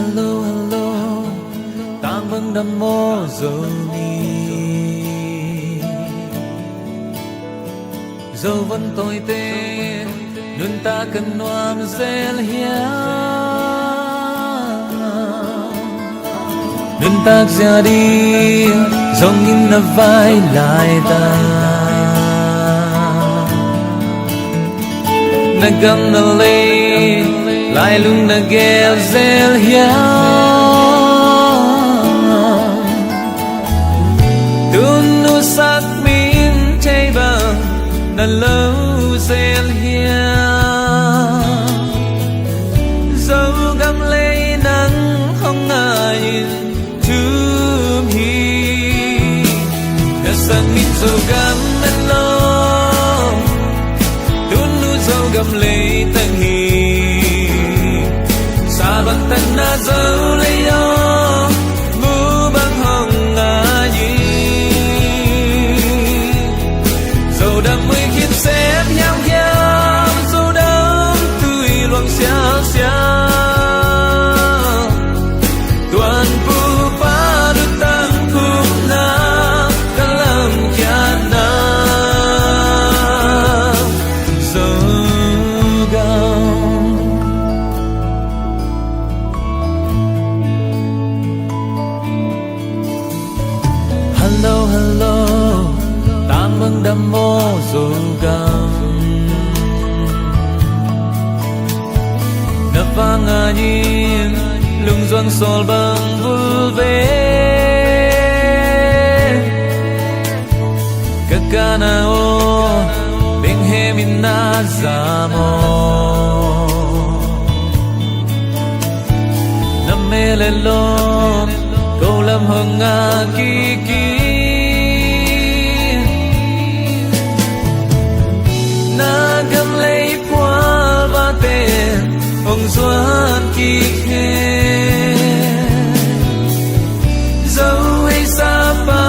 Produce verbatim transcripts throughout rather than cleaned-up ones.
Hello, hello, tang bang dam maw Zo ni? Zo van tawite nuntak ka nuam zel hiam? Nuntak zia ding zongin na vai lai ta. Na gam na lei, lailung na gel zel hiam? Tun nusak min thei bang na lo zel hiam? Zogam lei nang hong ngai in thum hi. Na sang min Zogam na lo, tun nu Zogam lei tang hi. Sa bang tan na Zo lei aw, mu bang hong ngai hi. Zo dam mui khin sem hiau hiau, Zo dam tui luang siau siau. Tuanpu pa lutang thumna ka lamkiatna Zogam. Hello, hello, tang bang dam maw Zogam? Na vang a in lungzuang sawl bang vul ve. Ka kana aw, benghem in na za maw? Na mel e lawm ko lam hong ngak kik in. Na gam lei phual vate hong zuan kik hen. Zo hei sa pa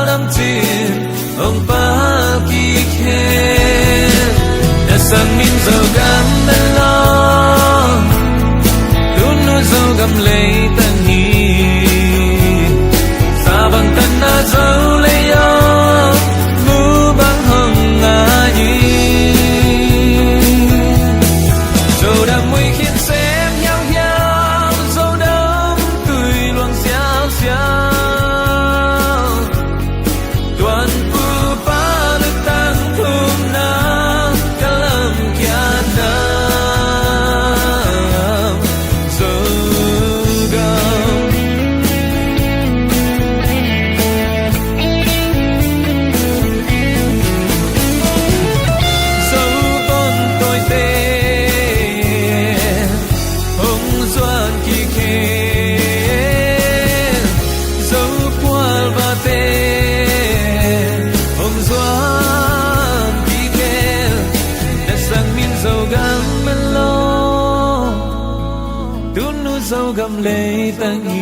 lam cin hong pal kik hen. Na sang min Zogam na lo, tun nu Zogam lei tang hi. Sa bang tan na Zo lei aw, mu bang hong ngai hi. Zo dam mui khin sem hiau hiau, Zo dam tui luang siau siau. Tuanpu pa lutang thumna ka lamkiatna Zogam. Zo bon tawite hong zuan kik hen. Zo phual vate hong zuan kik hen. Na sang min Zogam man lo, tun nu Zogam lei tang hi.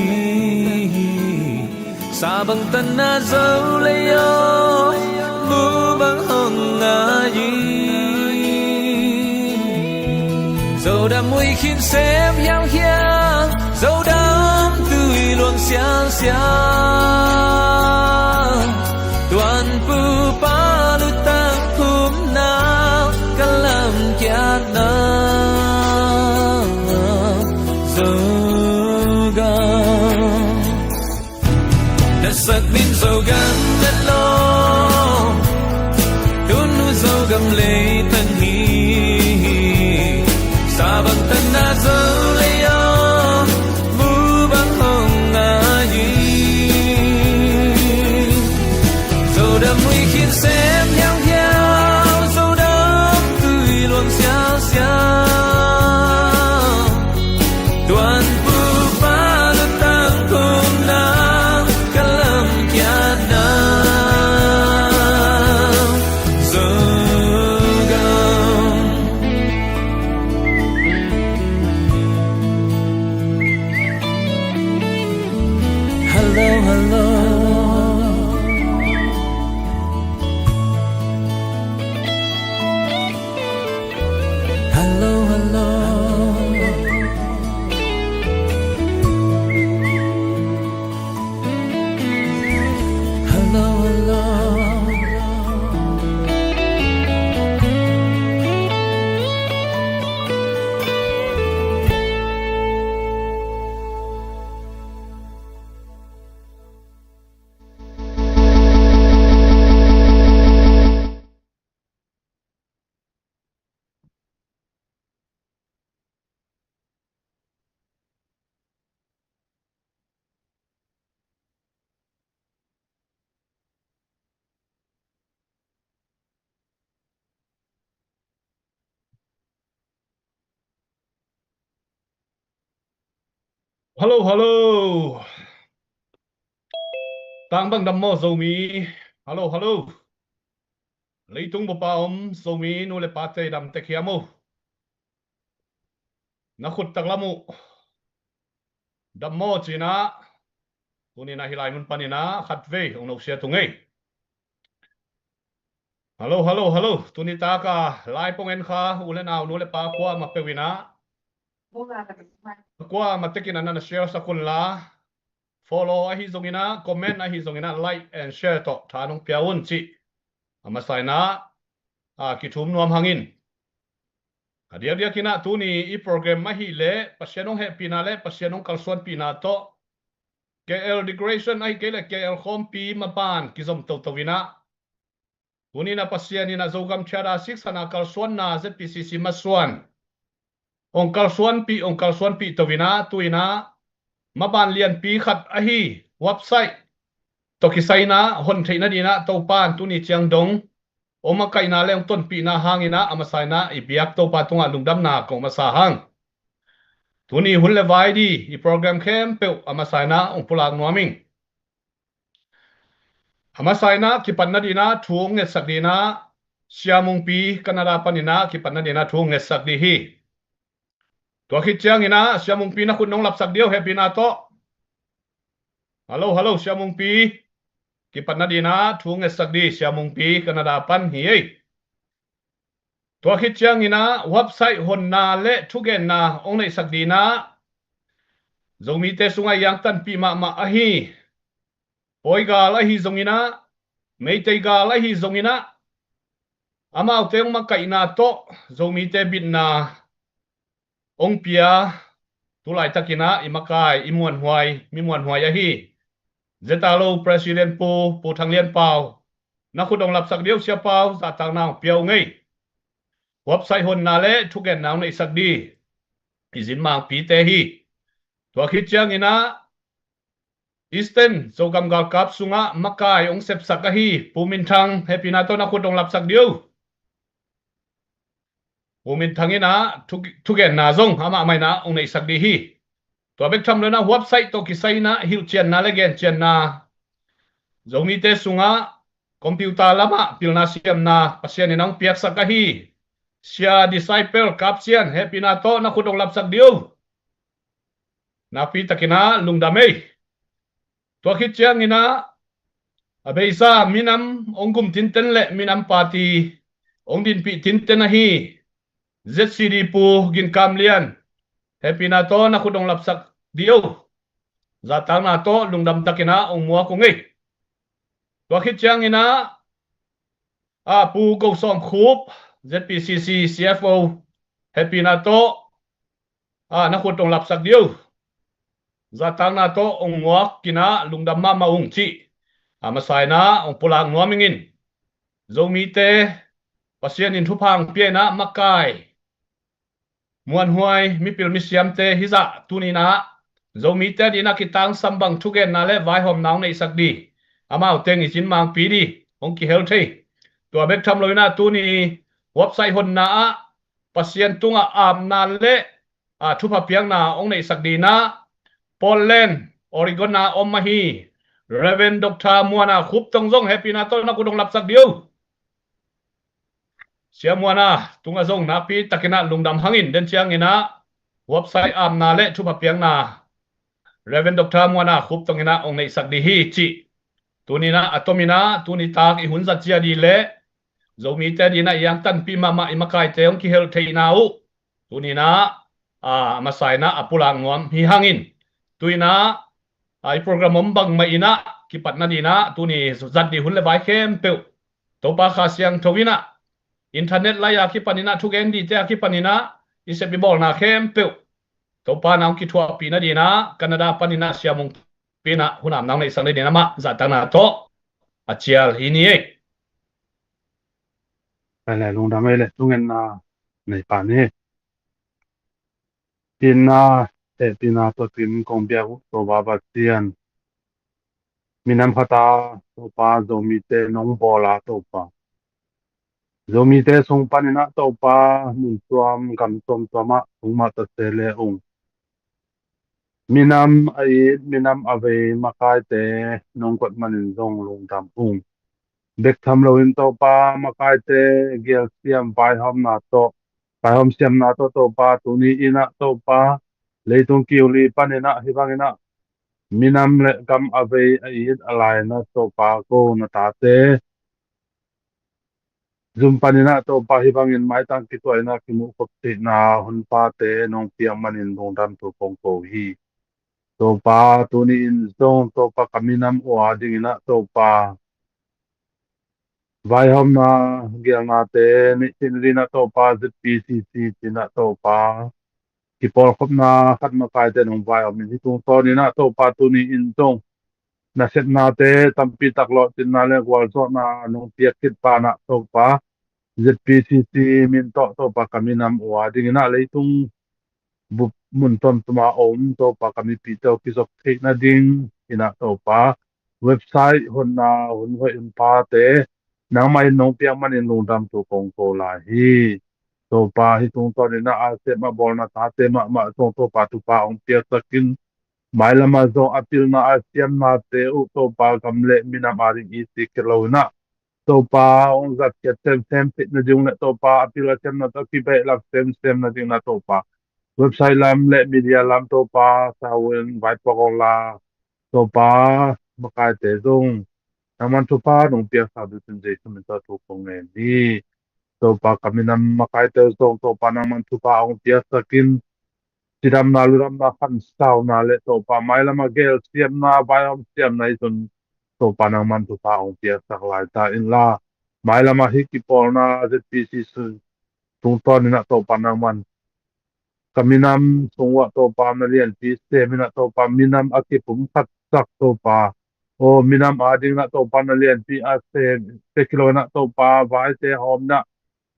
Sa bang tan na Zo lei aw, mu bang hong ngai hi. Zo dam mui khin sem hiau hiau, Zo dam tui luang siau siau. Tuanpu pa lutang thumna ka lamkiatna Zogam. Na sak min Zogam na lo, tun nu Zogam lei tang hi. Sa bang tan na Zo lei aw, mu bang hong ngai hi. Zo dam mui khin sem hiau hiau, Zo dam tui luang siau siau. Tuanpu pa lutang thumna ka lamkiatna Zogam. Hallo, hallo. Tang bang dam maw Zomi? Hallo, hallo. Leitung bupa om Zomi nu le pate dam tek hiam uh? Na khut taklam uh dam maw cinah, tuninah hih lai mun paninah khatvei ong nosia tung ei. Hallo, hallo, hallo. Tuni taka lai pong en kha u le nau, nu le pa, kuamah peuh inah, kuamah tekin a nana share sak unla, follow ahi zonginah, comment ahi zonginah, like and share tawh tha nong pia un cih a masa inah a kithum nuam hangin, a diakdiak inah tuni i program ahih leh Pasian hong hehpihna le Pasian hong kalsuanpihna tawh, K L decoration ahi kei le K L khawmpi maban kizom toto inah, tuninah Pasian inah Zogam Thiada siksana kalsuanna Z P C C masuan ong kalsuanpih, ong kalsuanpih to inah, tu inah maban lianpi khat ahi website tawh kisai inah hon theih nadinah Topan tuni ciang dong ong makaihna le ong tonpihna hanginah a masa inah i biak Topa tungah lungdamna kong masa hang. Tuni hun le vai di i program khempeuh a masa inah ong pulak nuam ing. A masa inah kipat nadinah thu ong ngetsak dinah Sia Mungpi, Canada paninah kipat nadinah thu ong ngetsak di hi. Tua khit cianginah Sia Mungpi, na khut nong lapsak dih uh hehpihna tawh. Hallo, hallo, Sia Mungpi. Kipat nadinah thu ong ngetsak di, Sia Mungpi, Canada pan hi ei. Tua khit cianginah website honna le thugenna ong neihsak dinah Zomite sungah iangtanpih mahmah ahi Pawi gal ahi zonginah, Meitei gal ahi zonginah, amaute ong makaihna tawh Zomite bitna ong pia, tu laitakinah i makai, i muanhuai, mi muanhuai ahi Zetalo President Pu, Pu Thang Lian Pau, na khut ong lapsak dih uh, Sia Pau, zahtakna ong pia ung ei. Website honna le thugenna ong neihsak di i zinmangpite hi. Tua khit cianginah Eastern Zogam galkap sungah makai ong sepsak ahi Pu Min Thang, hehpihna tawh na khut ong lapsak dih uh. Pu Min Thang inah thu, thugenna zong amah mah inah ong neihsak di hi. Tua bek tham lo inah website tawh kisai inah hilhcianna le gencianna, Zomite sungah computer lamah pilna siamna Pasian inah ong piaksak ahi Sia Disciple Kap Sian, hehpihna tawh na khut ong lapsak dih uh. Nakpi takinah lungdam ei. Tua khit cianginah a beisa minam ong gum tinten le minam party ong dinpih tinten ahi Z C D Pu Gin Kam Lian, hehpihna tawh na khut ong lapsak dih uh. Zahtakna tawh lungdam takinah ong muak ung ei. Tua khit cianginah a Pu Go Sawm Khup, Z P C C C F O, hehpihna tawh a na khut ong lapsak dih uh. Zahtakna tawh ong muak inah lungdam mahmah ung cih a masa inah ong pulak nuam ingin. Zomite Pasian in thupha ong pia inah makai, muanhuai mipil misiamte hizah tuninah Zomite dinah kitangsam bang thugenna le vaihawmna ong neihsak di, amaute i zinmangpi di ong kihel thei. Tua bek tham lo inah tuni website honna ah Pasian tungah apna le a thupha piakna ong neihsak dinah Portland, Oregon a om ahi Reverend Doctor Muana Khup tong zong hehpihna tawh na khut ong lapsak dih uh. Sia Muana tungah zong nakpi takinah lungdam hangin, den cianginah website apna le thupha piakna Reverend Doctor Muana Khup tonginah ong neihsak di hi cih tuninah a tominah tuni tak i hun zat zia di le Zomite dinah iangtanpih mahmah i makaite ong kihel theihna uh tuninah a masa inah a pulak nuam hi hangin, tuinah a i program om bangmah inah kipat nadinah tuni zat di hun le vai khempeuh Topa Kha Siangtho inah internet lai a kipaninah thugen dite a kipaninah i sep i bawlna khempeuh Topa na ong kithuahpih nadinah Canada paninah Sia Mungpi inah hun apna ong neihsak nadinah amah zahtakna tawh a cial hi ni ei. Lungdam ei le thungetna nei pah ni. Itna, hehpihna tawh tun kong biak uh Topa Pasian, minam khat a Topa Zomite nong bawl a Topa, Zomite sung paninah Topa mun tuam gam tuamtuam ah ong mah ta se le ung. Minam a it, minam a vei makaite nong koih manin zong lungdam ung. Bek tham loin Topa, makaite gelsiam vaihawmna tawh, vaihawm siamna tawh Topa, tuni in ah Topa, leitung kiuli panin ah hih bangin ah minam le gam a vei a it a laina Topa ko na tate Zoom panin ah Topa hih bangin maitang kituaina kimuh khop theihna hun pate nong piak manin lungdam thu kong ko hi. Topa tuni in zong Topa ka minam uh a dingin ah Topa vaihawmna gelnate neih theihna dingin ah Topa Z P C C cih in ah Topa kipawlkhopna khat makaite nong vaihawm in hih tungtawnin ah Topa tuni in zong nasepnate tampi tak lawhcinna le gualzawhna nong piak khit banah Topa Z P C C min tawh Topa ka minam uh a dingin ah leitung bup mun tuamtuam a om Topa ka mipite uh kizop theihna dingin ah Topa website honna hun hoih hun phate nangmah in nong piak manin lungdam thu kong ko lai hi. Topa hih tungtawnin ah a sem a bawlna tate mahmah zong Topa thupha hong piaksakin mailam ah zong a pilna a siamnate uh Topa gam le minam a ding i cih kei loin ah Topa hong zatkhiat semsem theihna ding le Topa a pil a siamna tawh kibehlap semsem na dingin ah Topa website lam le media lam Topa sauvin vaipuak hong la Topa makaite zong nangman thupha nong piaksak dingin Jesu min tawh thu kong ngen hi. Topa ka minam makaite zong Topa nangman thupha hong piaksakin cidamna ludamna khansauna le Topa mailam a gelsiamna vaihawm siamna i tun Topa nangman thupha hong piaksak lai ta inla mailam a hih kipawlna Z P C C tungtawnin ah Topa nangman ka minam sung uah Topa na lianpi semin ah Topa minam a kipumkhatsak Topa aw minam a dingin ah Topa na lianpi a sem tek hi loin ah Topa vaite hawmin ah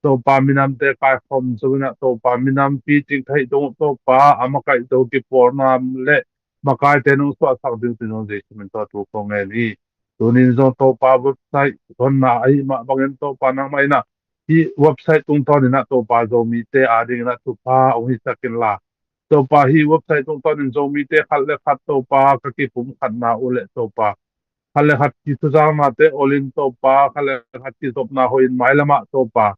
Topa minamte kaikhawm zo in ah Topa minam picing theih dong Topa a makaih zo kipawlna le makaite nong suahsak ding tun Jesu min tawh thu kong ngen hi. Tunin zong Topa website honna ahi mah bangin Topa nangmah in ah hih website tungtawnin ah Topa Zomite a dingin ah thupha hong hisak inla Topa hih website tungtawnin Zomite khat le khat Topa ka kipumkhatna uh le Topa khat le khat kisuzahnate olin Topa khat le khat kizopna hoih in mailam ah Topa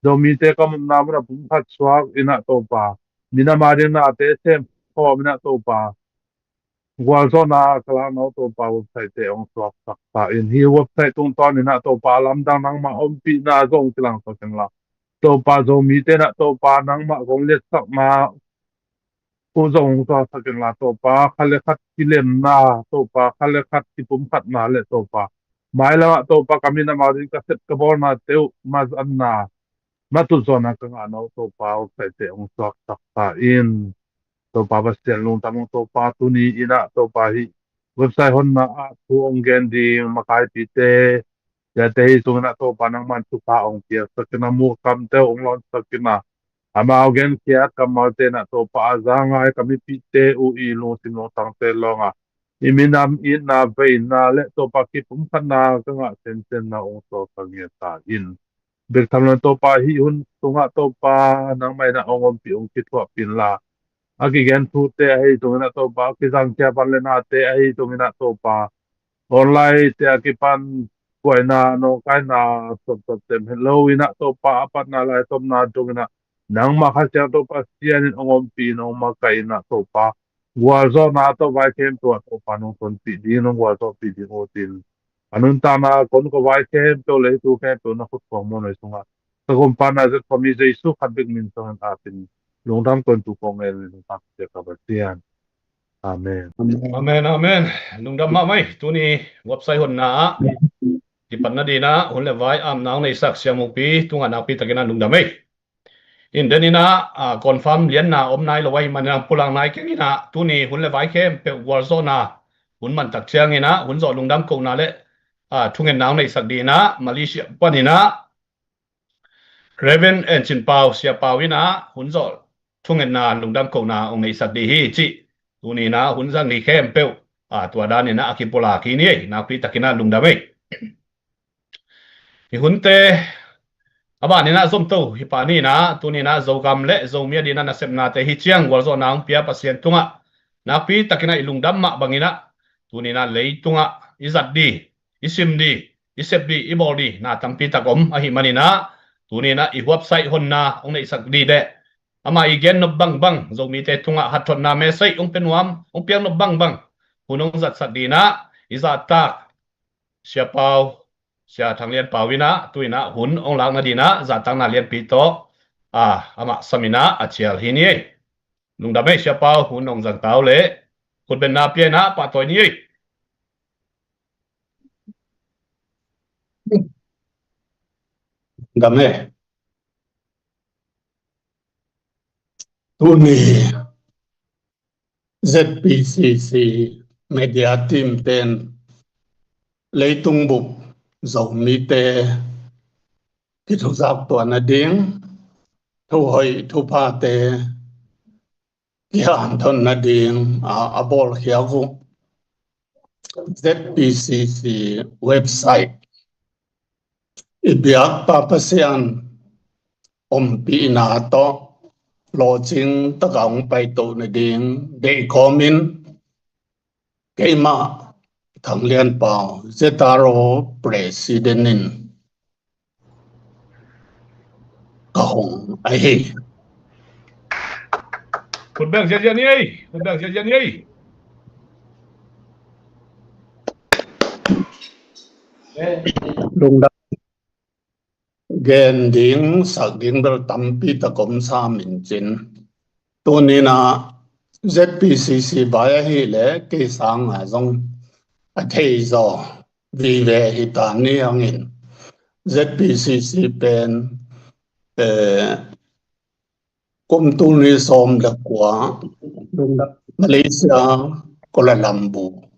Zomite ka mumna mun a pumkhat suak in ah Topa minam a ding nate sem khawm in ah Topa gualzawhna ka lakna uh Topa website te hong suaksak ta in hih website tungtawnin ah Topa lamdang nangmah ompihna zong kilangsak inla Topa Zomite in ah Topa nangmah kong liatsakna uh zong hong suaksak inla Topa khat le khat kilemna Topa khat le khat kipumkhatna le Topa mailam ah Topa ka minam a ding ka sep ka bawlnate uh mazanna matut zawhna ka ngahna uh Topa website te hong suaksak ta in. Topa Pasian lungdam ung Topa tuni in ah Topa hih website honna ah thu hong gen ding makaipite ciate hi sungin ah Topa nangman thupha hong piaksak in ah mukamte hong lawnsak in ah amau genkhiat kammalte in ah Topa a za ngai ka mipite uh i lungsim lungtangte lawngah i minam itna veina le Topa kipumkhatna ka ngah sensenna hong suaksak ngiat ta in. Bek tham loin Topa hih hun sungah Topa nangmah in ah hong ompih hong kithuahpih inla a kigen thute ahi sungin ah Topa a kizangkhia van le nate ahi sungin ah Topa online te a kipan buaina nawngkaina sawmsawm tem het lo in ah Topa a patna lai tomna dong in ah nangmah Kha Siangtho Pasian in hong ompih in hong makaih in ah Topa gualzawhna tawh vai khempeuh ah Topa nong tonpih ding nong gualzawhpih ding uh tin a nuntakna kon ko vai khempeuh le i tu khempeuh na khut khuang muanoi sungah ka gumpa na zet khuami Jesu khat bek min sangin apin lungdam kon tu kong el in lungdam sia ka Pasian. Amen. Amen, amen. Lungdam mahmah ei. Tuni website honna ah kipatna dingin ah hun le vai amna hong neisak Siampi tungah nakpi takin ah lungdam ei. In den in ah confirm lianna om nai lo ahih manin ah pulang nai keng in ah tuni hun le vai khempeuh gualzawhna hun man tak ciangin ah hun zawh lungdam kohna le thungetna hong neisak dingin ah Malaysia panin ah Reverend En Cin Pau, Sia Pau in ah hun zawh thungetna lungdam kohna hong neisak ding hi cih tuni in ah hun zang ni khempeuh tua danin ah a kipulak hi ni ei, nakpi takin ah lungdam ei. Hih hunte a banin ah zomto hi pah ni in ah tuni in ah Zogam le Zomi a dingin ah nasepnate hi ciang gualzawhna hong pia Pasian tungah nakpi takin ah i lungdam mah bangin ah, tuni-in ah leitungah i zat ding, i sim ding, i sep ding, i bawl ding na tampi tak om ahih manin ah, tuni-in ah i huapsaih honna hong neihsak ding leh, amah i gen nop bangbang, Zomite tungah hathotna message hong pia nuam, hong piak nop bangbang hun hong zatsak dingin ah i zahtak Sia Pau, Sia Thang Lian Pau in ah, tu-in ah hun hong lakna dingin ah zahtakna lianpi tawh, a, amah sam in ah a cial hi ni ei. Lungdam ei Sia Pau, hun hong zang ta uh leh, khutbenna pia in ah pahtawi ni ei. Lungdam ei. Tuni Z P C C media team ten leitung bup Zomite kithuzak tuah nading, thuhoih thuphate kihanthawn nading a, a bawlkhiak uh Z P C C website, i biakpa Pasian ompihna tawh lawhcing taka hong paito nading deih kawmin, keimah Thang Lian Pau, Z R O President in ka hong ahi. Khutbeng ziazia ni ei, khutbeng ziazia ni ei. Lungdam. Gen ding, sak ding bel tampi tak om sam in cin. Tuni-in ah Z P C C vai ahih leh kei sangin zong a thei zaw vive hi ta ni hangin, Z P C C pen, eh, kum tul nih sawm le kua Malaysia, Kuala Lumpur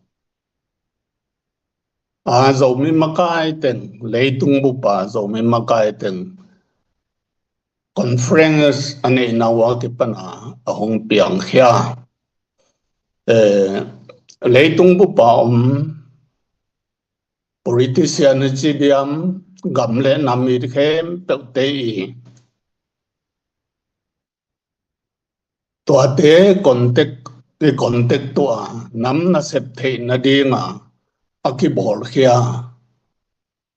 a Zomi makai teng, leitung bup a Zomi makai teng conference a neihna uh a kipan a hong piangkhia. Eh, leitung bup a om politician ci diam, gam le nam i khempeuhte i tuate contact, i contact tuah a nam nasep theih nading a a kibawlkhia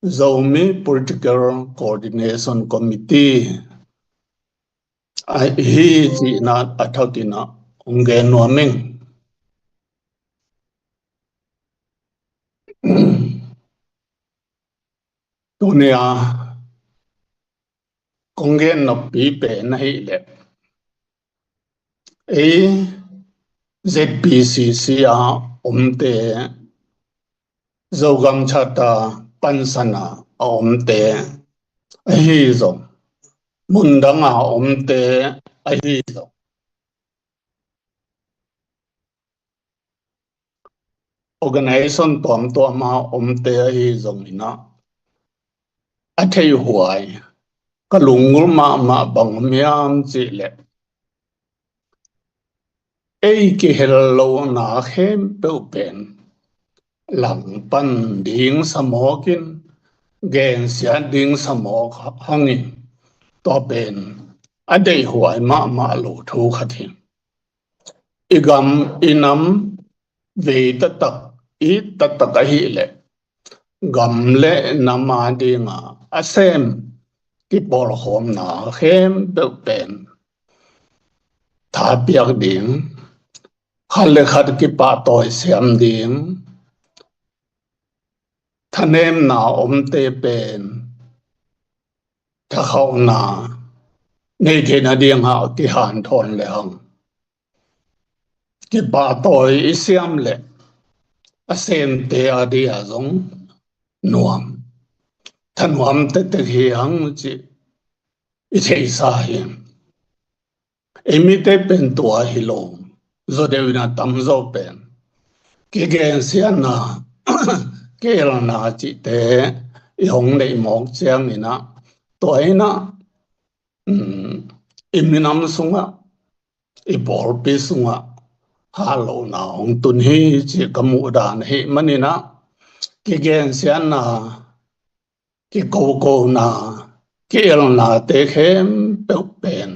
Zomi Political Coordination Committee ahi cihna a thawh in ah hong gen nuam ing. Tuni a kong gen noppi pen ahih leh, ei Z P C C a omte, Zogam Charter pansan a a omte ahi zong, mundang a omte ahi zong, organization tuamtuam a omte ahi zongin ah, a theihhuai ka lunggulh mahmah bang om hiam cih leh, ei kihel lohna khempeuh pen langpan ding sa mawk in, gensiat ding sa mawk hangin, tua pen a deihhuai mahmah lo thu khat hi. I gam i nam vei taktak, i taktak ahih leh, gam le nam a ding a a sem kipawlkhawmna khempeuh pen thapiak ding, khat le khat kipahtawi siam ding, thanemna omte pen thakhauhna nei theih nading a kihanthawn le hang, kipahtawi i siam leh a semte a ding a zong nuam, thanuam tektek hi hang cih i theihsa hi. Ei mite pen tua hi lo, zawdeuh in a tamzaw pen kigensiatna, kielna cihte i hong neih mawk ciangin ah, tua in ah, um, i minam sungah, i pawlpi sungah hatlohna hong tun hi cih ka muhdan ahih manin ah, kigensiatna, kikokona, kielnate khempeuh pen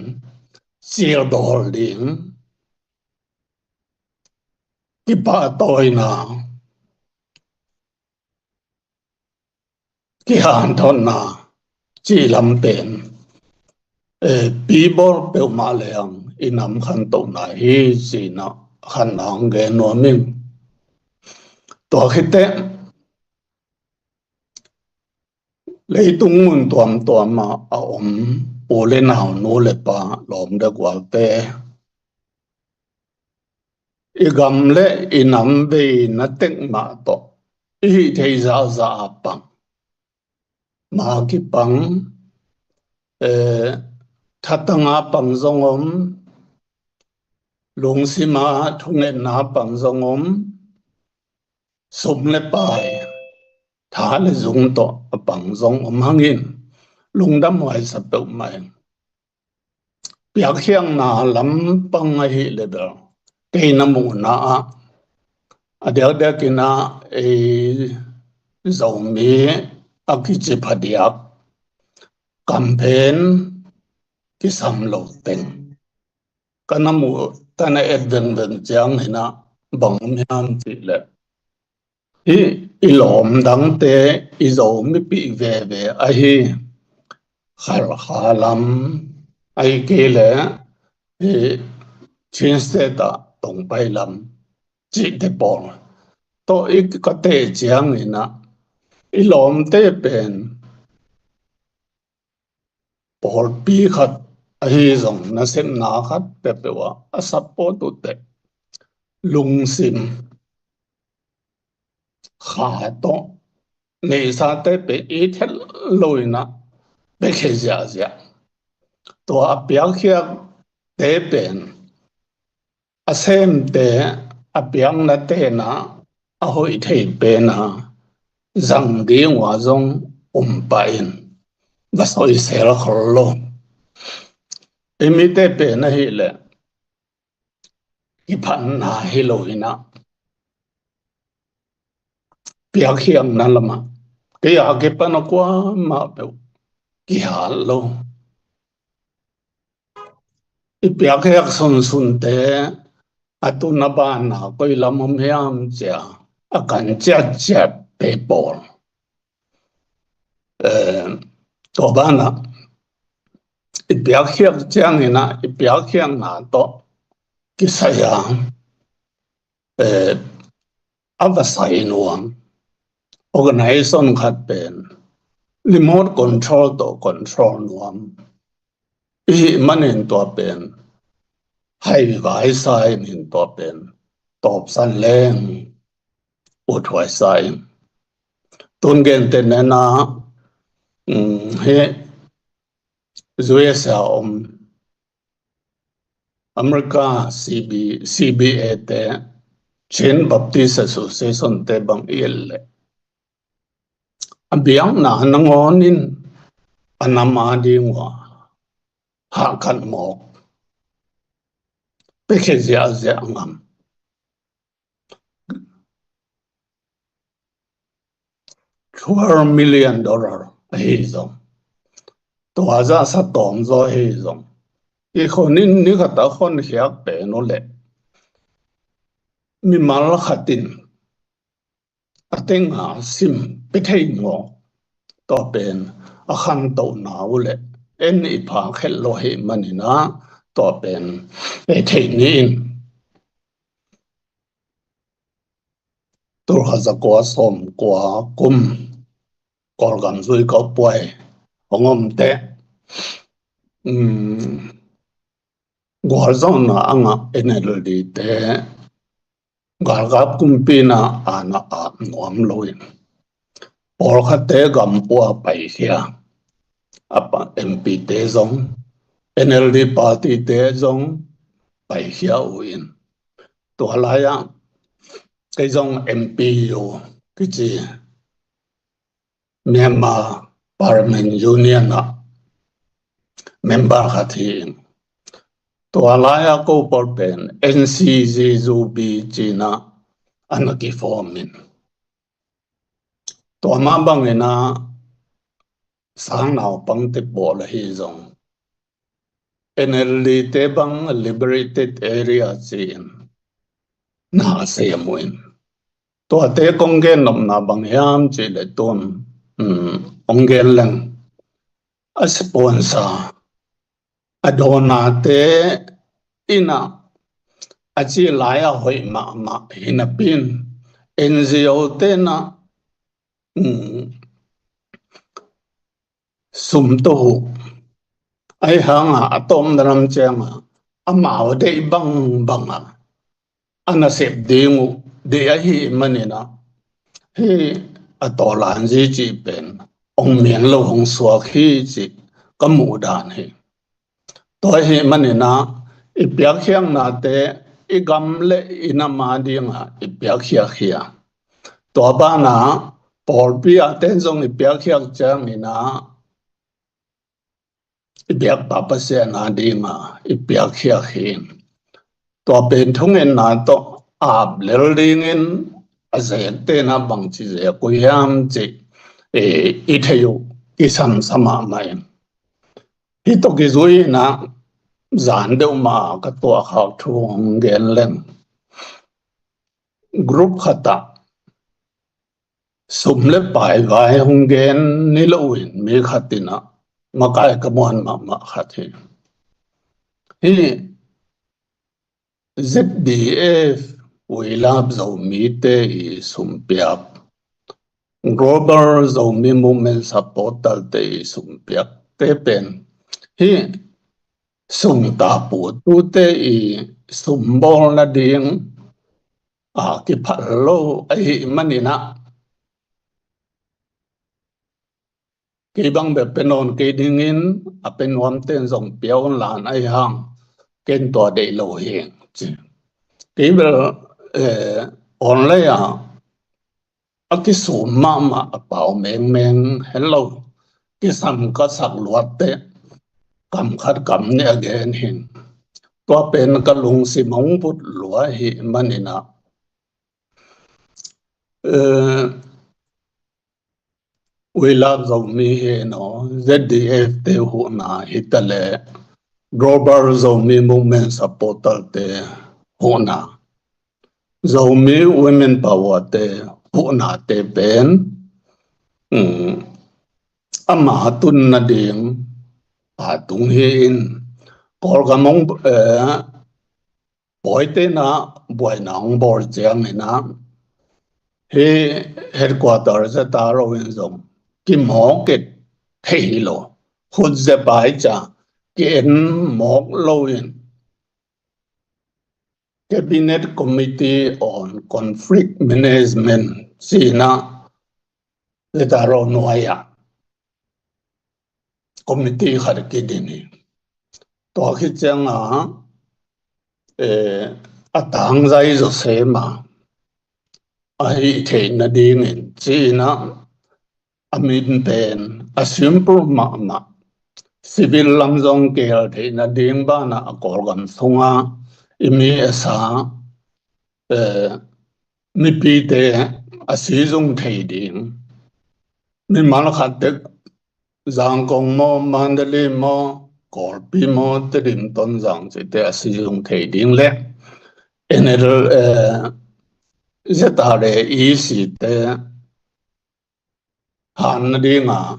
cilbawl ding, kipahtawina, kihanthawnna cih lam pen, eh, pibawl peuhmah leng i nam khantohna hi cih na khan nang gen nuam ing. Tua khit teh leitung mun tuamtuam ah a om u le nau, nu le pa, lawm le gualte, i gam le i nam veina tek mah tawh i hih theih zahzah a pang, ma kipang, eh, thatanga pang zong om, lungsima thungetna pang zong om, sum le pai, tha le zung tawh a pang zong om hangin lungdamhuai sa peuhmah ing. Piakkhiatna lampang ahih leh bel, kei na muhna ah, a diakdiakin ah ei Zomi a kici phadiak, campaign kisam lo teng ka na muh, ka na et vengveng ciangin ah bang om hiam cih leh, hih i lawm dangte, i Zo mipih veve ahi Khalkha lam, ahih kei leh hih Chin State ah Tongpai lam cihte pawl tawh i ka teh ciangin ah, i lawmte pen pawlpi khat ahi zong, nasepna khat peuhpeuh ah a support uh teh, lungsim kha tawh neihsate pen i thet lo in ah piakhia ziahziah. Tua a piakkhiatte pen a semte, a piaknate in ah a hoih thei pen a zang ding uh a zong um pah in, va soisel khol lo. I mite pen ahih leh kiphatna hi lo in ah, piakkhiatna lamah kei a kipan a kuamah peuh kihal lo. I piakkhiat sunsunte a tun a banna koi lam om hiam ci a, a kan ciatciat pei pawl. Eh, tua banah i piakkhiat ciangin ah, i piakkhiatna tawh kisai a, eh, a va sai nuam organization khat pen remote control tawh control nuam i hih manin tua pen hai vai sa in, tua pen tawpsan leng uthuai sa in. Tun gentehna in ah, um, hih U S A om America C B, C B A te, Chin Baptist Association te bang i et leh, a biakna nangawn in a nam a ding uh a hahkat mawk, piakhia ziahziah ngam, twelve million dollar ahi zong, tua zah sa tawm zaw ahi zong, i khon in ni khat a khonkhiat pen uh leh, mimal khat in a teng a sim pia thei mawk, tua pen a khantohna uh leh en i phak het lo ahih manin ah, tua pen ei theih ni in. Tulkhat zakua sawmkua kum Kawlgam zui kawpuai hong om teh, um, gualzawhna a ngah N L D te galkap kumpi in ah a na ap nuam lo in, pawlkhatte gam pua paikhia, a pa M P te zong, N L D party te zong paikhia uh in, tua lai-ah kei zong M P U kici Myanmar Parliament Union ah member khat hi in, tua lai-ah ko pawl pen N C G U B ci-in ah a na kiform in, tua mah bangin ah sangnaupangte pawl ahi zong, N L D te bang liberated area ci-in, na sem uh in. Tuate kong gen nopna bang hiam cih leh tun, um, kong gen leng. A sponsor, a donate in a, a ci lai a hoih mahmah hi napi in, N G O te in a, um, sum tawh huh. Ahi hang a, a tawpna lam ciang a, amau deih bangbang a, a nasep ding uh deih ahih manin a, hih a tawlanzi cih pen hong mian lo hong suak hi cih ka muh dan hi. Tua ahih manin a, i piakkhiaknate i gam le i nam a ding a i piakkhiak hi a, tua ban a pawlpi a ten zong i piakkhiak ciangin a, i biakpa Pasian a ding a i piakkhiak hi. Tua pen thungetna tawh ap lel dingin a zekte in a bangci zek uh hiam cih, eh, i thei uh kisam sa mahmah in. Hih tawh kizui in a, zan deuh mah ka tuahkhak thu hong gen leng. Group khat ah sum le pai vai hong gen ni lo in mi khat in a, makai ka muan mahmah khat hi. Hih Z D F, We Love Zomi te i sum piak, Global Zomi Movement Supporter te i sum piak te pen, hih sum tapu tute i sum bawl nading a kiphal lo ahih manin a, kei bang bel pe nawn kei dingin, a pe nuamte in zong pia un la, ahi hang ken tua deih lo hi, ci. Kei bel, eh, online ah a kisum mahmah a pau mengmeng hen lo, kisam ka sak luatte kam khat kam nih a gen hi. Tua pen ka lungsim hong vut lua ahih manin a, eh, We Love Zomi hi no, Z D F te huhna hi ta leh, Global Zomi Movement Supporter te huhna, Zomi Women Power te huhna te pen, um, ama tun nading a tung hi in, Kawlgam hong, eh, Pawite in a buaina hong bawl ciangin a, hih headquarter Z R O in zong kimawk kei thei hi lo. Khut zia pai ca ki-en mawk lo in, Cabinet Committee on Conflict Management ci-in a, Z R O nuai ah committee khat kidin hi. Tua khit ciang a, eh, a tangzai zaw sem a, a hih theih nadingin ci-in a, a min pen a simple mahmah, civil lam zong kihel theih nading ban a, a Kawlgam sung a i mi a sa, eh, mipite a sizung thei ding. Mimal khat tek Zangkong maw, Mandalay maw, Kawlpi maw, Tedim, Tonzang cihte a sizung thei ding le N L, eh, Z R A E C te han nading a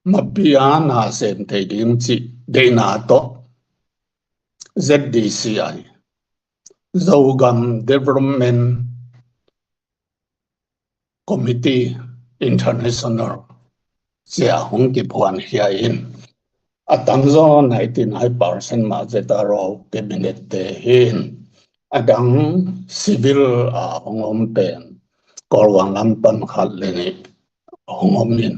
mapi a na sem thei ding cih deihna tawh Z D C I, Zogam Development Committee International ci-a hong kiphuankhia in, a tamzaw ninety nine percent mah Z R O cabinet te hi in, a dang civil a hong om pen Kawlgam lam pan khat le nih hong om in,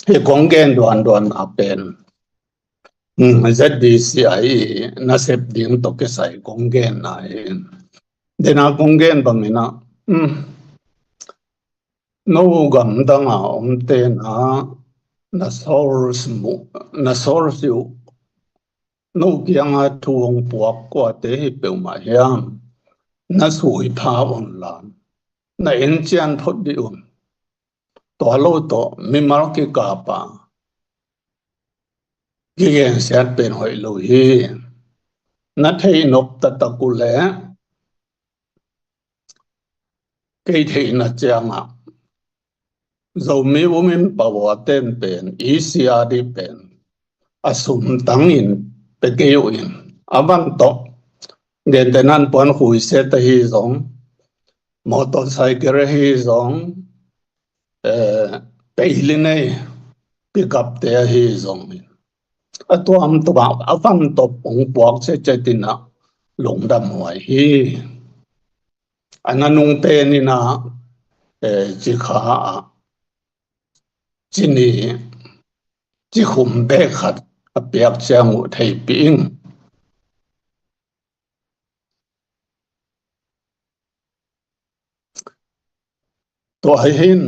hih kong gen duanduan a pen, um, Z D C I nasep ding tawh kisai kong genna hi in. Dena kong gen bangin a, um, no gamdang a omte in a, na source mu, na source uh, no kiang a thu hong puak kuate hi peuhmah hiam, na sui pha un la, na encian phot dih un. Tua lo tawh mimal kikap a kigensiat pen hoih lo hi. Na theih nop taktak uh leh kei theihna ciangah Zomi Women Power ten pen, E C R D pen a sum tangin pe kei uh in, a van tawh gentehna in puan khuiset ahi zong, motorcycle ahi zong, eh, peili nei pickup te ahi zong in, a tuamtuam a van tawh hong puak ciatciat in ah lungdam huai hi. A nanung pen in ah, eh, cikha ah cini cikhum bek khat a piak ciang uh theipih ing. Tua hi hin,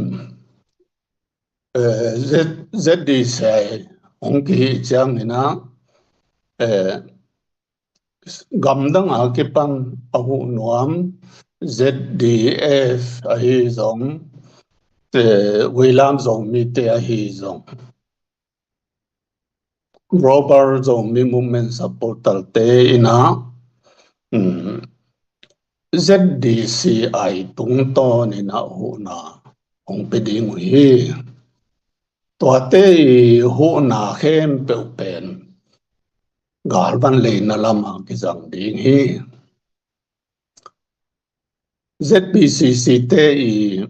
eh, Z-, Z D C I hong kihih ciang in ah, eh, gamdang a kipan a huh nuam Z D F ahi zong, eh, Vuilam Zomite ahi zong, Global Zomi Movement Supporter te in ah, um, Z D C I tungtawn in ah huhna hong pe ding uh hi. Tuate i huhna khempeuh pen galvan leina lamah kizang ding hi. Z B C C te i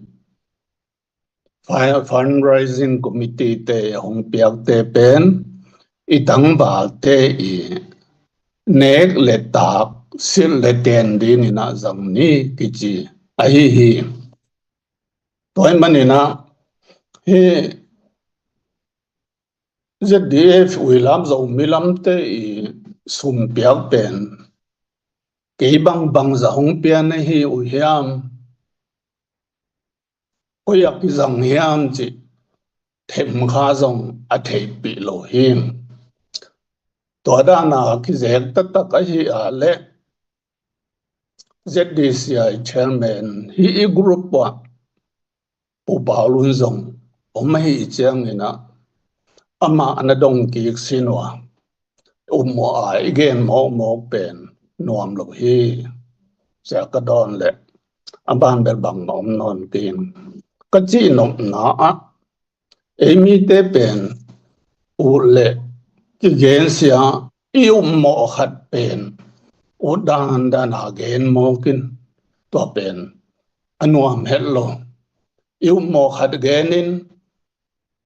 fi-, fundraising committee te hong piakte pen i tangvalte i nek le tak, silh le ten ding in ah zang ni kici ahi hi. Tua ahih manin ah hih Z D F Vuilam Zomi lamte i sum piak pen kei bang bangzah hong pia na hi uh hiam, koi ah kizang hiam cih themkha zong a theihpih lo hi. Tua dan a kizek taktak ahih leh Z D C I chairman hih i group ah Pu Pau Lun zong om ahih ciang in ah amah na dong kik sin uh a, um uh a, i gen mawkmawk pen nuam lo hi. Sia ka dawn leh a ban bel bangmah om nawn kei in, ka cih nopna ah ei mite pen ut leh kigensia i upmawh khat pen ut dandan a gen mawk in, tua pen a nuam het lo. I upmawh khat gen in,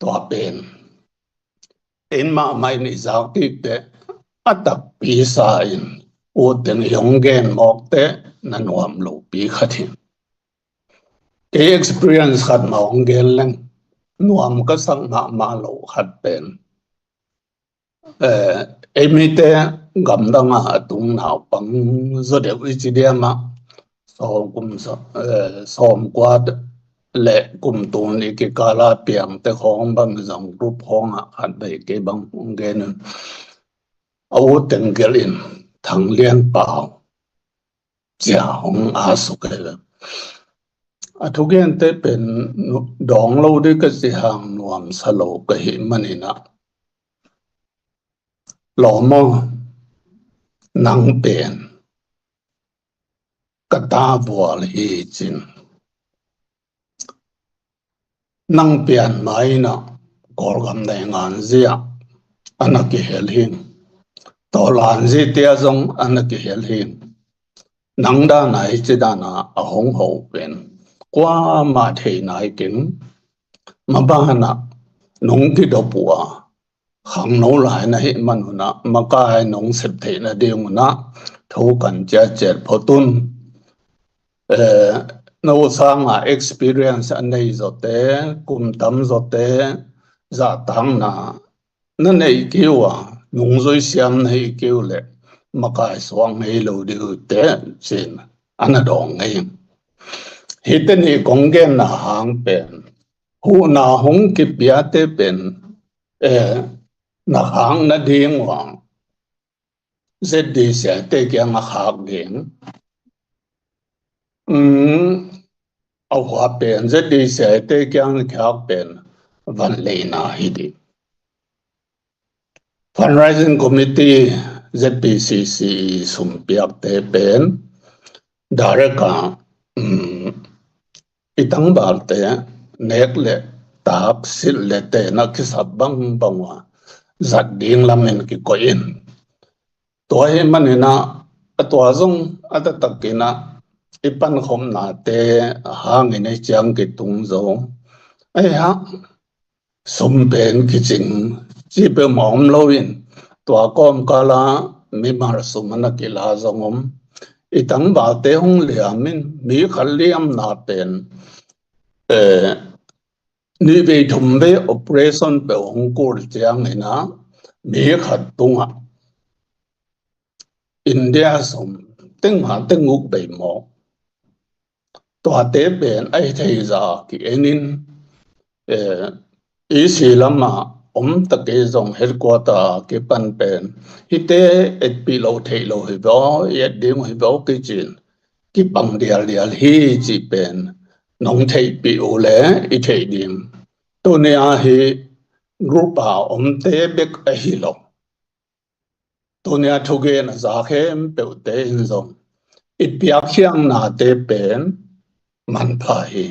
tua pen in mahmah in i zak kik teh a takpi sa in ut teng i hong gen mawk teh na nuam lopi khat hi. Kei experience khat mah hong gen leng nuam ka sak mahmah lo khat pen, eh, ei mite gamdang a a tung naupang zaw deuh i ci diam ah, sawm kum sa-, eh, sawmkua leh kum tul nih kikal a piangte khawng bang zong group khawng ah khat vei kei bang hong gen in, a ut teng gelh in Thang Lian Pau cia hong a suk hi. A thugente pen nu-, dawng lo ding ka ci hang nuamsa lo ka hih manin ah, lawm aw, nang pen ka tavual hi cin. Nang pian mai in ah Kawlgam nei nganzi ah a na kihel hi. Tawlan zi tia zong a na kihel hi. Nang dan a hi ci dan a a hong ho pen kuamah thei nai keng. Maban ah nong kidop uh a, khangno lai na hih man un ah makai nong sep theih nading un ah thu kan ciatciat phot un. Eh, no sanga experience a nei zawte, kum tam zawte, zahtakna na neih kei uh a, nungzui siam na hih kei uh leh makai suak ngei lo ding uh teh cin a na dawng ngei. Hihte nih kong genna hang pen, huhna hong kipiate pen, eh, na khak nading uh a, Z D C I te kiang a khak ding. Um, a hua pen Z D C I te kiang a khak pen vanleina hi ding. Fundraising Committee, Z P C C i sum piakte pen direct a, um, i tangvalte nek le tak, silh le ten a kisap bangbang uh a zat ding lamin kikoih in. Tua hi maninah a tua zong a taktakinah i pankhopnate hangin ei ciang kitung zo. Ahi hang sum pen kicing ci peuhmah om loin, tua kawmkala mimal sum a na kila zong om. I tangvalte hong liamin mi khat liamna pen, eh, nih vei thum vei operation peuh hong kul cianginah mi khat tungah India sum tengah tenguk bei mawk. Tuate pen a hi thei za ki-enin, eh, E C lamah om takei zong headquarter kipan pen hihte etpih lo theih lo hi vaw, i et ding hi vaw kicin kipang dialdial hi cih pen nong theihpih uh le i theih ding. Tuni a hi group a omte bek ahi lo. Tunia thugen a za khempeuhte in zong i piakkhiaknate pen manpha hi.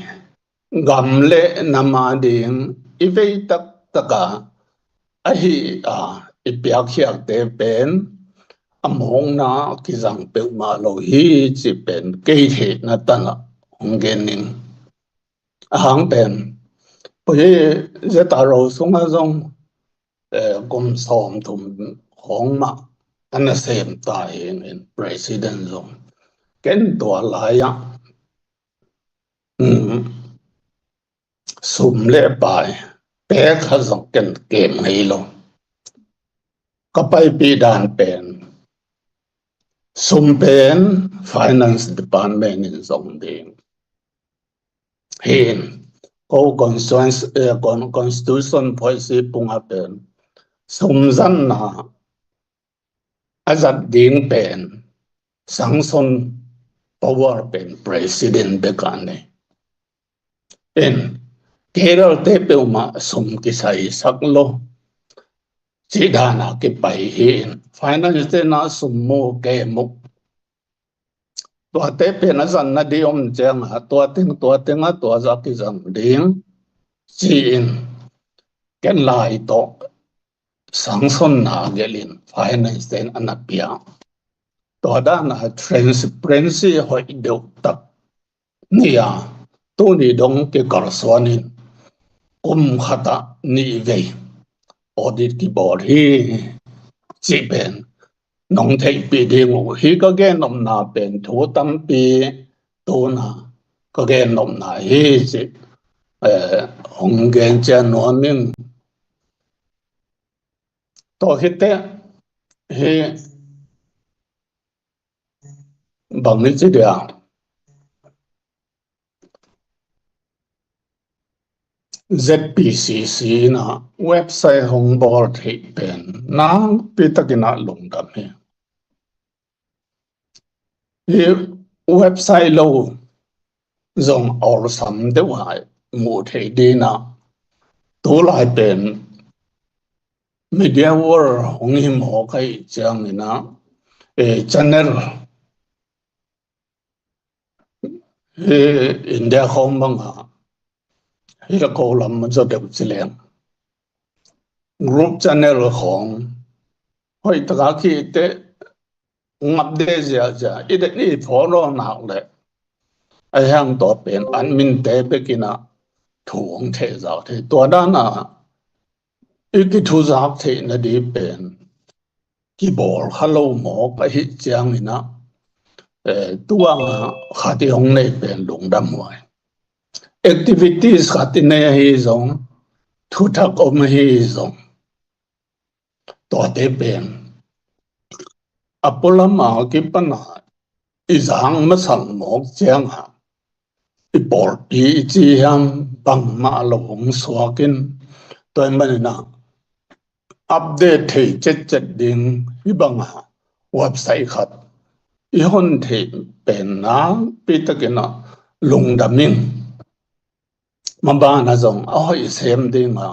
Gam le nam a ding i vei taktaka ahi a, i piakkhiakte pen a mawkna kizang peuhmah lo hi cih pen kei theihna tanah hong gen ning. A hang pen pu hi zeta ro sungah zong, eh, kum sawmthum khawng mah a nasem ta hi in, president zong ken tua lai-ah, um, sum le pai pek kha zong ken kem ngei lo. Ka paipih dan pen sum pen finance department in zong ding hi in, ko constitution, eh, con-, constitution policy punga pen sum zanna a zat ding pen sanction power pen president bek a nei in, cadre te peuhmah sum kisai sak lo cih dana kipai hi in, finance tena sum mu ke mu. Tuate pen a zanna di om cianga tua teng, tua tenga tua za kizang ding ci-in ken lai tawh sanction na gelhin finance ten a na pia. Tua dana transparency hoih deuh tak ni a, tuni dong kikalsuanin kum khatah nih vei audit kibawl hi cih pen nong theihpih ding uh hi. Ka gen nopna pen thu tampi tuna ka gen nopna hi cih, eh, hong gen cian nuam ing. Tua khit teh hi bang ni ci dia, Z P C C in a website hong bawl theih pen nakpi takin a lungdam hi. Hi website lo zong awlsam deuh a muh theih dingin a, tulai pen media world hong hi mawk ahih ciangin a, eh, channel hi India khawng banga hi la ko lam zaw deuh ci leng group channel khawng hoih taka khih teh ngap de ziahziah i det i follow nak leh a hiang tua pen admin te bekin a thu hong thehzak thei. Tua dana i kithuzak theihna di pen kibawl kha lo mawk ahih ciangin a, eh, tuanga khat i hong nei pen lungdam huai. Activities khat i nei ahi zong, thuthak om ahi zong, tuate pen a pualama kipana i zang masang mawk cianga i pawlpi i ci hiam bangmah lo hong suakin, tua i manina update thei cetcet ding i banga website khat i hon theih pen nakpi takin a lungdam ing. Mabana zong a hoih sem dinga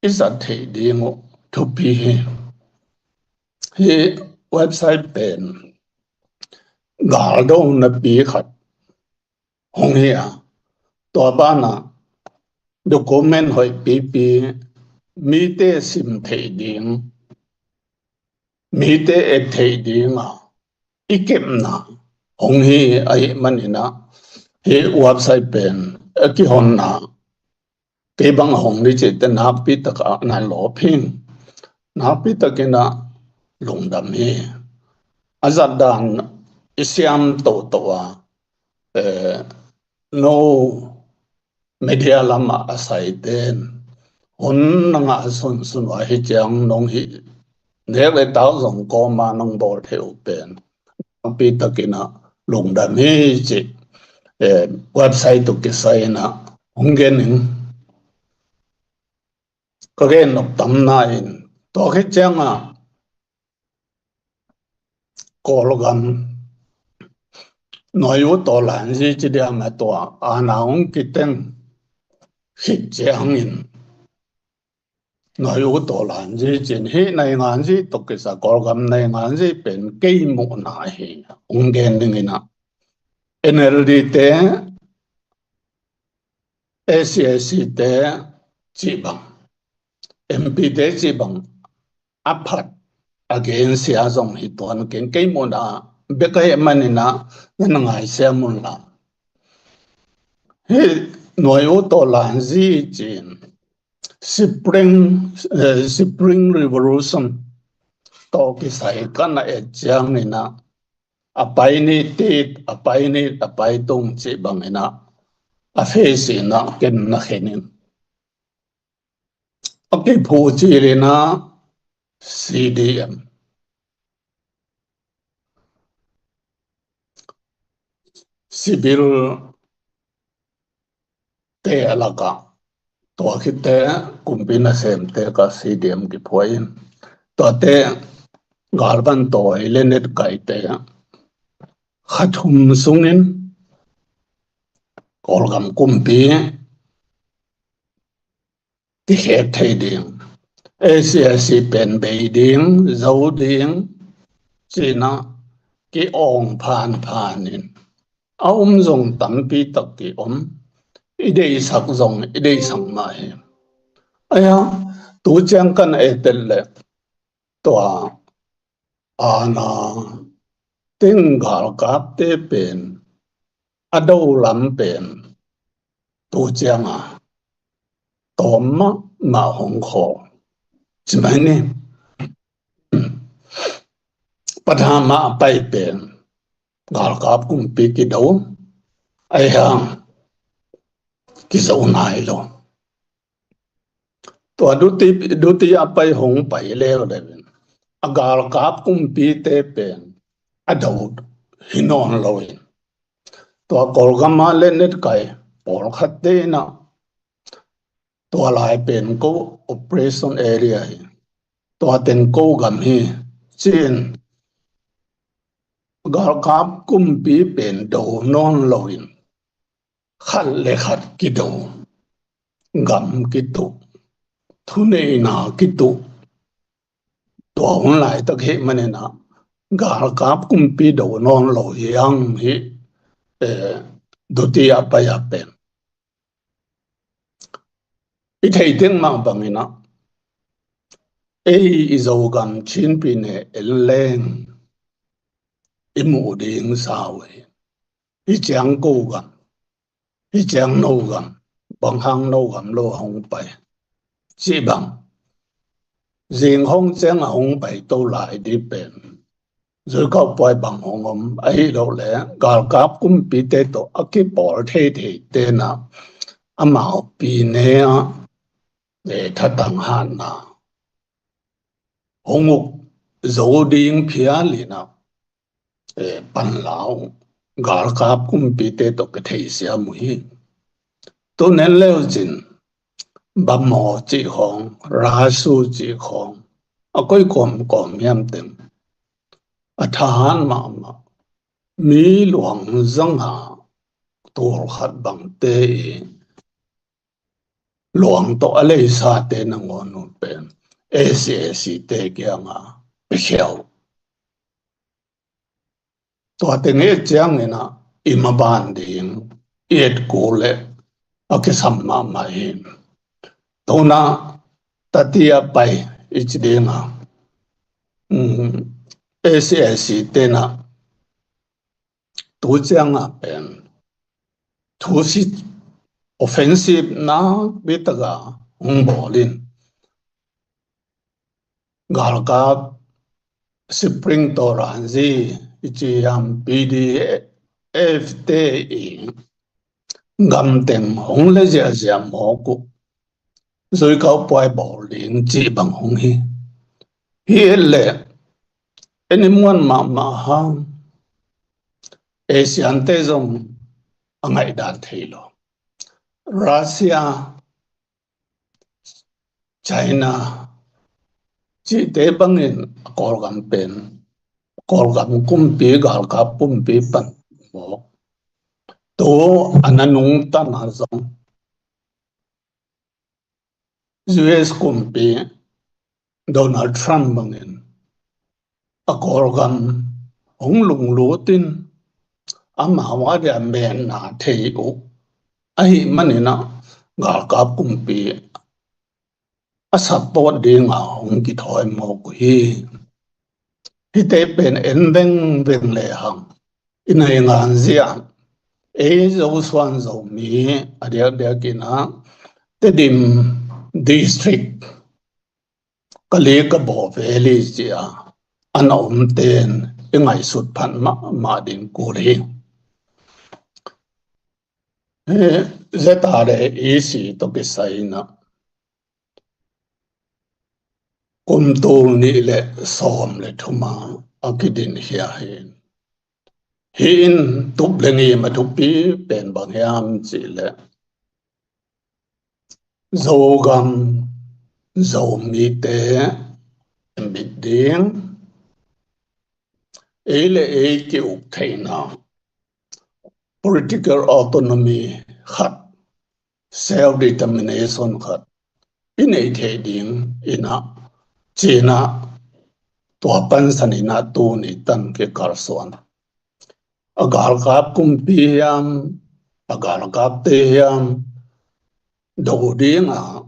i zat theih ding uh thupi hi. Hi website pen galdo napi khat hong hi a, Tua banah document hoih pipi, mite sim theih ding, mite et theih dinga i kepna hong hi ahih maninah, hih website pen a kihonna kei bang a hong ni cihte nakpi takah na lawp hi. Nakpi takinah lungdam hi. A zatdan i siam toto a, eh, no media lamah a saiten hun na ngah sunsun uh ahi ciang nong hih nek le tak zong kawma nong bawl thei uh pen nakpi takinah lungdam hi cih, eh, website uh kisai inah hong gen ing. Ka gen nop tamna in tua khit ciangah Kawlgam Nawi U Taw Lan Zi ci diam a tua ana hong kiteng khit ciangin Nawi U Taw Lan Zi cin hih naingan zi tawh kisa Kawlgam naingan zi pen kei muhna hi. Hong gen dinginah N L D te, A C A C te cih bang, M P te cih bang a phat a gensia zong hi tuan ken kei muhna bek ahih maninah na na ngaisiam unla. Hih Nawi U Taw Lan Zi cin Spring, eh, Spring Revolution tawh kisai kan a et cianginah a pai ni tit, a pai ni, a pai tung cih banginah a face inah ken na khenin a kiphu cilinah C D M, civil te a lakah tua khitte kumpi nasemte ka C D M kiphuai in tuate galvan tawi le netkaite kha thum sungin Kawlgam kumpi kikhek thei ding, A C A C pen bei ding, zo ding cinah ki-awng phanphanin a um zong tampi tak ki-om, i deihsak zong i deihsak mah hi. Aia, tu ciang kan etel leh tua ana teng galkapte pen a do lam pen tu cianga tawm mahmah hong khawl ci mai ni. Pathama a pai pen galkap kumpi kido, aihang kizo nai lo. Tua duti, duti a pai hong pai leuleu in a galkap kumpite pen a do hi nawn lo in tua Kawlgama le netkai pawlkhatte inah tua lai pen ko operation area hi, tua teng ko gam hi ci-in galkap kumpi pen do nawn lo in khat le khat kido, gam kituh, thuneihna kituh. Tua hun laitak hih maninah galkap kumpi do nawn lo hi ang hih, eh, duti a pai a pen. I thei teng mah banginah ei i Zogam Chinpi ne en leng i muh ding sau hi. Hi ciang ko gam, hi ciang no gam, bang hang no gam lo hong pai cih bang, zing hong ciang a hong pai to lai di pen zuikau puai bang hong om ahi lo le galkap kumpite tawh a kipawl theithei tenah amau pi ne ah, eh, thatang hatna hong uk zo ding phial inah, eh, panlau galkap kumpite tawh ka theisiam uh hi. Tu nen leu cin Bamaw cih khawng, Rasu cih khawng a koi kawmkawm hiam teng a thahat mahmah mi luang zanga tul khat bangte i luang tawh a leisate nangawn uh pen A C A C te kianga pikhia uh. Tua teng i et cianginah i maban ding i et kul le a kisam mahmah hi. Tuna tatia pai i ci dinga, um, A C I C tena tu cianga pen thusit offensive nak bitaka hong bawlin galkap Spring Toranzi i ci hiam P D F te i gamteng hong le ziahziah mawk uh. Zui kau puai bawl ding cih bang hong hi. Hi et le eni muan mahmah hang Asian te zong a ngaihdan thei lo. Russia, China cihte bangin a Kawlgam pen, Kawlgam kumpi, galkap kumpi pan mawk. Tu a na nungtana zong U S kumpi Donald Trump bangin a Kawlgam hong lunglutin amau a dia menna thei uh ahih maninah galkap kumpi a support dinga hong kithawi mawk uh hi. Hihte pen en vengveng lehang i naingan zia ei Zosuan Zomi a diakdiakinah Tedim District Kalay Kabaw Valley cia a na omten i ngaihsut phat mahmah ding kul hi. Hi Z R A E C tawh kisai inah kum tul nih le sawm le thuma a kidinkhia hi. Hi in tup le ngim a thupi pen bang hiam cihleh Zogam Zomite mit ding, ei le ei ki-uk theihna political autonomy khat, self determination khat i neih theih ding inah cinah tua pansan inah tuni tan kikalsuan a galkap kumpi hiam, a galkapte hiam do dinga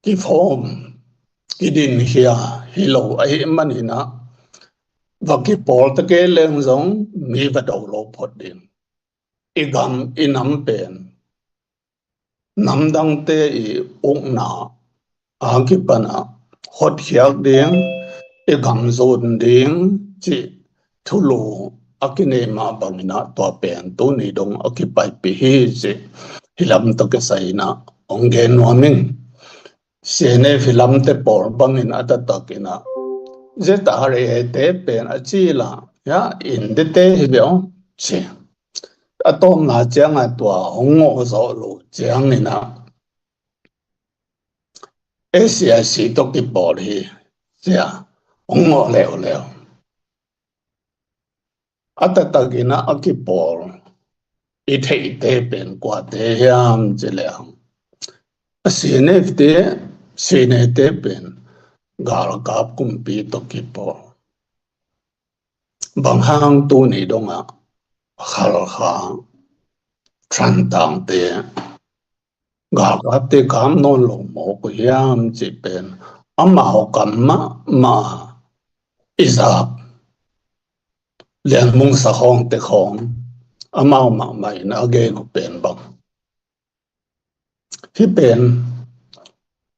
kiform kidinkhia hi lo ahih maninah va kipawl ta kei leng zong mi va do lo phot ding. I gam i nam pen namdangte i ukna a kipana hotkhiak ding, i gam zun ding cih thulu a kinei mah banginah tua pen tuni dong a kipaipih hi cih hi lam tawh kisai inah hong gen nuam ing. C N F hi lamte pawl bangin a taktakinah Z R A te pen a cila ya indete hi bia ci a tawmna cianga tua hong ngawh zawh lo cianginah A C I C tawh kipawl hi cia hong ngawh leuleu. A taktakinah a kipawl i theihte pen kuate hiam ci lehang a C N F te, C N A te pen galkap kumpi tawh kipawl. Bang hang tuni dongah Khalkha, Thantlang te galkapte kap nawn lo mawk uh hiam cih pen amau kam mahmah i zak Lian Mung Sakhawngte khawng amau mahmah in a gen uh pen bang. Hih pen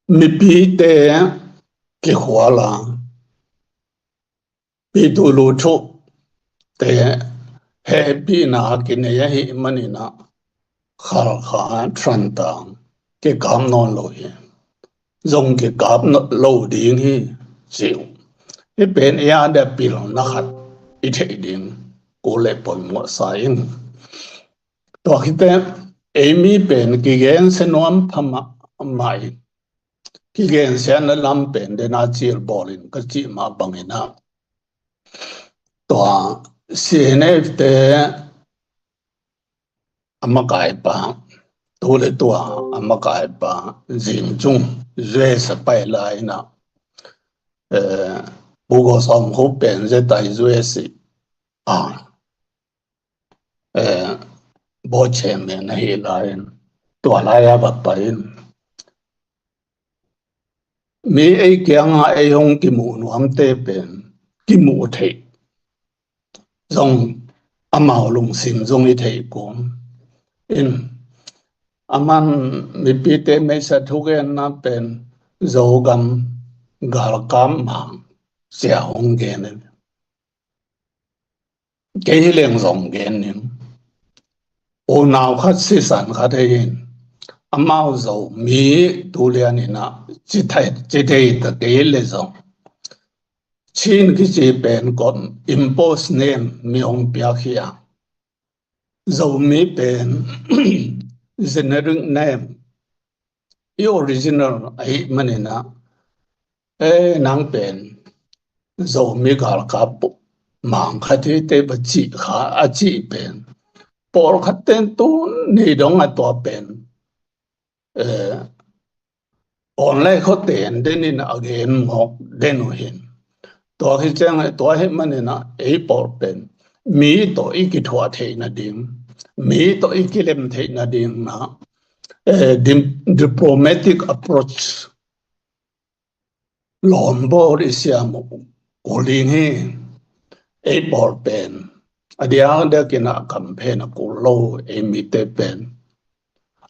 mipite kikhual a Pitu Luthu te hehpihna kinei ahih maninah Khalkha, Thantlang kikap nawn lo hi. Zong kikap lo ding hi ci uh. Hih pen i a dia pilna khat i theih ding kul le poimawh sa ing. Tua khite ei mi pen kigensia nuam pha mahmah in kigensiatna lam pen dena cil bawlin ka cih mah banginah tua C N F te a makaipa, tu le tua a makaipa Zing Cung, U S a pai lai inah eh, Pu Go Sawm Khup pen Z I U S a eh, Board Chairman ahi lai-in, tua lai-a va pai in, mi ei kiangah ei hong kimuh nuamte pen kimuh theih zong, amau lungsim zong i theih kawm in, aman mipite meisa thugenna pen Zogam galkap mang sia hong gen in. Kei hi leng zong gen ning. Unau khat sisan khat hi in, amau Zomi tu lian in ah ci thei, ci thei ta kei le zong, Chin kici pen kong impose name mi hong piak hi a, Zomi pen generic name, i original ahih manin ah, e, nang pen Zomi galkap mang khat hi teh va cih kha, a cih pen pawlkhat ten tuni dong a tua pen, e, online khawng ten den in a gen mawk den uh hi. Tua hi ciang, tua ahih manin ah ei pawl pen mi tawh i kithuah theih nading, mi tawh i kilem theih nading in ah, e, dim-, diplomatic approach lawmbawl i siam uh kul ding hi. Ei pawl pen a diakdiak in ah campaign a kul lo, ei mite pen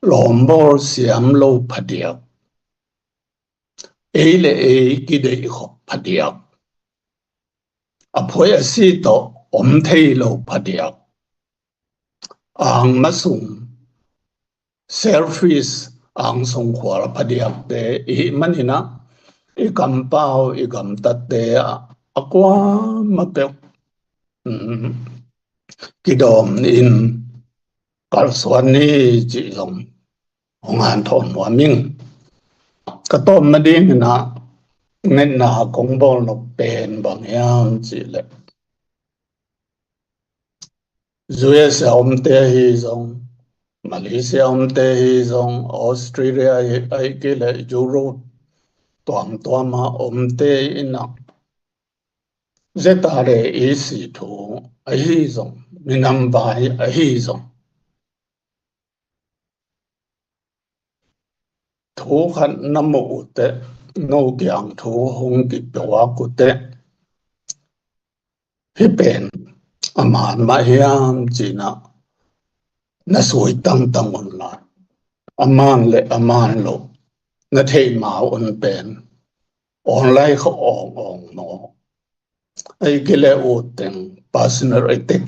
lawmbawl siam lo phadiak, ei le ei kideih khop phadiak, a phuai a si tawh om thei lo phadiak, ang masung, selfish, ang sung khual phadiakte i hih manin ah, i kampau, i gamtatte ah a kuamah peuh, mm, kidawm in kalsuan ni cih zong hong hanthawn nuam ing. Ka tawp ma ding in ah, ngetna kong bawl nop pen bang hiam cih leh, U S A omte hi zong, Malaysia omte hi zong, Australia hi, ahih kei leh Europe tuamtuam a omte in ah, Z R A E C thu ahi zong, minam vai ahi zong, thu khat na muh uh teh, no kiang thu hong kipia uh teh, hih pen a man mah hiam ci-in ah na sui tangtang un la, a man le a man lo na theih ma un pen online khawng awng awng maw, ahih kei leh ut teng personal attack,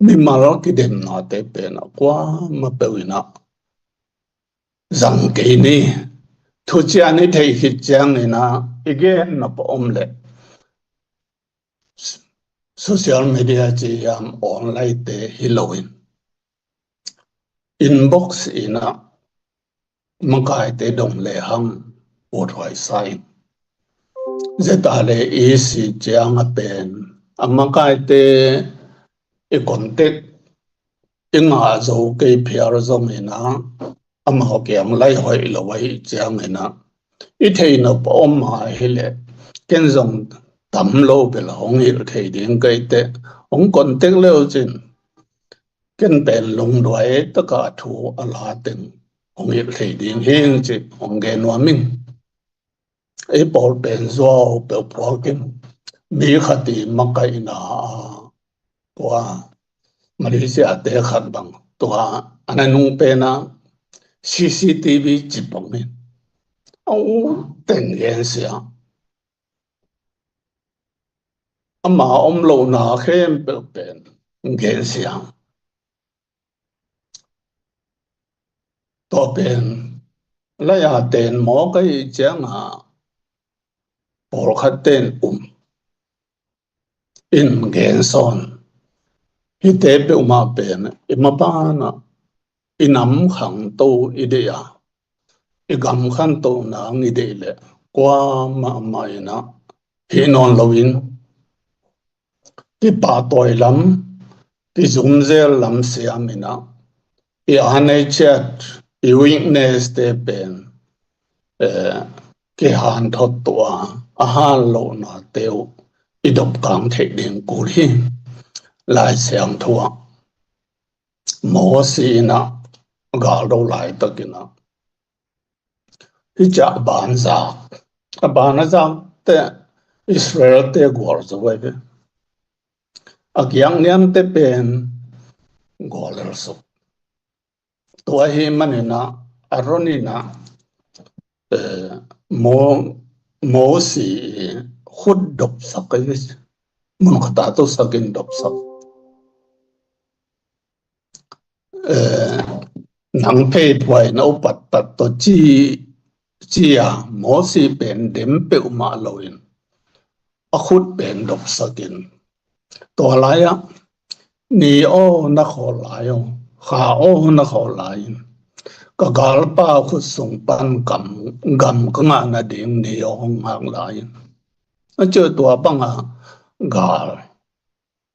mimal kidemnate pen a kuamah peuh in ah zang kei ni. Thuciam i theih khit ciangin ah i gen nop a om leh social media ci hiam, online te hi loin inbox in ah makaite dong lehang ut huai sa ing. Z R A E C ciang a pen a makaite i contact i ngah zo kei phial zongin ah, amau kiang lai hoih lo ahih ciangin ah, i theih nop a om mah hi leh, ken zong tam lo bel hong hilh thei ding ka hih teh, hong contact le uh cin, ken pen lungduai takin thu a la teng hong hilh thei ding hi ing ci hong gen nuam ing. Ei pawl pen zuau peuh phuak in, mi khat i makaihna ah, tua Malaysia te khat bang, tua a na nung pen ah C C T V cip bang in, a ut teng gensia, ama om lohna khempeuh pen gensia. Tua pen lai-a ten mawk ahih ciangin pawlkhat ten um in gen sawn. Hihte peuhmah pen i mapan ah i nam khangto i deih a, i gam khangto nang i deih leh kuamah mah in ah hih nawn loin, kipahtawi lam, kizumzel lam siam in ah, i anei ciat, i weakness te pen, eh, kihanthot tuah a, a han lohnate uh i dopkang theih ding kul hi. Lai Siangtho ah Mosi in ah galdo laitakin ah hih ciah banzak, a ban a zakte Israel-te gualzo ahi ve. A giak niamte pen guallel suk. Tua ahih manin ah Aaron in ah eh, Mo- Mosi i khut dopsak ahi ve. Mun khat ah tosakin dopsak. Eh, nang phei phuai na upatpat tawh ci, ci-a Mosi pen dem peuhmah loin a khut pen dopsakin. Tua lai-ah, ni aw na khawl lai aw, kha aw na khawl lai-in ka galpa khut sung pan gam, gam ka ngah nading ni aw hong ngak lai-in. A ciah tua bangah gal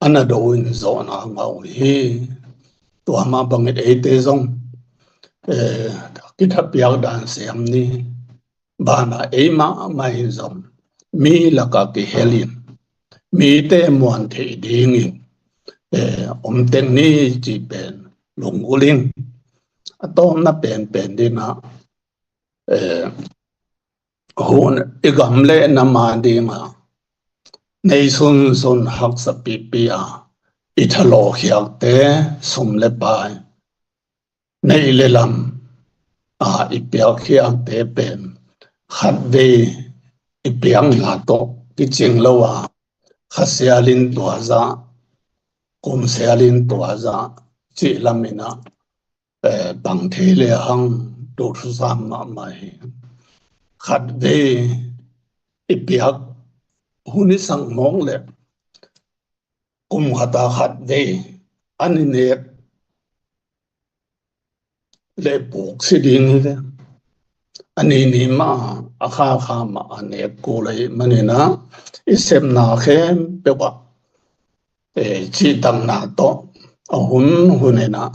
a na do in zawhna ngah uh hi. Tua mah bangin eite zong eh, kithapiak dan siam ni. Banah ei mahmah in zong mi lakah kihelin mite muan theih dingin eh, om teng ni cih pen lunggulh ing. A tawpna penpen dinah eh, hun i gam le nam a dingah nei sunsun haksa pipi a i thalawhkhiakte, sum le pai, neih le lam a i piakkhiakte pen khatvei i piakna tawh kicing lo a, kha sialin tua zah, kum sialin tua zah cih lamin ah eh, bang thei le hang duhthusam mahmah hi. Khatvei i piak hun i sang mawk le kum khat a khatvei an i nek le puk si ding hi ve. A ni ni mah a kha kha mah a nek kul ahih manin ah i sepna khempeuh ah eh, cihtakna tawh a hun hun in ah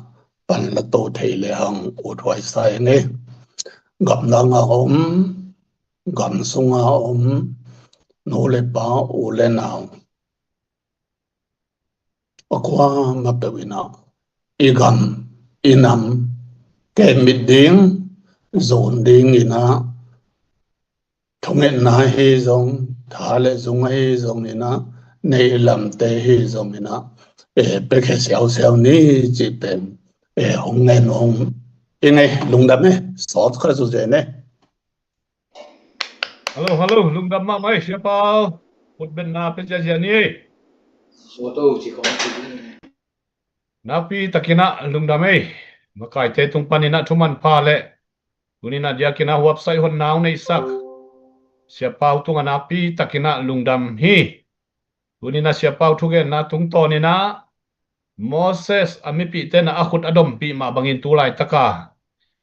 pan la to thei le hang ut huai sa ing ei. Gam dang a om, gam sung a om nu le pa, u le nau, a kuamah peuh in ah i gam i nam kemit ding, zon ding in ah thungetna hi zong, tha le zung ahi zongin ah, neih lamte hi zongin ah, eh, piakhia siausiau ni cih pen eh, hong ngen hong i ngei. Lungdam e, sawt kha zu zen e. Hallo, hallo, lungdam mahmah e, Sia Pau. Khutbetna pia ziazia ni e. Nakpi takin ah lungdam e. Makaite tung panin ah thuman pha le tuni in ah diakin ah huapsaih honna hong neihsak Sia Pau tungah nakpi takin ah lungdam hi. Tuni in ah Sia Pau thugenna tungtawnin ah Moses a mipihte in ah a khut a dompih mah bangin tu laitaka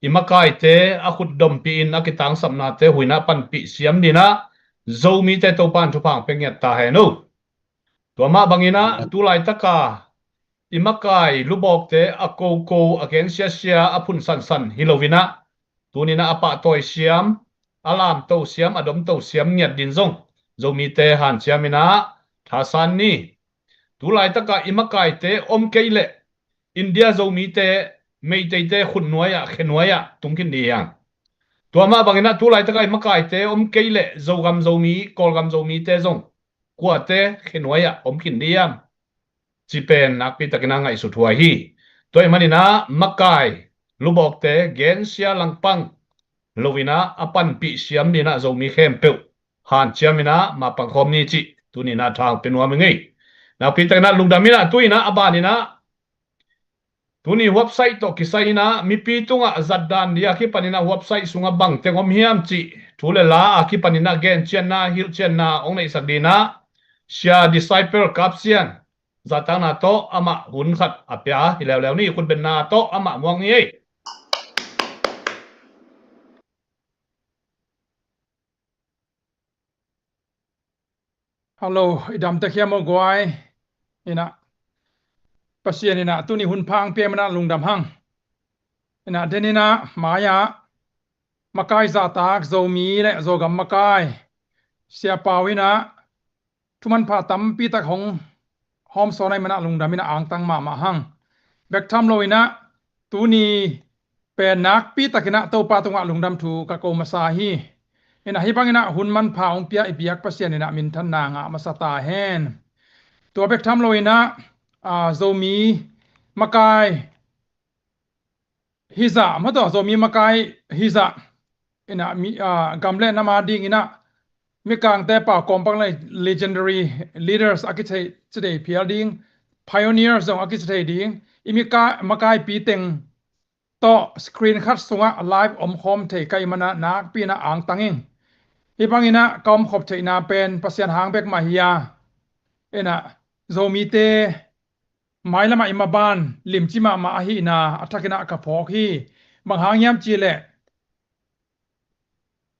i makaite a khut dompih in a kitangsapnate huih in ah panpih siam dingin ah Zomite Topa'n thupha hong pia ngiat ta hen o. Tua mah bangin ah tu laitaka i makai lubawkte a koko, a gensiasia, a phun sansan hi loin ah tuni in ah a pahtawi siam, a lamto siam, a domto siam ngiat dingin zong Zomite hanciam in ah thasan ni. Tu laitaka i makaite om kei leh India Zomite, Meiteite khutnuai ah, khenuai ah tung khin ding hi hang. Tua mah bangin ah tu laitaka i makaite om kei leh Zogam Zomi, Kawlgam Zomite zong kuate khenuai ah om khin ding hiam? Ci pen nakpi takin ah ngaihsut huai hi. Tua ahih manin ah makai lubawkte gensia langpang loin ah a panpih siam dingin ah Zomi khempeuh hanciam in ah mapang khawm ni cih tuni in ah tha hong pia nuam ing ei. Nakpi takin ah lungdam in ah tu in ah a ban in ah tuni huapsaih tawh kisai in ah mipi tungah zatdan ding a kipan in ah huapsaih sungah bangteng om hiam cih thu le la a kipan in ah gencianna, hilhcianna hong neihsak dingin ah Sia Disciple Kap Sian zahtakna tawh amah hun khat a pia hi leuleu ni. Khutbetna tawh amah muak ni ei. Hallo, i damtek hiam aw guai? In ah Pasian in ah tuni hun pha hong pia manin ah lungdam hang. In ah den in ah mai-ah makai zahtak Zomi le Zogam makai Sia Pau in ah thuman pha tampi tak hong hawmsawn ahih manin ah lungdam in ah angtang mahmah hang. bek tham lo inah tuni pen nakpi takinah Topa tungah lungdam thu ka ko masa hi. Inah hih banginah hun manpha hong pia i biak Pasian inah minthanna ngah masa ta hen. Tua bek tham lo inah, ah, Zomi makai hizah, maw taw, Zomi makai hizah, inah mi, ah, gam le nam a dinginah Mikangte pau kawmpak le legendary leaders a kici thei phial ding, pioneers zong a kici thei ding, i mika-, makaipi teng tawh screen khat sungah live omkhawm thei ka hih manah nakpi inah angtang ing. Hih banginah ka omkhop theihna pen Pasian hang bek mah hi a, inah Zomite mailamah i maban limci mahmah ahihna a thakinah ka phawk hi. Bang hang hiam cihleh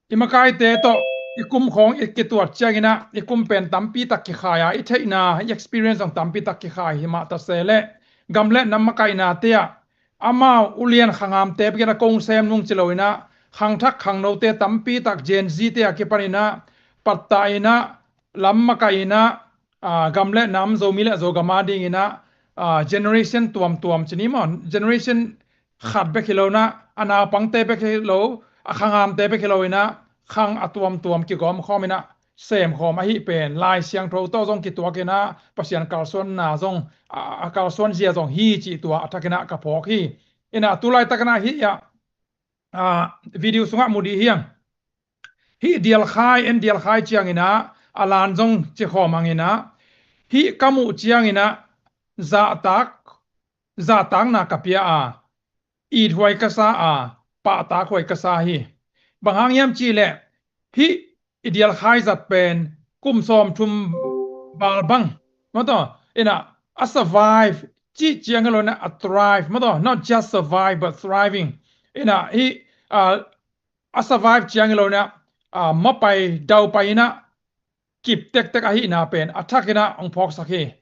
i makaite tawh i kum khawng i kituat cianginah i kum pen tampi tak kikhai a, i theihna, i experience zong tampi tak kikhai hi mah ta se leh gam le nam makaihna te ah amau ulian khangamte bekin a kong sem nung ci lo inah khangthak khangnote tampi tak Gen Z te a kipan inah pattah inah lam makaih inah, ah, gam le nam, Zomi le Zogam a dinginah, ah, generation tuamtuam ci ni maw, generation khat bek hi lo inah, a naupangte bek hi lo, a khangamte bek hi lo inah, khang a tuamtuam kigawmkhawm inah semkhawm ahi pen Lai Siangtho tawh zong kituak inah Pasian kalsuanna zong, a, a kalsuan zia zong hi cih tua a thakinah ka phawk hi. Inah tu laitakinah hih ah, ah, video sungah mu dih hiang. Hih dialkhai, en dialkhai cianginah a lan zong cikhawm hanginah hih ka muh cianginah zahtak, zahtakna ka pia a, ithuai ka sa a, pahtakhuai ka sa hi. Bang hang hiam cihleh hih i dialkhai zat pen kum sawmthum val bang, maw taw, inah a survive cih ciang hi lo inah a thrive, maw taw, not just survive but thriving. Inah hih, ah, a survive ciang hi lo inah, ah, mapai daupai inah kip tektek ahihna pen a thakinah hong phawksak hi.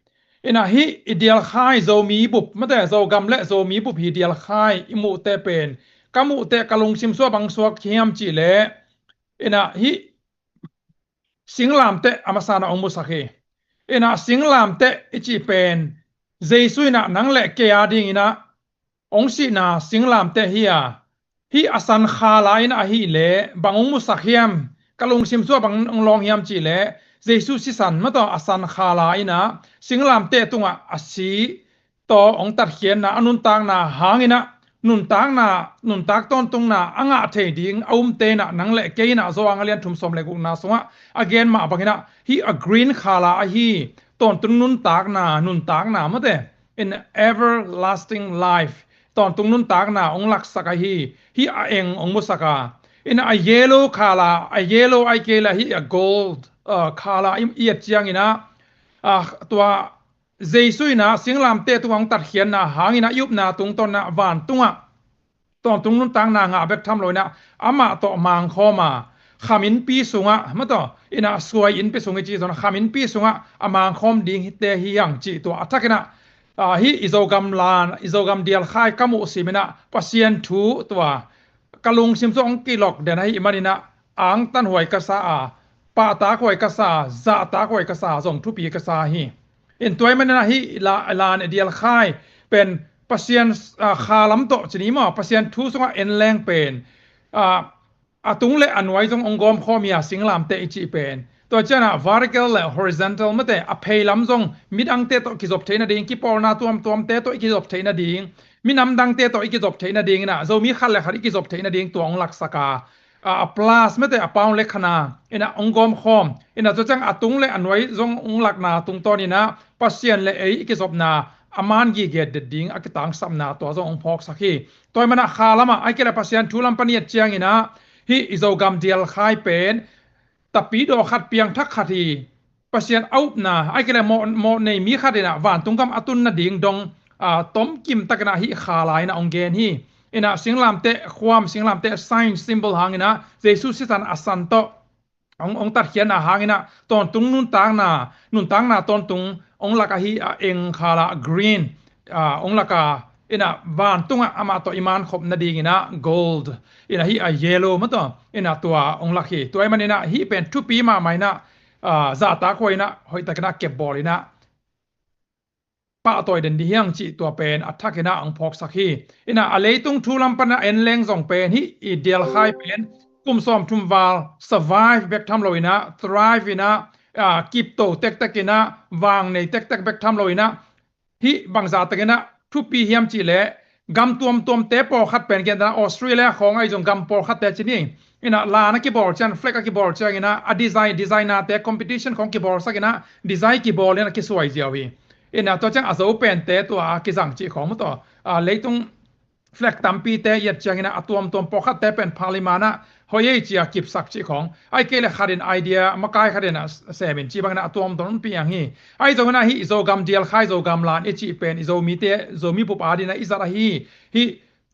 Inah hih i dialkhai Zomi bup, maw taw, Zogam le Zomi bup hi dialkhai i muhte pen ka muhte ka lungsim sua bang suak hiam cihleh, inah hih singlamteh a masana hong musak hi. Inah singlamteh i cih pen Jesu inah nang le kei a dinginah hong sihna singlamteh hi a, hih a san khala inah ahih leh bang hong musak hiam, ka lungsim sua bang hong lawng hiam cihleh Jesu sisan, maw taw, a san khala inah singlamteh tungah a si tawh hong tatkhiatna, a nuntakna hanginah nuntakna, nuntak tawntungna a ngah thei ding a umte inah nang le kei inah Johan a lian thum sawm le gukna sungah a gen mah banginah hih a green khala ahi tawntung nuntakna, nuntakna, maw taw, in everlasting life, tawntung nuntakna hong laksak ahi, hih a eng hong musak a, inah a yellow khala, a yellow ahih kei leh hih a gold, uh, khala i, i et cianginah, ah, tua Jesu inah singlamteh tungah hong tatkhiatna hanginah i upna tungtawn inah vantungah tawntung nuntakna ngah bek tham lo inah amah tawh mangkhawm a, kham innpi sungah, maw taw, inah suai innpi sung i cih zong kham innpi sungah a mangkhawm dingte hi hang cih tua a thakinah, ah, hih i Zogam lan, i Zogam dialkhai ka muh siminah Pasian thu tua ka lungsim sua hong kilok den ahih maninah angtanhuai ka sa a, pahtakhuai ka sa a, zahtakhuai ka sa a, zong thupi ka sa hi. In tua ahih maninah hih la-, lan i dialkhai pen Pasian, ah, khalam tawh ci ni maw, Pasian thu sungah en leng pen, ah, a tung le a nuai zong hong gawmkhawm hi a, singlamteh i cih pen. Tua cianah vertical le horizontal, maw taw, a pheilam zong midangte tawh kizop theih nading, kipawlna tuamtuamte tawh i kizop theih nading, minam dangte tawh i kizop theih nading inah Zomi khat le khat i kizop theih nading tua hong laksak a, a, a plus, maw taw, a pound le khana inah hong gawmkhawm. Inah tua ciang a tung le a nuai zong hong lakna tungtawn inah Pasian le ei i kizopna a man gige det ding a kitangsapna tua zong hong phawksak hi. Tua ahih manah khalamah ahih kei leh Pasian thu lam pan i et cianginah hih i Zogam dialkhai pen tapidaw khat, piangthak khat hi. Pasian a upna, ahih kei leh mawh, mawh nei mi khat inah vantung gam a tun nading dong, ah, tomkim takinah hih khala inah hong gen hi. Inah singlamteh khuam, singlamteh sign, symbol hanginah Jesu sisan a san tawh hong, hong tatkhiatna hanginah tawntung nuntakna, nuntakna tawntung hong lak ahi a, eng khala green, ah, hong lak a, inah vantungah amah tawh i mankhop nadinginah gold, inah hih a yellow, maw taw, inah tua hong lak hi. Tua ahih maninah hih pen thupi mahmah inah, ah, zahtakhuai inah hoihtakinah kepbawl inah pahtawi den dih hiang cih tua pen a thakin ah hong phawksak hi. Inah a leitung thu lam pan ah en leng zong pen hih i dialkhai pen kum sawmthum val survive bek tham lo inah, thrive inah, ah, kipto tektek inah, vang nei tektek bek tham lo inah, hih bangzah takin ah thupi hiam cih leh gam tuamtuamte pawlkhat pen, gentehna Australia khawng ahi zong gam pawlkhatte ci ni. Inah lan a kibawl ciang, flag a kibawl ciang inah a design, designer-te competition khawng kibawlsak inah design kibawl inah kisuai ziau hi. Inah tua ciang a Zo pente tua a kizang cih khawng maw taw, a leitung flag tampite i et ciang inah a tuamtuam pawlkhatte pen parliament ah hoih ei ci a kipsak cih khawng, ahih kei leh khat in idea makai khat in ah sem in cih bang inah a tuamtuam hong piang hi. Ahi zong inah hih Zogam dialkhai, Zogam lan i cih pen i Zomite, Zomi bup adingin ah i zat ahi hi.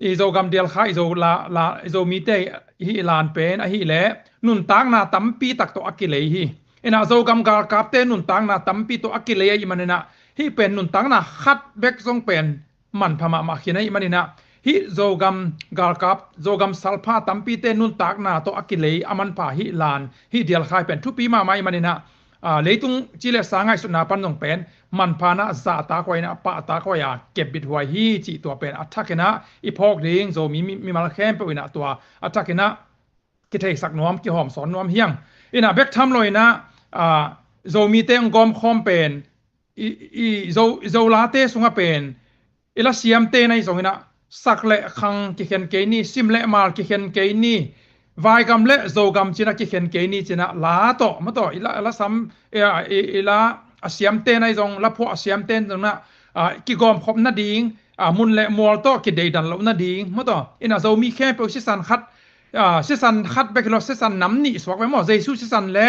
I Zogam dialkhai, i Zo la, la, i Zomite hih lan pen ahih leh nuntakna tampi tak tawh a kilei hi. Inah Zogam galkapte nuntakna tampi tawh a kilei ahih man inah hih pen nuntakna khat bek zong pen manpha mahmah khin ahih man inah hih Zogam galkap, Zogam salpha tampite nuntakna tawh a kilei a manpha hih lan, hih dialkhai pen thupi mahmah ahih man inah, ah, leitung ci le sa ngaihsutna pan zong pen manpha inah zahtak huai inah pahtak huai a kepbit huai hi cih tua pen a thakin ah i phawk ding, Zomi mi, mimal khempeuh inah tua a thakin ah kitheisak nuam, kihawmsawn nuam hiang. Inah bek tham lo inah, ah, Zomite hong gawmkhawm pen i, i, Zo, Zolate sungah pen i lasiamte na hi zong inah sak le khang kikhen kei ni, sim le mal kikhen kei ni, vaigam le Zogam ci inah kikhen kei ni ci inah la tawh maw taw, i la, lasam, i, i, i la a siamte na hi zong, laphuah a siamte na hi zong inah, ah, kigawmkhop nading, ah, mun le mual tawh kideidan loh nading maw taw, inah Zomi khempeuh sisan khat, ah, sisan khat bek hi lo, sisan nam nih suak bek maw, Jesu sisan le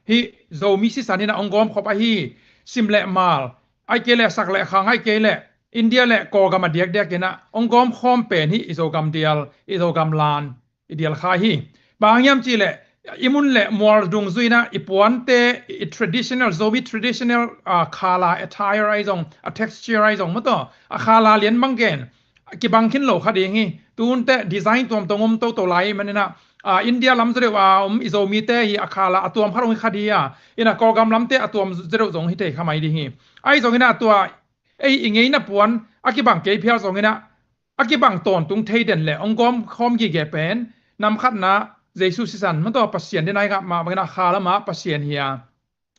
hih Zomi sisan inah hong gawmkhop ahi sim le mal, ahih kei leh sak le khang, ahih kei leh India le Kawlgam a diakdiak inah hong gawmkhawm pen hih i Zogam dial, i Zogam lan, i dialkhai hi. Bang hang hiam cih leh i mun le mual dungzui inah i puante, i traditional, Zomi traditional, ah, khala, attire ahi zong, a texture ahi zong maw taw, a khala lian bang gen kibang khin lo kha ding hi. Tunte design tuamtuam om toto lai ahih man inah, ah, India lam zaw deuh a om i Zomite hi a khala a tuam kha dong hi kha ding hi a, inah Kawlgam lamte a tuam zaw deuh zong hi thei kha mai ding hi. Ahi zong inah tua ei i ngeina puan a kibang kei phial zong inah a kibang tawntung thei den le hong gawmkhawm gige pen nam khatna Jesu sisan maw taw, Pasian ding a hi ngah mah bang inah kha lamah Pasian hi a,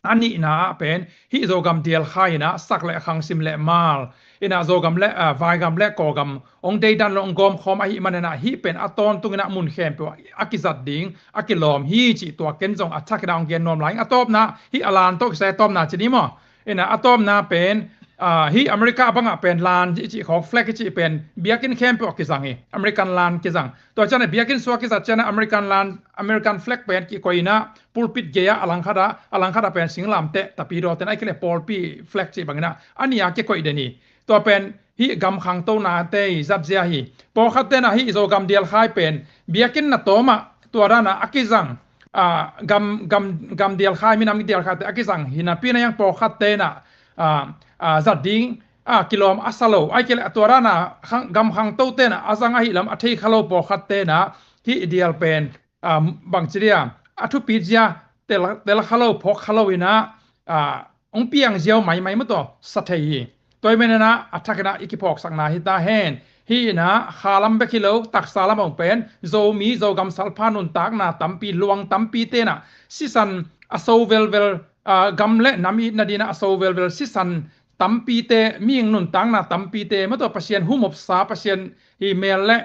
a nihna ah pen hih Zogam dialkhai inah sak le khang, sim le mal inah Zogam le, ah, vaigam le Kawlgam hong deidan lo, hong gawmkhawm ahih man inah hih pen a tawntung inah mun khempeuh a kizat ding a kilawm hi cih tua ken zong a thakin ah hong gen nuam lai ing. A tawpna hih a lan tawh kisai a tawpna ci ni maw. Inah a tawpna pen, ah, hih America bangah pen lan i cih khawng, flag i cih pen biakinn khempeuh ah kizang hi. American lan kizang. Tua ciang a biakinn sung ah kizat ciang a American lan, American flag pen kikoih inah pulpit gei ah a langkhat ah, a langkhat ah pen singlamteh, tapidaw ten, ahih kei leh pawlpi flag cih bang inah a nih a kikoih den hi. Tua pen hih gam khangtonate i zatzia hi. Pawlkhatte inah hih Zogam dialkhai pen biakinn na tawm ah tua dan ah a kizang, ah, gam, gam, gam dialkhai, minam dialkhaite a kizang hi napi inah hiang pawlkhatte inah, ah, ah, zat ding, ah, kilawm a sa lo. Ahih kei leh tua dan ah khang, gam khangtote inah a zang ahih lam a thei kha lo pawlkhatte inah hih dial pen, ah, bangci dia, a thupi zia tel, tel kha lo, phawk kha lo inah, ah, hong piang ziau maimai maw taw, sa thei hi. Tua ahih man inah a thakin ah i kiphawksakna hi ta hen. Hih inah kha lam bek hi lo, taksa lam ah pen Zomi, Zogam salpha nuntakna tampi, luang tampite inah sisan a so velvel, ah, gam le nam itna ding inah a so velvel sisan tampite, mihing nuntakna tampite maw taw, Pasian humopsa, Pasian hi mel le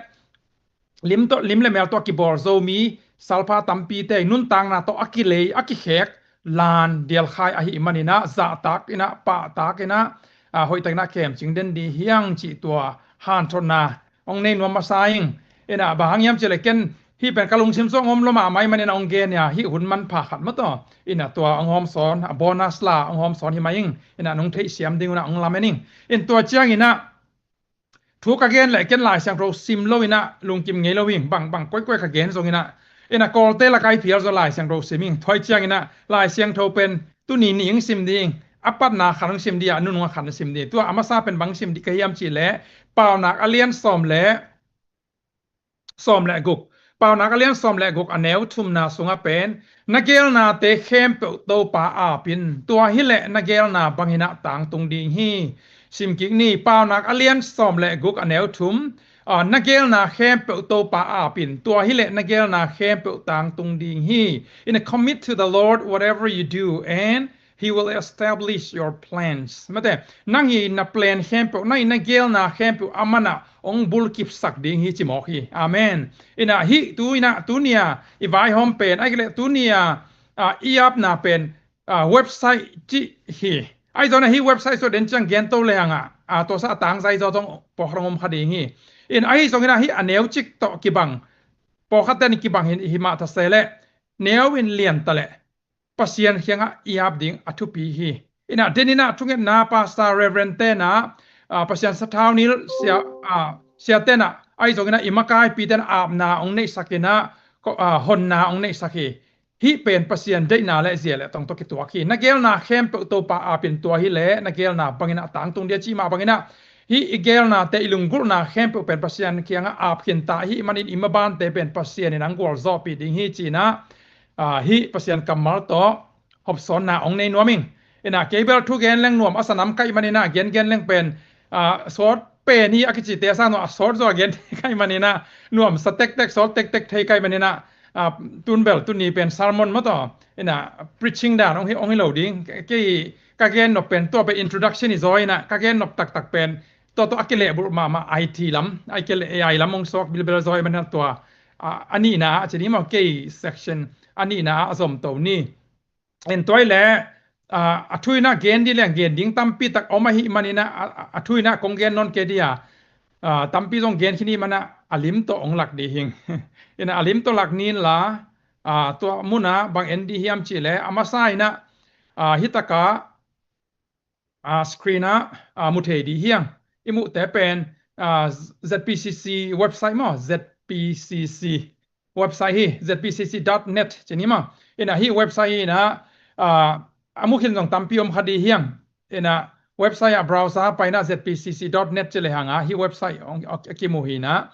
lim tawh, lim le mel tawh a kibawl Zomi salpha tampite nuntakna tawh a kilei, a kikhek lan dialkhai ahih man inah zahtak inah, pahtak inah, ah, hoihtak inah kemcing den ding hiang cih tua hanthotna hong nei nuam masa ing. Inah bang hang hiam cih leh ken hih pen ka lungsim sung hong om lo mahmah ahih man inah hong gen hi a, hih hun manpha khat maw taw. Inah tua hong hawmsawn, a bonus la hong hawmsawn hi mai ing. Inah nong theihsiam ding un ah hong lamen ing. In tua ciang inah thu ka gen leh ken Lai Siangtho sim lo inah lungkim ngei lo ing, bang, bang koikoi ka gen zong inah, inah Kawlte lakah i phial zaw Lai Siangtho sim ing. Tua ahih ciang inah Lai Siangtho pen tuni ni hong sim ding, a patna khat hong sim ding a, nunung a khat hong sim ding. Tua a masa pen bang sim ding ka hiam cih leh Paunak a lian sawm le, sawm le guk. Paunak a lian sawm le guk a neu thumna sungah pen, na geelnate khempeuh Topa ap in, tua hi leh na geelna bang inah tangtung ding hi. Sim kik ni, Paunak a lian sawm le guk a neu thum. Ah, na geelna khempeuh Topa aap in, tua hileh na geelna khempeuh tangtung ding hi. In a commit to the Lord whatever you do, and He will establish your plans. Mate, nang hi na plan khempeuh, nang hi na geelna khempeuh aman ah hong bulkipsak ding hi ci mawk hi. Amen. In a hih tu in a tuni a i vaihawm pen, ahih kei leh tuni a, ah, i apna pen, ah, website cih hi. Ahi zongin ah hih website sung den ciang gen to le hang ah, ah, tua sa a tangzai zaw zong pawlkhat hong om kha ding hi. In ahi zongin ah hih a neu cik tawh kibang, pawlkhat ten kibang hi, hi mah ta se leh, neu in lian ta leh Pasian kiangah i ap ding a thupi hi. In a den in a thungetna pastor reverend ten a, ah, Pasian sathau nil sia, ah, sia ten a, ahi zongin ah i makaipi ten apna hong neihsak in a, ko-, ah, honna hong neihsak hi. Hih pen Pasian deihna le zia le tong tawh kituak hi. Na geelna khempeuh Topa aap in, tua hileh na geelna bangin ah tangtung ding hi ci mah bangin ah, hih i geelnate, i lunggulhna khempeuh pen Pasian kiangah aap khin ta ahih manin i mabante pen Pasian in hong gualzawhpih ding hi ci in a, ah, hih Pasian kammal tawh hopsawnna hong nei nuam ing. In a kei bel thu gen leng nuam a sa nam ka hih manin a, gen gen leng pen, ah, sawt pen hi a kicite a sang nuam a sawt zaw a gen ka hih manin a, nuamsa tektek, sawt tektek thei ka hih manin a, ah, tun bel tuni pen sermon maw taw, in a preaching dan hong hi, hong hi lo ding. Kei ka gen nop pen tua pen introduction hi zaw in a, ka gen nop taktak pen tua tawh a kilehbulh mahmah I T lam, a kileh A I lam hong suak bilbel zaw ahih manin a tua, ah, a nihna ah ci ni maw, kei section a nihna ah a zom to ni. En tua hileh, ah, a thu in a gen ding leng gen ding tampi tak om ahih manin a, a, a, a thu in a kong gen nawn kei ding a, ah, tampi zong gen khin ahih manin a, a lim tawh hong lak ding hi ing. In a lim tawh lak ni in la, ah, tua mun ah bang en ding hiam cih leh, a masa in a, ah, hih tak ah, ah, screen ah, ah, mu thei ding hi ing. I muhte pen, ah, Z P C C website maw, Z P C C website hi, Z P C C dot net ci ni maw. In a hih website hi in a, ah, a mu khin zong tampi om kha ding hi ing. In a website ah browser pai in a Z P C C dot net ci le hang a, hih website hong, a, a kimu hi in a.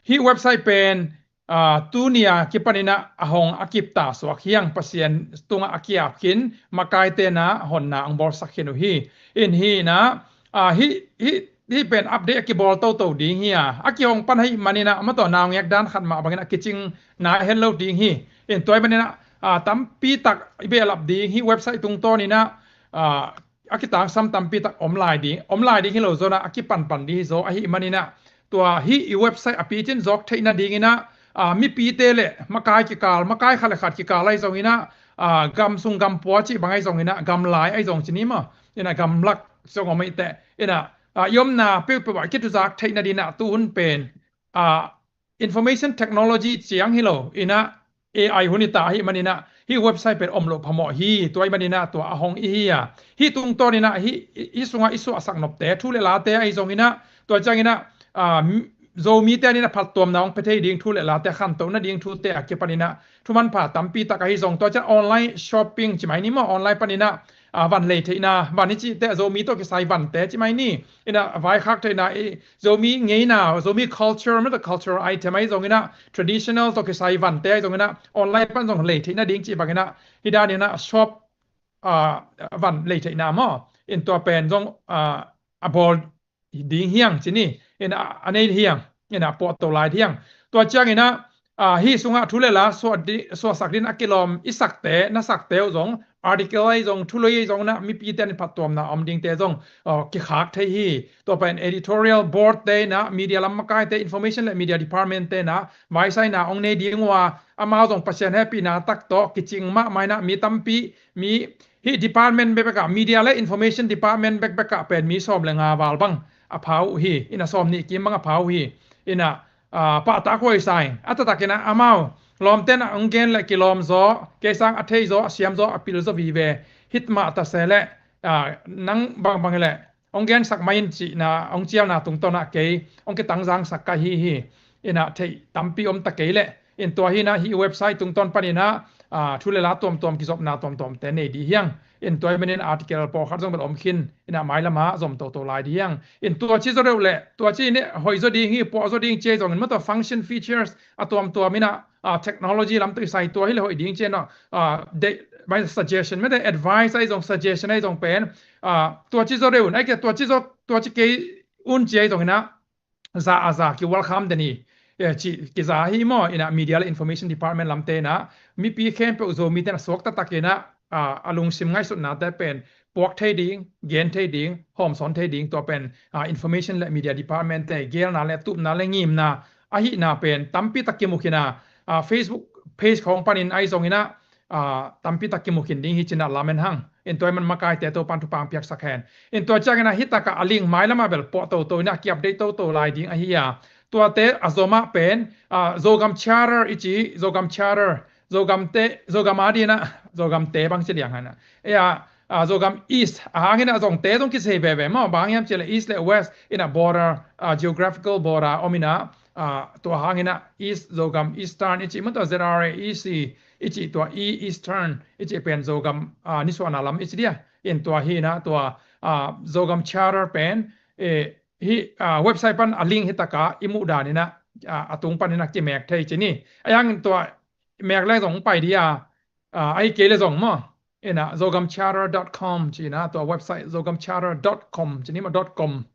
Hih website pen, ah, tuni a kipan in a, a hong a kipta suak hi ing, Pasian tungah a kiap khin, makaite in a honna hong bawlsak khin uh hi. In hi in a, ah, hih, hih, hih pen update a kibawl toto ding hi a, a kihong pan ahih manin a, maw taw, naungek dan khat mah bangin a kicingna het lo ding hi. In tua ahih manin a, ah, tampi tak i behlap ding, hih website tungtawn in a, ah, a kitangsam tampi tak om lai ding, om lai ding hi lo zaw in a, a kipanpan ding hi zaw ahih manin a, tua hih i website a picin zawk theih nading in a, ah, mipite le makai kikal, makai khat le khat kikal ahi zongin a, ah, gam sung gam pua cih bang ahi zongin a, gam lai ahi zong ci ni maw, in a gam lak zong om ahih teh, in a, ah, i omna peuhpeuh ah kituzak theih nading in a, tu hun pen, ah, information technology ciang hi lo in a, A I hun hi ta ahih manin a, hih website pen om loh phamawh hi. Tua ahih manin a, tua a hong i hi a. Hih tungtawn in a, hih, hih sungah i suahsak nopte, thu le late ahi zongin a, tua ciangin a, ah, Zomite in a phattuamna hong pia thei ding thu le late, khantohna ding thute a kipan in a, thu manpha tampi tak ahi zong, tua ciang online shopping ci mai ni maw, online pan in a, ah, van lei theihna, van i cih teh Zomi tawh kisai vante ci mai ni. In a vaikhak theihna, i Zomi ngeina, Zomi culture, maw taw, cultural item ahi zongin a, traditional tawh kisai vante ahi zongin a, online pan zong lei theih nading cih bangin a, hih dan in a shop, ah, van lei theihna maw, in tua pen zong, ah, a bawl ding hi ing ci ni, in a, a nei hi ing, in a puahto lai hi ing. Tua ciangin a, ah, hih sungah thu le la suah di-, suahsak ding a kilawm i sakte, na sakte uh zong, article ahi zong, thu lui ahi zong in a, mipite in phattuamna om dingte zong, ah, kikhak thei hi. Tua pen editorial board te in a, media lam makaite, information le media department te in a, vaisaina hong nei ding uh a, amau zong Pasian hehpihna tak tawh kicing mahmah in a, mi tampi, mi, hih department bekbek ah, media le information department bekbek ah pen mi sawm le nga val bang a pha uh hi, in a sawm nih kim bang a pha uh hi, in a, ah, pahtak huai sa ing. A taktak in a, amau lawmte in a hong gen le kilawm zaw, kei sang a thei zaw, a siam zaw, a pil zaw vive, hih mah ta se leh, ah, nang bangbang leh hong gensak mai in cihna, hong cialna tungtawn ah kei hong kitangzangsak ka hi hi. In a theih tampi om ta kei leh, in tua hi in a, hih website tungtawn pan in a, ah, thu le la tuamtuam, kizopna tuamtuamte nei ding hi ing. In tua ahih manin article pawlkhat zong bel om khin, in a mailam ah zom toto lai ding hi ing. In tua ci zaw deuh leh, tua ci in hoih zaw ding hi, puah zaw ding ci ahi zongin, maw taw, function, features a tuamtuam in a, ah, technology lam tawh kisai, tua hi leh hoih ding ci in a, ah, de-, my suggestion, mete advice ahi zong, suggestion ahi zong pen, ah, tua ci zaw deuh un, ai ke, tua ci zaw, tua ci kei un ci ahi zong ina, za a za ki welcome den hi. Eh, ci, kiza hi maw, ina media le information department lamte ina, mipi khempeuh Zomite na suak taktak ina, ah, a lungsim ngaihsutnate pen puak thei ding, gen thei ding, hawmsawn thei ding, tua pen, ah, information le media department te gelna le tupna le ngimna ahihna pen tampi tak kimu khin a, ah, Facebook page khawng panin ahi zong ina, ah, tampi tak kimu khin ding hi ci ina lamen hang. In tua ahih man makaite Topan thupha piaksak hen. In tua ciang ina hi taka a link mai lama bel puah toto ina ki update toto lai ding ahi a. Tuate a zom ah pen, ah, Zogam Charter i ci, Zogam Charter, Zogamte, Zogam a di ina, Zogamte bang ci liang hana. Ei a, ah, Zogam East, a hang ina Zongte zong kisei veve maw, bang hiam ci le East le West ina border, ah, geographical border om ina, ah, tua hang ina East, Zogam Eastern i ci maw, tua Z R A E C i ci, tua E Eastern i ci pen Zogam, ah, nisuahna lam i ci dia. In tua hi ina tua, ah, Zogam Charter pen, eh, hi, ah, website pan a link hi taka i muh dan ina, ah, a tung pan ina kimek thei ci ni. A hang tua mek leng zong pai dia, ah, ahi kei le zong maw, ina zogamcharter dot com ci ina tua website, zogamcharter dot com ci ni maw, dot com.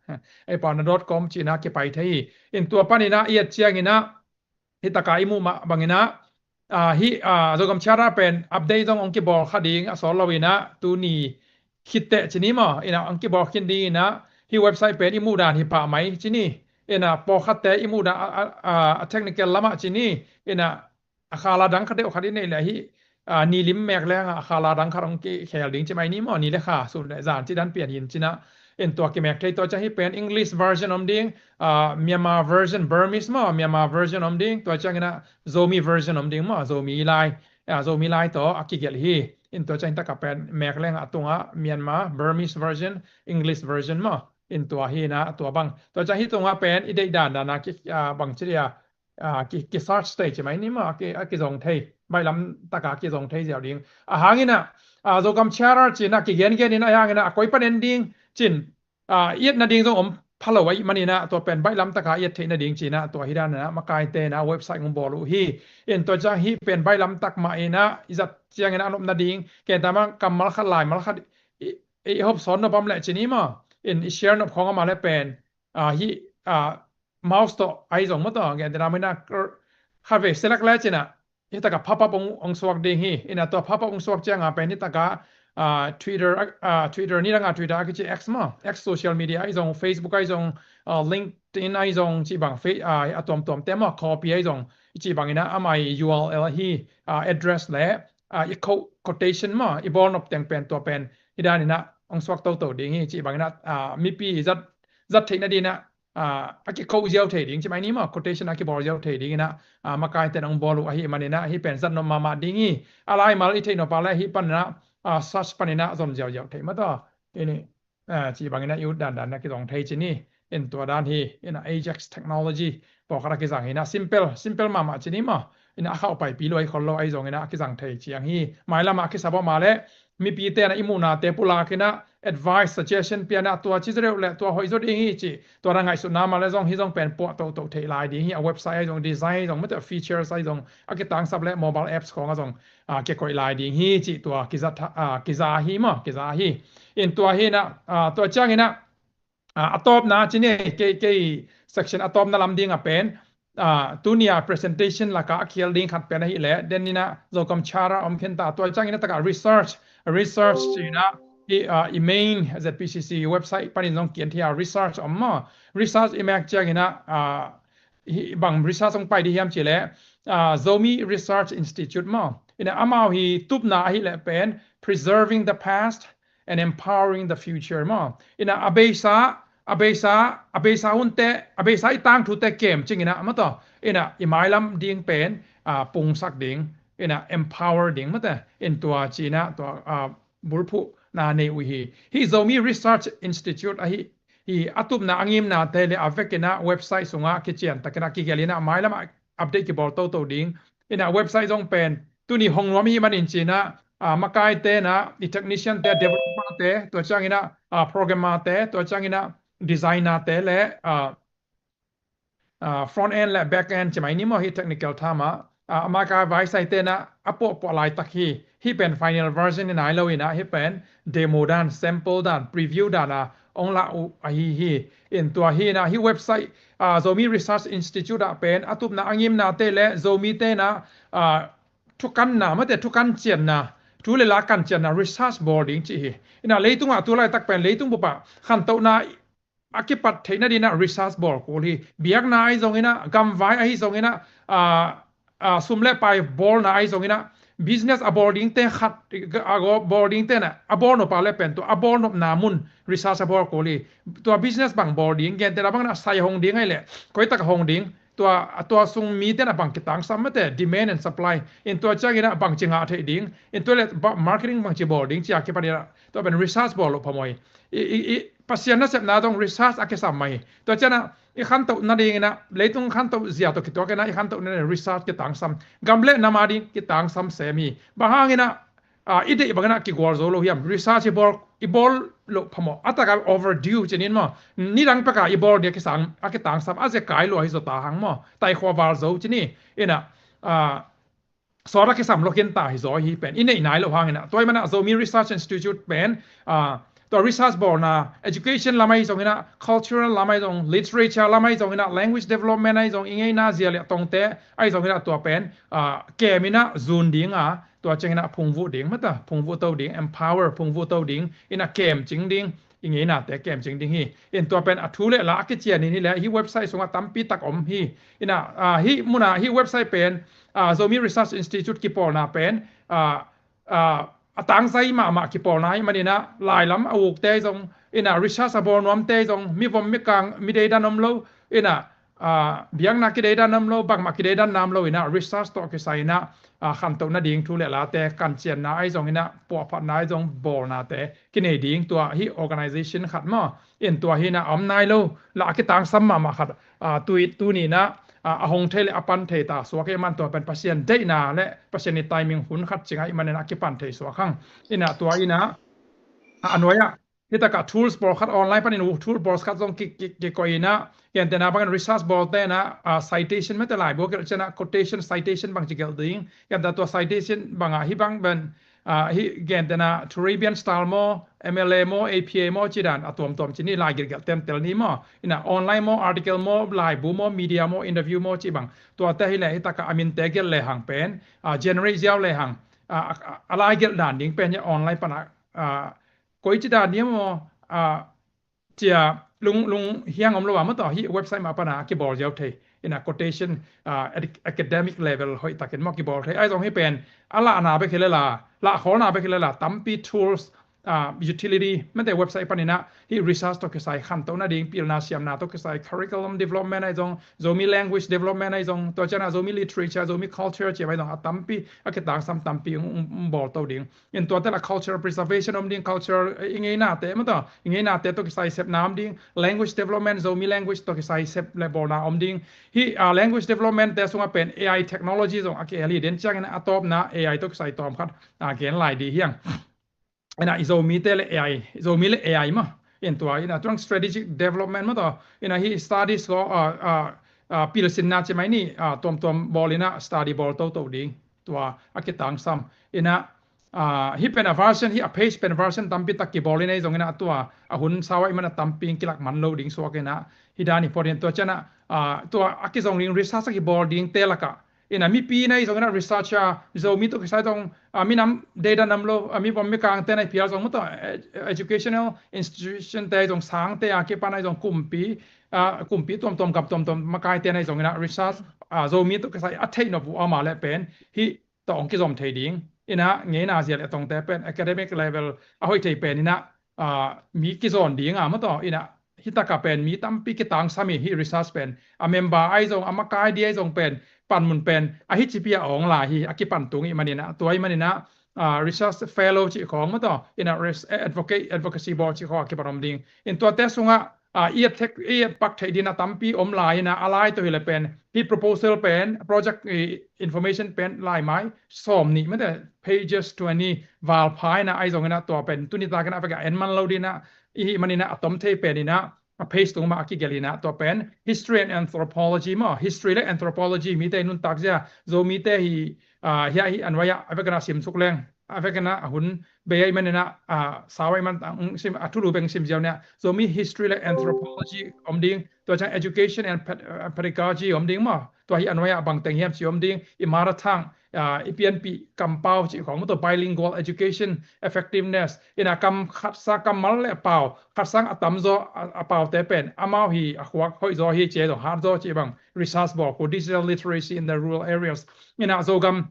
Ei pana dot com ci ina kipai thei hi. In tua pan ina i et ciang ina hi taka i muh mah bang ina, ah, hi, ah, Zogam Charter pen update zong hong kibawl kha ding a sawt lo ina, tuni khit teh ci ni maw, ina hong kibawl khin ding ina, hi website pen i muh dan hi pah mai ci ni. Ina pawlkhatte i muh dan a, a, a, a technical lamah ci ni, ina a khala dang kha deuh khat i neih leh hi, ah, ni lim mek leng a khala dang khat hong kikhel ding ci mai ni maw, ni le kha, sun le zan ci dan pian hi in ci ina. In tua kimek thei, tua ciang hi pen English version om ding, ah, Myanmar version, Burmese maw, Myanmar version om ding, tua ciang ina Zomi version om ding maw, Zomi lai, ah, Zomi lai tawh a kigelh hi. In tua ciang hi taka pen mek leng a tunga Myanmar, Burmese version, English version maw, in tua hi ina tua bang. Tua ciang hi tunga pen i deih dan dan a ki, ah, bang ci dia, ah, ki, ki search thei ci mai ni maw, a ki, a kizong thei, baihlam taka kizong thei ziau ding. A hang ina, ah, Zogam Charter ci ina kigen gen ina, a hang ina a koi pan en ding ci in, ah, i et nading zong om pha lo ahih man ina, tua pen baihlam taka i et theih nading ci ina, tua hi dan ina makaite ina website hong bawl uh hi. In tua ciang hi pen baihlam tak mah ina i zat ciang ina a nop nading, ken ta mah kammal khat laimal khat i, i, i hop sawn nop om leh ci ni maw, in i share nop khawng a mah le pen, ah, hi, ah, mouse tawh ahi zong maw tawh, gen te na mai na khat vei select le ci ina, hi taka pop up hong, hong suak ding hi. Ina tua pop up hong suak ciang a pen hi taka, ah, Twitter, ah, Twitter ni dang a Twitter a kici X maw, X social media ahi zong, Facebook ahi zong, ah, LinkedIn ahi zong, ci bang fe-, ah, a tuamtuam te maw, copy ahi zong, ci bang ina amah i U R L hi, ah, address le, ah, i quote, quotation maw, i bawl nop teng pen tua pen hi dan ina hong suak toto ding hi, ci bang ina, ah, mipi zat, zat theih nading ina, ah, a kikho ziau thei ding ci mai ni maw, quotation a kibawl ziau thei ding ina, ah, makaite in hong bawl uh ahih man ina hi pen zat nop mahmah ding hi. A laimal i theih nop a le hi pan ina, ah, search pan ina zon ziauziau thei maw tawh. Ini, ah, ci bang ina i ut dan dan ina kizong thei ci ni. In tua dan hi ina Ajax Technology pawlkhat a kizang hi ina simple, simple mahmah ci ni maw. Ina a khauh paipi lua i khol lo ahi zong ina a kizang thei ciang hi. Mailam a kisap a mah le mipite ina i muhnate pulak ina advice, suggestion pia ina tua ci zaw deuh le tua hoih zaw ding hi ci, tua na ngaihsutna mah le zong hi zong pen puah toto theih lai ding hi. A website ahi zong, design ahi zong, mete features ahi zong, a kitangsap le mobile apps khawng a zong, ah, kikoih lai ding hi ci tua kiza tha-, ah, kiza hi maw, kiza hi. In tua hi ina, ah, tua ciang ina, ah, a tawpna ci ni, kei, kei section a tawpna lam ding a pen, ah, tuni a presentation laka a khial ding khat pen ahih leh, den ina Zogam Charter om khin ta, tua ciang ina taka research, research ci ina hi, ah, i main Z P C C website panin zong kian thei a research om maw. Research i mek ciang ina, ah, hi bang research hong pai ding hiam ci le, ah, Zomi Research Institute maw. Ina amau hi tupna ahih leh pen preserving the past and empowering the future maw. Ina a beisa, a beisa, a beisa hunte, a beisa i tangthute kem cing ina maw tawh. Ina i mailam ding pen, ah, pungsak ding, ina empower ding maw tawh. In tua ci ina tua, ah, bulphuhna nei uh hi. Hi Zomi Research Institute ahi hi, a tupna a ngimnate le a vek ina website sunga kician tak ina kigelh ina mailam a update kibawl toto ding. Ina website zong pen tuni hong nuam hi manin ci ina, ah, makaite ina i technician te, developer te, tua ciang ina, ah, programmer te, tua ciang ina designer te le, ah, ah, front end le back end ci mai ni maw hi technical term a, a, ama ka vaisai tena a puahpuah laitak hi. Hih pen final version in ai lo ina, hih pen demo dan, sample dan, preview dan a ong lah uh ahi hi. In tua hi ina, hih website, a, Zomi Research Institute ah pen a tupna a ngimnate le Zomi tena, a, thukanna, mate thukan cianna, thu le la kan cianna research bawl ding ci hi. Ina leitungah tu laitak pen leitung bupa khantohna a kipat theihna dina research bawl kul hi. Biakna ahi zongina, gamvai ahi zongina, a, a, sum le pai bawlna ahi zongina, business a bawl dingte khat, a bawl dingte na a bawl nop a le pen tua a bawl nopna mun research a bawl kul hi. Tua business bang bawl ding, gentena bangna sai hong ding ahi le koitak hong ding, tua, tua sung mite na bang kitangsam mate, demand and supply. In tua ciangina bang ci ngah theih ding, in tua le marketing bang ci bawl ding cia kipanina tua pen research bawl loh phamawh hi. I, i, i, Pasian nasepna zong research a kisam mah hi. Tua ciana i khantoh nadingina, leitung khantoh zia tawh kituakina i khantoh nadingina research kitangsam. Gam le nam a ding kitangsam sem hi. Bang hangina, a, i deih bangina kigual zo lo hiam? Research i bawl, i bawl loh phamawh. A taka overdue cinin maw. Nidang peka i bawl dia kisang, a kitangsam. A zekai lo hi zo ta hang maw. Taikhua val zo cini. Ina, a, sawt a kisam lokin ta hi zaw hi pen i neih nai lo hangina. Tua i mana Zomi Research Institute pen, a, tua research bawlna, education lam ahi zongina, cultural lam ahi zong, literature lam ahi zongina, language development ahi zong, i ngeina zia le tongte ahi zongina tua pen, a, kem ina zun dinga, tua ciangina phungvuh ding mata, phungvuh to ding, empower, phungvuh to ding, ina kem cing ding, i ngeinate kemcing ding hi. In tua pen a thu le la a kician in hi le hih website sungah tampi tak om hi. Ina, a, hih muna hih website pen, a, Zomi Research Institute kipawlna pen, a, a, a tangzai mahmah kipawlna hi manina lailam a ukte zong, ina research a bawl nuamte zong, mivom mikang mideidan om lo, ina, a, biakna kideidan om lo, bangmah kideidan nam lo, ina research tawh kisai ina, a, khantoh nading thu le late kancianna ahi zong ina puahphatna ahi zong bawlnate kinei ding tua hih organization khat maw. In tua hi ina a om nai lo, la a kitangsam mahmah khat, a, tui, tuni ina, a, a hong thei le a pan thei ta suak hi man tua pen Pasian deihna le Pasian i timing hun khat cinga i man ina a kipan thei suak hang. Ina tua ina, a, a nuai ah, hi taka tools bawl khat online panin u tool bawl khat zong ki, ki, kikoih ina, gentena bangin research bawlte ina, a, citation mete laibu a gelh ciana quotation citation bang ci gelh ding. Gentena tua citation banga hi bang ben, a, hi gentena Turabian style maw, M L A maw, A P A maw, ci dan a tuamtuam cini lai gelhgelh tentel ni maw. Ina online maw, article maw, laibu maw, media maw, interview maw, ci bang. Tuate hi le hi taka a minte gelh le hang pen, a, generate ziau le hang, a, a, a lai gelh dan ding pen hi online pana, a, koici dan ding maw, a, cia lung, lung hiang om lo a maw tawh hih website mah pana a kibawl ziau thei. Ina quotation, a, academic level hoih takin maw kibawl thei. Ahi zong hi pen a lahna bek hi le la, lahkhawlna bek hi le la, tampi tools, a, utility mete website panina hih research tawh kisai, khantoh nading, pilna siamna tawh kisai, curriculum development ahi zong, Zomi language development ahi zong, tua ciana Zomi literature, Zomi culture cia ahi zong a tampi, a kitangsam tampi um, um, um bawl to ding. In tuate la cultural preservation om ding, cultural, eh, i ngeinate maw tawh, i ngeinate tawh kisai sepna om ding, language development, Zomi language tawh kisai sep le bawlna om ding. Hih, a, language development te sungah pen A I technology zong a kihel hi, den ciangin a tawpna A I tawh kisai tawm khat, a, gen lai di hiang. Ina i Zomite le A I, Zomi le A I maw. In tua ina tuang strategic development maw tawh, ina hih studies ko, a, a, a, pilsinna ci mai ni, a, tuamtuam bawl ina study bawl toto ding. Tua a kitangsam. Ina, a, hih pen a version, hih a page pen version tampi tak kibawl ina ahi zongina tua a hun sau a i mana tampi kilak man lo ding suak ina. Hih dan hi pawtin tua ciana, a, tua a kizong ding research a kibawl dingte laka. Ina mipi na ahi zongina researcher, Zomi tawh kisai zong, a, minam deidan om lo, a, mivom mikangte na i phial zong maw tawh, e-, educational institution te ahi zong, sangte a kipan ahi zong, kumpi, a, kumpi tuamtuam, gam tuamtuam makaite na ahi zongina research, a, Zomi tawh kisai a theih nop uh a om a le pen hih tawh hong kizom thei ding. Ina ngeina zia le tongte pen academic level a hoih thei pen ina, a, mi kizawn dinga maw tawh ina hih taka pen mi tampi kitangsam hi. Hih research pen a member ahi zong, a makai di ahi zong pen panmun pen a hih cipi a awng lai hi, a kipan tung i manina, tua i manina, a, research fellow cih khawng maw tawh ina res-, advocate, advocacy board cih khawng a kipan om ding. In tuate sungah, a, i et thek, i et pak theih dina tampi om lai ina a lai tawh hi le pen hih proposal pen, project, i, information pen lai mai sawm nih mete pages twenty val pha ina ahi zongina tua pen tuni takina a veka en man lo dina i hih manina a tom thei pen ina, a page tung mah a kigelh inah, tua pen history and anthropology maw, history le anthropology mite i nuntak zia, Zomite hi, ah, hiah hi an vai ah a vekena simsuk leng, a vekena a hun bei ai man inah, ah, sau ai man, ah, sim, a thulu beng sim ziau nia, Zomi history le anthropology om ding, tua ciang education and ped-, ah, pedagogy om ding maw, tua hi an vai ah bangteng hiam ci om ding, i marathang, ah, i pianpih kampau cih khong, maw tua bilingual education effectiveness, inah kam khat sang kammal le pau, khat sang a tamzaw a, a paute pen, amau hi a khuak hoih zaw hi, cia zong hat zaw cih bang, research bawl khu, digital literacy in the rural areas. Inah Zogam,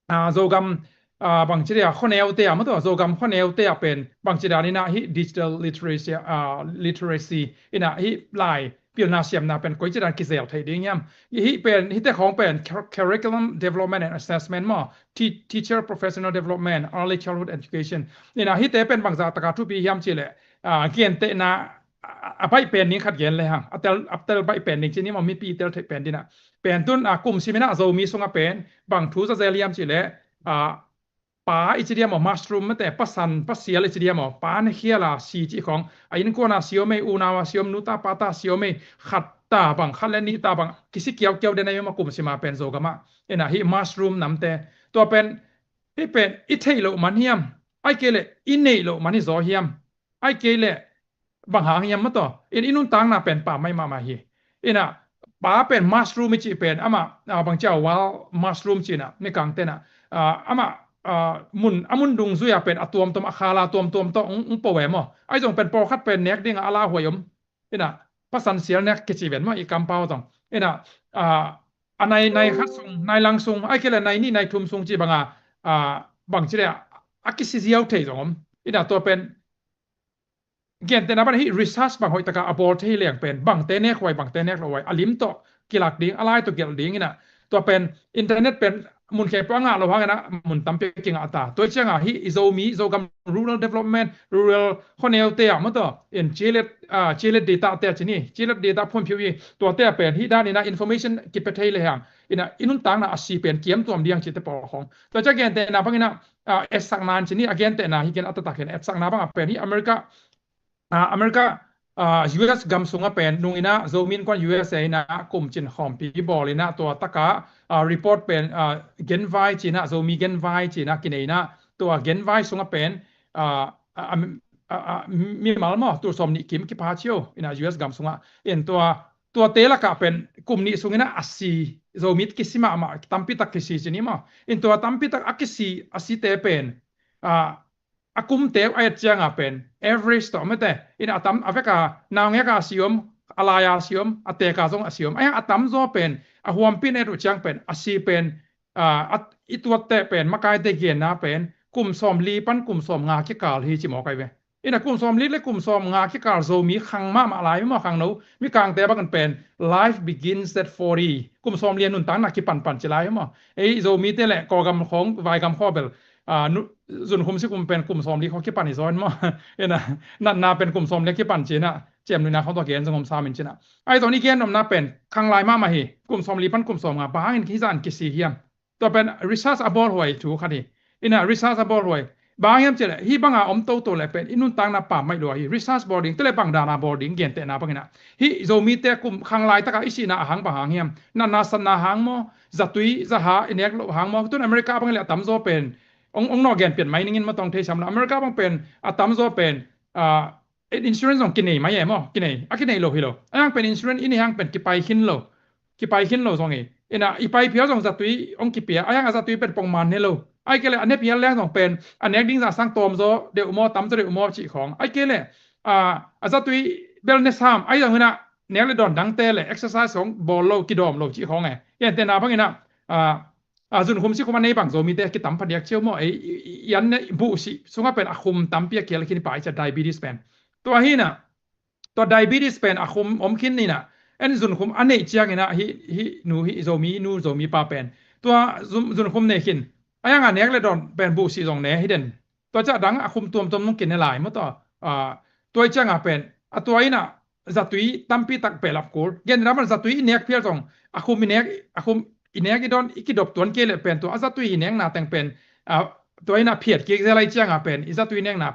ah, Zogam, ah, bang ci dia, khuaneute ah, maw tua, Zogam khuaneute ah pen, bang ci dan inah hi digital literacy, ah, literacy, inah hi lai, pilna siamna pen koici dan kizel thei ding hiam. Hih pen, hihte khong pen cur-, curriculum development and assessment maw, te-, teacher professional development, early childhood education. Inah hihte pen bangzah taka thupi hiam cih leh, ah, gentehna, ah, a baih pen ding khat gen le hang. A tel, a tel baih pen ding ci ni maw, mipi tel theih pen ding ah. Pen tun, ah, kum sim inah Zomi sungah pen, bang thu za zel hiam cih leh, ah, pa i ci dia maw, mushroom mate, pasan, pasial i ci dia maw, pa na khial a si cih khong, a innkuan a si om ei, unau a si om, nu ta pa ta si om ei, khat ta bang, khat le nih ta bang, kisi kiaukiau den a i om a kum sima pen Zogam ah. Inah hih mushroom namte. Tua pen, hih pen, i theih loh man hiam, ai kei leh, i neih loh man hi zaw hiam, ai kei leh, bang hang hiam maw tua. In i nuntakna pen pa mai mahmah hi. Inah, pa pen mushroom i cih pen, amah, ah, bang cia wild mushroom cih inah, ni kang tenah. Ah, amah, ah, mun, a mun dungzui ah pen, a tuamtuam, a khala tuamtuam tawh, ung, ung po e maw. Ai zong pen pawlkhat pen nek ding a la huai om. Inah, pasan sial nek kici ven maw, i kampau zong. Inah, ah, a nai, nai khat sung, nai lang sung, ai kei leh nai nih, nai thum sung cih banga, ah, bang ci leh, a kisi ziau thei zong om. Inah tua pen, gentehna bang hi research bang hoih taka a bawl thei leng pen, bangte nek huai, bangte nek lo huai, a lim tawh kilak ding, a lai tawh gelh ding inah. Tua pen, internet pen, mun khempeuh a ngah lo hang inah, mun tampi kingah ta. Tua ciangah hi, i Zomi, Zogam rural development, rural khuaneute ah maw tua, in cilet, ah, cilet data te ci ni, cilet data phuanphiu hi, tuate ah pen, hi dan inah information kipia thei le hang, inah, i nuntakna a si pen, kiam tuam diang cite pawl khong. Tua ciang gentehna bang inah, ah, etsakna an ci ni, a gentehna hi ken a taktak hi inah, etsakna bang a pen hi America, ah, America, ah, U S gam sungah pen nung inah Zomi Innkuan U S A inah kum cin khawmpi bawl inah tua taka, ah, report pen, ah, genvai ci inah, Zomi genvai ci inah kinei inah tua genvai sungah pen, ah, ah, ah, ah, ah, mimal maw, tul sawm nih kim kipha cio inah U S gam sungah. In tua, tuate lakah pen kum nih sung inah a si, Zomi kisi mahmah, tampi tak kisi ci ni maw. In tua tampi tak a kisi, a site pen, ah, a kumte a et cianga pen average tawh mate, in a tam a veka naungeka a si om, a laia a si om, a teka zong a si om. Aia a tamzaw pen a huampi in a et uh ciang pen a si pen, ah, a, i tuatte pen makaite genna pen kum sawmli pan kum sawmnga kikal hi ci mawk ai ve. In a kum sawmli le kum sawmnga kikal Zomi khang mahmah lai mi maw, khangno, Mikangte bangin pen life begins at forty. Kum sawmli a nuntakna kipanpan ci lai hi maw. Ei Zomite le Kawlgam khawng, Vaigam khaw bel, ah, nu-, zunkhum sikhum pen kum sawmli khaw kipan hi zaw in maw. Ina, natna pen kum sawmli a kipan ci ina, ciamnuina khawng tawh gen zong om sam in ci ina. Ai tawh ni gen omna pen khang lai mahmah hi, kum sawmli pan kum sawmnga, bang hangin hizah in kisi hiam. Tua pen research a bawl huai thu khat hi. Ina research a bawl huai. Bang hiam cih leh, hih banga om toto le pen i nuntakna pammaih lua hi. Research bawl ding, tua le bang dana bawl ding, gentehna bangina. Hih Zomite kum khang laitaka i sihna a hang bang hang hiam. Natna satna hang maw, zatui, zaha, i nek loh hang maw. Tun America bang le a tamzaw pen, ong, ong nawh gen pian mai ningin maw tawng thei sam la. America bang pen, a tamzaw pen, ah, insurance zong kinei mai e maw, kinei. A kinei lo hi lo. A hang pen insurance i nei hang pen kipai khin lo. Kipai khin lo zong hi. Ina, i pai phial zong zatui ong kipia. A hang a zatui pen pongman ne lo. Ai kei le a ne phial leng zong pen a nek ding zah sang tawm zaw deuh maw, tam zaw deuh maw cih khawng. Ai kei le, a, a zatui bel ne sam. Ai zong ina nek le dawn dangte le exercise zong bawl lo, kidawm lo cih khawng e. Gentehna bangina, a, a zunkhum sikhum a nei bang Zomite kitam phadiak ciau maw. Ei, i, i, i an ne buh sih sungah pen a khum tampi a kial khin i pai cia diabetes pen. Tua hi ina, tua diabetes pen a khum om khin ina, en zunkhum a neih ciangina hi, hi nu, hi Zomi nu, Zomi pa pen. Tua zun-, zunkhum nei khin. A hang a nek le dawn pen buh sih zong ne hi den. Tua ciah dang a khum tuamtuam nung kine lai maw tua. A, tua i cianga pen. A tua ina zatui tampi tak peh lap kul. Gen ina man zatui i nek phial zong. A khum i nek, a khum i nek i dawn i kidop tuan kei le pen tua. A zatui i nekna teng pen. A, tua ina phiat kik zelai cianga pen. I zatui nekna.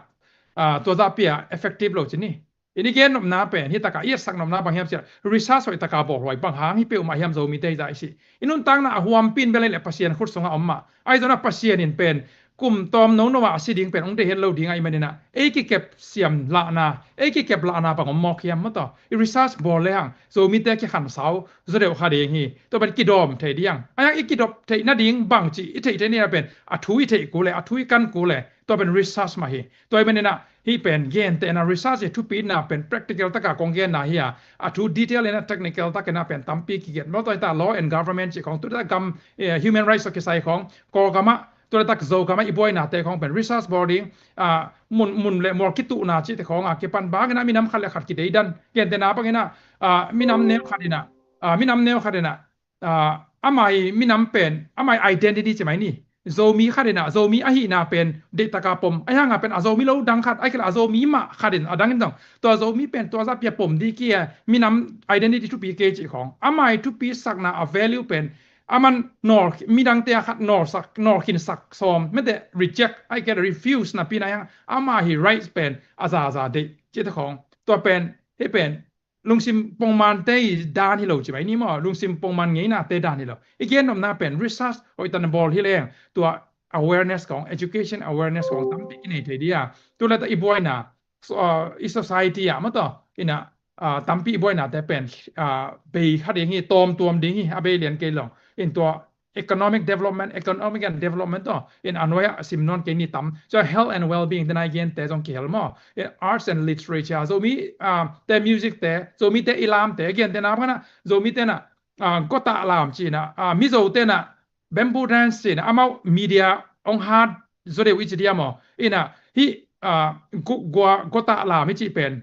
A, tua zah pia effective lo ci ni. In i gen nopna pen, hi taka i etsak nopna bang hiam ciah, research hoih taka bawlhuai bang hang hi peuhmah hiam Zomite hi zah i si. I nuntakna a huampi in bel hi leh Pasian khut sungah om mah. Ahi zongin a Pasian in pen kum tawm nono ah a si ding pen hong deih het lo ding ahih manin ah, ei kikep siam lahna, ei kikep lahna bang om mawk hiam maw taw. I research bawl le hang Zomite kikhansau zaw deuh kha ding hi. Tua pen kidawm thei ding. A hang i kidop theih nading bang ci i theih theih ni a pen a thu i theih kul le, a thu i kan kul le, tua pen research mah hi. Tua ahih manin ah hih pen gentehna research hi thupina pen practical taka kong genna hi a, a thu detail in ah technical takin ah pen tampi kigen. Maw taw hi ta law and government cih khong, tu ta gam, eh, human rights tawh kisai khong, Kawlgam ah, tu le tak Zogam ah i buainate khong pen research bawl ding, ah, mun, mun le mual kituhna cihte khong a kipan bangin ah minam khat le khat kideidan. Gentehna bangin ah, ah, minam neu khat in ah, ah, minam neu khat in ah, ah, ama i minam pen, ama i identity ci mai ni. Zomi khat in ah, Zomi ahihna pen deih taka pom. Ahi hang a pen a Zomi lo dang khat, ahih kei leh a Zomi mah khat in a dang in zong, tua Zomi pen tua zah pi a pom ding kei a, minam identity thupi kei cih khong. Ama i thupi sakna a value pen, aman nawl, midangte a khat nawlsak, nawlkhinsak sawm, mete reject, ahih kei leh refuse napi in ah hang, ama hi rights pen a zaza deih cihte khong. Tua pen, hih pen lungsim pongmante i dan hi lo ci mai ni maw, lungsim pongman ngeinate dan hi lo. I gen nopna pen research hoih tan bawl hi leng, tua awareness khong, education awareness khong tampi i nei thei ding a. Tu le ta i buaina, so, uh, i society ah maw taw, in ah, ah, tampi i buainate pen, ah, bei kha ding hi, tawmtuam ding hi, a bei lian kei lo. In tua economic development, economic and development taw, in a nuai ah sim nawn kei ni tam. So health and well-being te nai gente zong kihel maw. In arts and literature, Zomi, ah, te music te, Zomite i lamte, gentehna bangin ah, Zomite in ah, ah, gawtah lam ci in ah, ah, Mizote in ah, bamboo dance ci in ah, amau media hong hat zaw deuh i ci ding a maw. In ah, hih, ah, gu-, gua, gawtah lam i cih pen,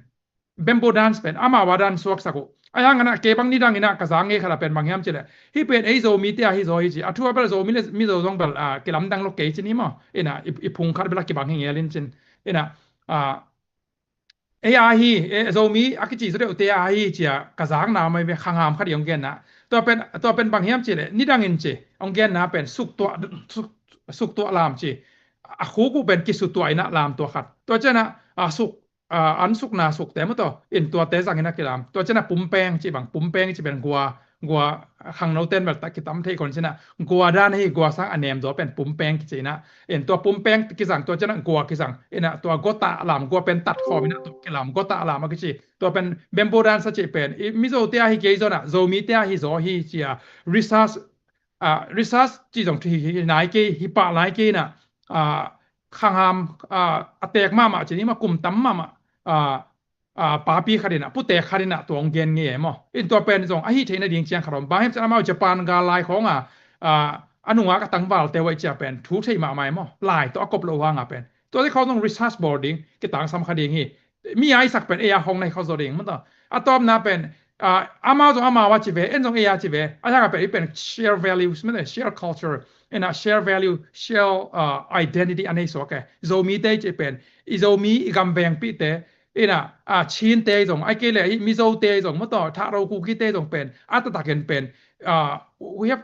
bamboo dance pen, amau a dan suaksak uh. Ahi hang in ah, kei bang nidang in ah ka zak ngei khat a pen bang hiam cih leh, hih pen ei Zomite a hi zaw hi ci. A thu a bel Zomi le Mizo zong bel, ah, kilamdang lo kei ci ni maw. In ah, i, i phung khat bel a kibang hi ngel in cin. In ah, ah, ei a hi, eh, Zomi a kici zaw deuhte a hi ci a ka zakna mai ve, khangham khat i hong genna. Tua pen, tua pen bang hiam cih leh, nidang in ci, hong genna pen suktuah, suk, suktuah lam ci. A khuk uh pen kisutuah in ah lam tua khat. Tua ciang ah, ah, suk, ah, an sukna sukte maw taw, in tuate zang in ah kilam. Tua ciang ah pumpeng ci bang, pumpeng ci pen gua, gua, khangnote in bel tak kitam thei kon ci in ah, gua dan hi, gua sang a nem zaw pen pumpeng kici in ah. In tua pumpeng kizang, tua ciang ah gua kizang. In ah tua gawtah lam, gua pen tat khawm in ah tua kilam, gawtah lam a kici. Tua pen bamboo dance a cih pen, i Mizote a hi kei zaw in ah, Zomite a hi zaw hi ci a, research, ah, research ci zong thu hi, hi nai kei, hi pah nai kei in ah, ah, khangham, ah, a teek mahmah ci ni maw, kum tam mahmah, ah, ah, papi khat in ah, putek khat in ah tua hong gen ngei e maw. In tua pen zong a hih theih nading ciang khat om. Bang hiam cih leh amau Japan gal lai khong a, ah, a nungak a tangvalte uh ahih ciang pen thu thei mahmah e maw. Lai tawh a kop loh uh hang a pen. Tua te khong zong research bawl ding, kitangsam kha ding hi. Mi a i sak pen ei a hong na hi kha zaw ding maw taw. A tawpna pen, ah, amau zong amau a ci ve, en zong ei a ci ve. A hang a pen i pen share values mete, share culture. In ah share value, share, ah, identity a nei suak e. Zomite i cih pen, i Zomi i gam vengpihte, in ah, ah, Chinte zong, ahih kei leh hih Mizote zong maw taw, Thahro Kukite zong pen, a taktakin pen, ah, we have,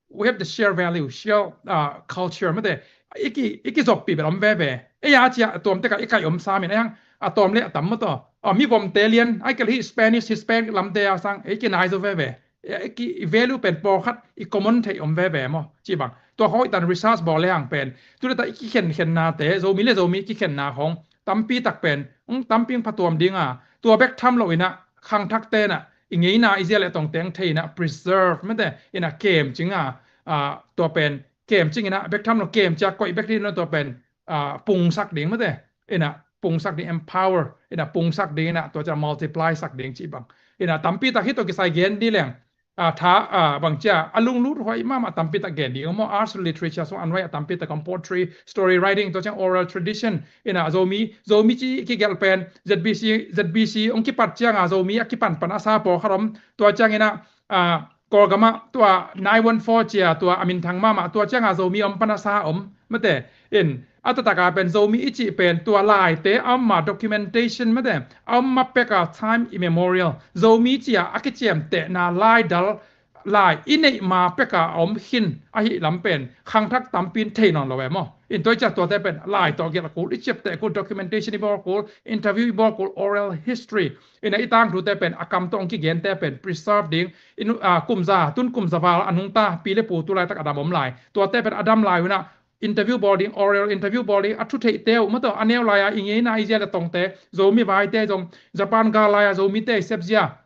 we have the share value, share, ah, culture mete. I ki, i kizoppih bel om veve. Ei a ci a tuam tek a i kaih om sam in, ahi hang a tawm le a tam maw taw. Ah, mi vomte lian, ahih kei leh hih Spanish, Hispanic lamte a sang, ei kinai zaw veve. I, i ki, i value pen pawlkhat i common theih om veve maw, ci bang. Tua khong hoih tan research bawl le hang pen, tu le ta i kikhen khennate, Zomi le Zomi kikhenna khong tampi tak pen, um, tampi hong phatuam ding a, tua bek tham lo in ah, khangthakte in ah, i ngeina i zia le tongteng thei in ah, preserve mete, in ah kemcing a, ah, tua pen, kemcing in ah, bek tham lo kemcing a koih bek ding lo tua pen, ah, pungsak ding mete, in ah pungsak ding, empower, in ah pungsak ding, in ah tua ciang multiply sak ding ci bang. In ah tampi tak hih tawh kisai gen ding leng, ah, tha, ah, bang ci a, a lunglut huai mahmah tampi tak gen ding. Maw arts literature sung a nuai a tampi tak om, poetry, story writing, tua ciang oral tradition. In ah Zomi, Zomi ci kigelh pen, Z B C, Z B C hong kipat ciang a Zomi a kipan pan a sa pawlkhat om. Tua ciang in ah, ah, Kawlgam ah tua nine one four ci a, tua a minthang mahmah, tua ciang a Zomi om pan a sa om. Mete, in, a taktak a pen Zomi i cih pen tua laite a om ma, documentation mete, a om ma pek a, time immemorial. Zomi ci a a kiciamtehna laidal, lai i neih ma pek a a om khin ahih lam pen khangthak tampi in thei nawn lo e maw. In tua i ciah tuate pen lai tawh gelh kul, i ciapteh kul, documentation i bawl kul, interview i bawl kul, oral history. Ina i tangthu te pen a kam tawh hong kigen te pen preserve ding, in a, kum za, tun kum za val a nungta pi le pu tu laitak a dam om lai. Tuate pen a dam lai uh ina interview bawl ding, oral interview bawl ding, a thu theih te uh, maw tawh a neu lai a i ngeina i zia le tongte, Zomi vaite zong, Japan gal lai a Zomite i sep zia,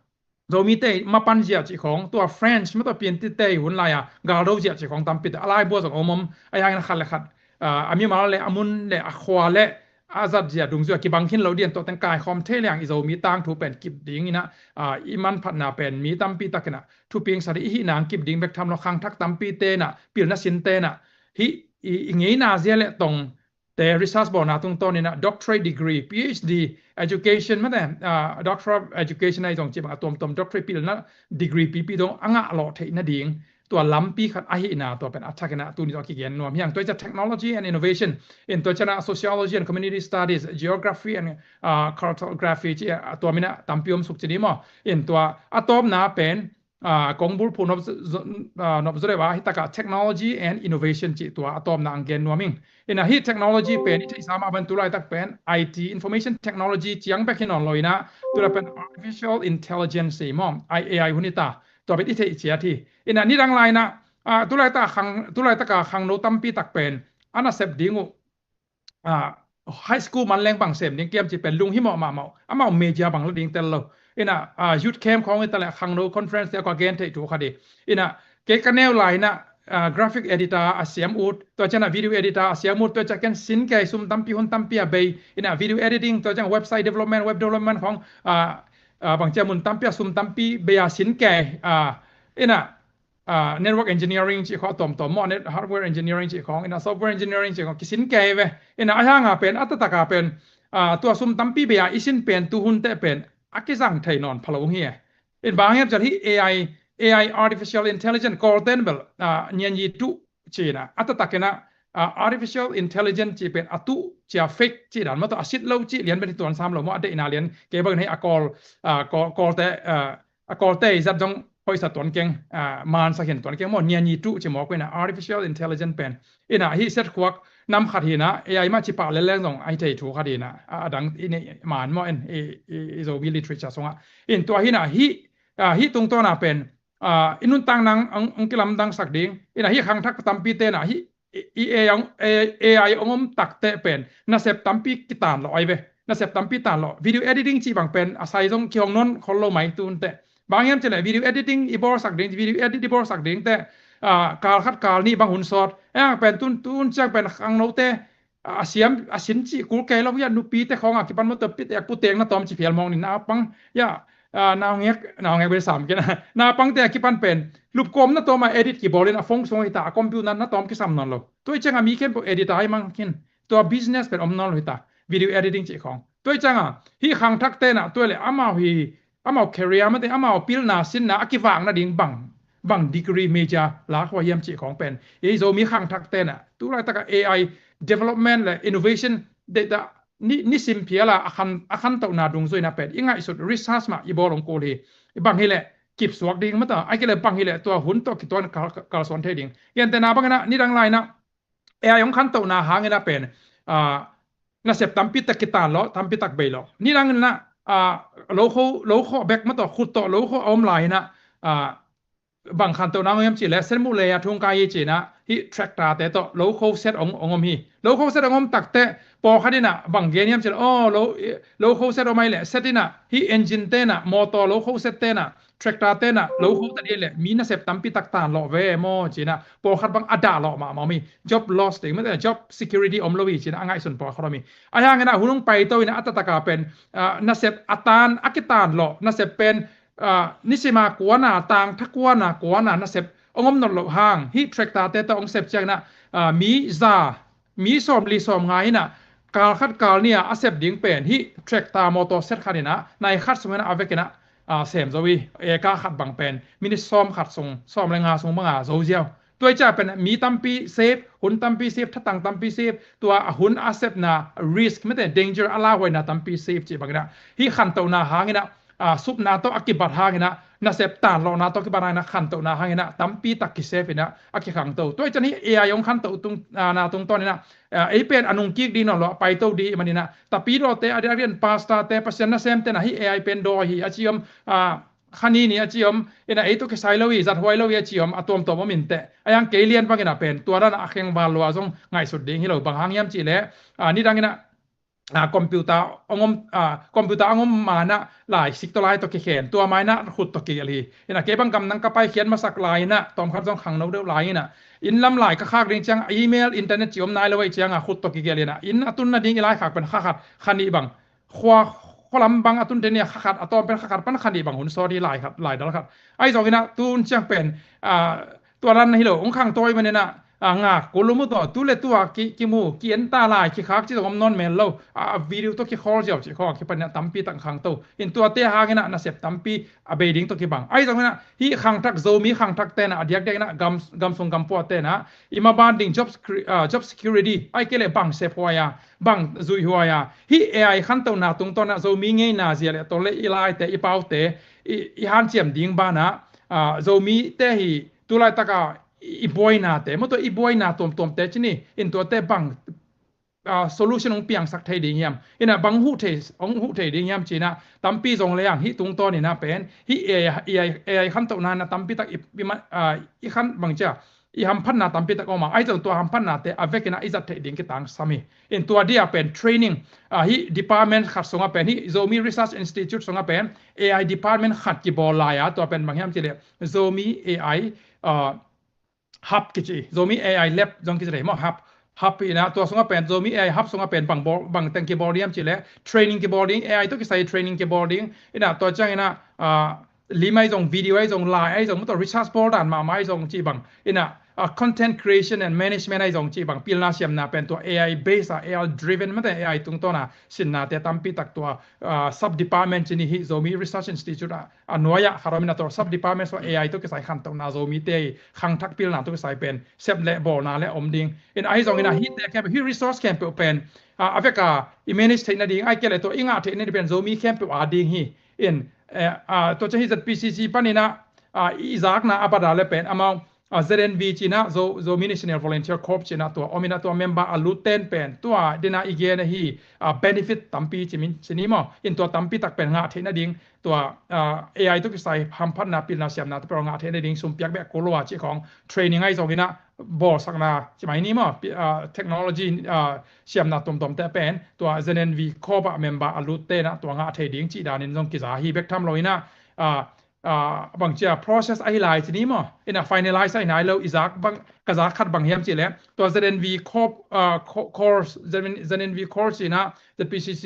Zomite i mapan zia cih khawng, tua French, maw tawh pianti te i hun lai a galdo zia cih khawng tampi te a lai bua zong om om, a hang ina khat le khat, a, a mimal le a mun le a khua le a zat zia dungzui a kibang khin lo dian tawh teng kaikhawm thei liang i Zomi tangthu pen kip ding ina, a, i manphatna pen mi tampi tak ina thuping sa ding i hihna hong kip ding bek tham lo, khangthak tampi te ina, pilna sin te ina, hih i, i ngeina zia le tong te research bawlna tungtawn ina doctorate degree, P H D, education, maw tawh, a, doctor of education a i zong cih bang a tuamtuam doctorate pilna degree pipi dong a ngah lawh theih nading tua lampi khat ahihna tua pen a thak ina tuni tawh a kigen nuam hi hang. Tua i ciah technology and innovation, in tua i ciah ina sociology and community studies, geography and, a, cartography cih a tuam ina tampi om suk ci ni maw. In tua a tawpna pen, a, kong bulphuh nop z-, z-, a, nop zaw deuh a hi tak a technology and innovation cih tua a tawpna hong gen nuam ing. Ina hih technology pen i theihsa mah bang tu laitak pen I T, information technology ciang bek hi nawn lo ina, tu lai pen artificial intelligence i maw, A I, A I hun i ta, tua pen i theih ciat hi. Ina nidang lai ina, a, tu laitak a khang, tu laitak a khangno tampi tak pen a nasep ding uh, a, high school man leng bang sem ding kiam cih pen lunghimawh mahmah, amau major bang la ding tel lo. Ina, a, youth camp khawng hi ta le khangno conference te a kua gen theih thu khat hi. Ina kei ka neu lai ina, a, graphic editor a siam ut, tua ciang a video editor a siam ut, tua ciang ken sin kei, sum tampi hun tampi a bei, ina video editing, tua ciang website development, web development khawng, a, a, bang ciang mun tampi a sum tampi bei a sin kei, a, ina, a, network engineering cih khawng a tuamtuam maw, net, hardware engineering cih khawng, ina software engineering cih khawng kisin kei ve. Ina a hang a pen, a taktak a pen, a, tua sum tampi bei a i sin pen tu hun teh pen a kizang thei nawn pha lo hi e. In bang hiam cih leh hih A I, A I, artificial intelligence, Kawlten bel, a, nian yi tuh ci ina, a taktak ina, a, artificial intelligence cih pen a tuh ci a, fake cih dan maw tawh, a sit lo cih lian bel hi tuan sam lo maw, a deihna lian kei bang hei a Kawl, a, Kawl, Kawlte, a, a Kawlte i zat zong hoihsa tuan keng, a, mansak hin tuan keng maw, nian yi tuh ci mawk uh ina artificial intelligence pen. Ina hih set khuak nam khat hi ina, A I mah ci pah lel leng zong a hi thei thu khat hi ina, a, a dang i neih man maw in, i, i, i Zomi literature sungah. In tua hi ina hih, a, hih tungtawn a pen, a, i nuntakna hong, hong kilamdangsak ding. Ina hih khangthak tampi te ina hih i, i A I hong, A I, A I hong om tak teh pen nasep tampi kitan lawh ai ve. Nasep tampi tan lawh. Video editing cih bang pen a sai zong kihong nawn khol lo mai tu hun teh. Bang hiam cih leh video editing i bawlsak ding, video edit i bawlsak ding teh, a, kal khat kal nih bang hun sawt. A hang pen tun, tun ciang pen khangnote, a, a siam, a sin cih kul kei lo hia, nupite khawng a kipan maw tawh pite a putek na tawm ci phial mawng ni, naupang hia, a, naungek, naungek bel sam kei na. Naupangte a kipan pen lupkawm na tawm a edit kibawl in a phone sung hi ta, a computer na tawm kisam nawn lo. Tua i ciang a mi khempeuh editor i mang khin. Tua business pen om nawn lo hi ta, video editing cih khawng. Tua i ciang a hih khangthakte na, tua leh amau hi, amau career mate, amau pilna sinna a kivakna ding bang, bang degree major lak hua hiam cih khawng pen, ei Zomi khangthakte na tu laitak a A I development le innovation data ni, nisim phial a, a khan, a khantohna dungzui na pen i ngaihsut research mah i bawl hong kul hi. I bang hi leh kipsuak ding mata, a ki leh bang hi leh tua hun tawh kituan kal, kal, kalsuan thei ding. Gentehna bang ina, nidang lai ina A I hong khantohna hang ina pen, a, nasep tampi tak kitan lawh, tampi tak bei lawh. Nidang ina, a, lokho, lokho bek mah tawh, khut tawh lokho a om lai ina, a, bang khantohna hong hiam cih leh, sen muh lei a thung kai hi ci ina, hih tractor te tawh lokho set hong, hong om hi. Lokho set hong om tak teh, pawlkhat ina bang gen hiam cih leh, aw, lo, lokho set om ai leh, set ina, hih engine te na, motor lokho set te na, tractor te na, lokho ta ding leh, mi nasep tampi tak tan lawh ve maw ci ina, pawlkhat bang a dah lawh mahmah om hi. Job loss ding mate, job security om lo hi ci ina, a ngaihsun pawlkhat om hi. A hang ina hun hong paito ina a taktak a pen, a, nasep a tan, a kitan lawh, nasep pen, a, nisim a kuana, tangtha kuana, kuana nasep hong om nawn loh hang, hih tractor te tawh hong sep ciang ina, a, mi za, mi sawmli sawmnga ina, kal khat kal nih a a sep ding pen, hih tractor motor set khat ina, nai khat sung ina a vek ina, a, sem zo hi. Eka khat bang pen minute sawm khat sung, sawm le nga sung bang a zo ziau. Tua i ciang pen mi tampi save, hun tampi save, thatang tampi save, tua a hun a sepna risk mate, danger a lauhuaina tampi save cih bang ina, hih khantohna hang ina, a, supna tawh a kibat hang ina, nasep tanlawhna tawh kipan a inah khantohna hang inah tampi tak kisave inah a kikhangto. Tua i ciang hi A I hong khantoh tung, ah, na tungtawn inah, ah, ei pen a nungkik ding nawn lo a paito ding i man inah tapidawte, a diakdiakin pastorte, Pasian nasemte na hi A I pen dawi hi a ci om, ah, kha ni ni a ci om, inah ei tawh kisai lo hi, zathuai lo hi a ci om, a tuamtuam om inteh. A iang kei lian bang inah pen tua dan a kheng val lua zong ngaihsut ding hi lo, bang hang hiam cih leh, ah, nidang inah, ah, computer hong om, ah, computer hong om ma inah lai sik tawh lai tawh kikhen, tua ma inah khut tawh kigelh hi. Inah kei bang gamdang ka paikhiat masak lai inah tawmkhat zong khangno deuh lai inah inn lam lai ka khak ding ciang email, internet cih om nai lo ahih ciang a khut tawh kigelh inah inn a tun nading i lai khak pen kha khat kha nih bang, khua, khua lam bang a tun te ni a kha khat, a tawm pen kha khat pan kha nih bang hun sawt hi lai khat, lai dal khat. Ahi zong inah tun ciang pen, ah, tua dan hi lo, hong khangto i man inah, ah, ngak kul lo mu tawh, tu le tu a ki, kimu, ki-en ta lai, kikhak cih zong om nawn mel lo. Ah, a video tawh kikhawl ziau cih khawng a kipan inah tampi tak khangto. In tuate hang inah nasep tampi a bei ding tawh kibang. Ahi zong inah hih khangthak, Zomi khangthakte inah a diakdiak inah gam, gam sung gam puate inah i maban ding job securi-, ah, job security, ahih kei leh bang sephuai a, bang zuihhuai a, hih A I khantohna tungtawn ah Zomi ngeina zia le tawh le i laite, i paute, i, i hanciam ding banah, ah, Zomite hi tu laitak a i, i buainate, maw tua i buaina tuamtuamte ci ni, in tuate bang, ah, solution hong piangsak thei ding hiam, inah bang huh thei, hong huh thei ding hiam ci inah tampi zong lei ang, hih tungtawn inah pen hih A I, A I, A I khantohna inah tampi tak i, i ma-, ah, i khan bang cia i hamphatna tampi tak om a, ahi zong tua hamphatnate a vek inah i zat theih ding kitangsam hi. In tua dia pen training, ah, hih department khat sungah pen, hih Zomi Research Institute sungah pen A I department khat kibawl lai a, tua pen bang hiam cih leh Zomi A I, ah, hub kici, Zomi A I lab zong kici thei maw, hub, hub inah tua sungah pen, Zomi A I hub sungah pen bang bawl, bang teng kibawl ding hiam cih leh training kibawl ding, A I tawh kisai training kibawl ding, inah tua ciang inah, ah, lim ahi zong, video ahi zong, lai ahi zong, maw tua research bawl dan mahmah ahi zong cih bang, inah, ah, content creation and management ahi zong cih bang, pilna siamna pen tua A I base a, A I driven, maw tua A I tungtawn a sinnate tampi tak tua, ah, sub department ci ni, hih Zomi Research Institute a, a nuai ah khat om inah tua sub department sungah A I tawh kisai khantohna, Zomite khangthak pilna tawh kisai pen sep le bawlna le om ding. In ahi zong inah hihte khempeuh, hih resource khempeuh pen, ah, a vek a i manage theih nading, ahih kei leh tua i ngah theih nading pen Zomi khempeuh a ding hi. In, eh, ah, tua ciang hih Z P C C pan inah, ah, i zakna a bat a le pen amau, ah, Z N V ci inah, Zo-, Zomi National Volunteer Corps ci inah tua om inah tua member a lut ten pen tua dena i gen ahi, ah, benefit tampi ci min ci ni maw. In tua tampi tak pen ngah theih nading tua, ah, A I tawh kisai hamphatna, pilna siamna tawh pen ngah theih nading sum piak bek kul lo a cih khawng, training ahi zong inah bawlsakna ci mai ni maw, pi-, ah, technology, ah, siamna tuamtuamte pen tua Z N V Corps ah member a lutte inah tua ngah thei ding cih danin zong kiza hi. Bek tham lo inah, ah, ah, bang cia process ahi lai ci ni maw, inah finalize ahi nai lo, i zak bang, ka zak khat bang hiam cih leh tua Z N V Corps, ah, co-, course, Z N V, Z N V course inah Z P C C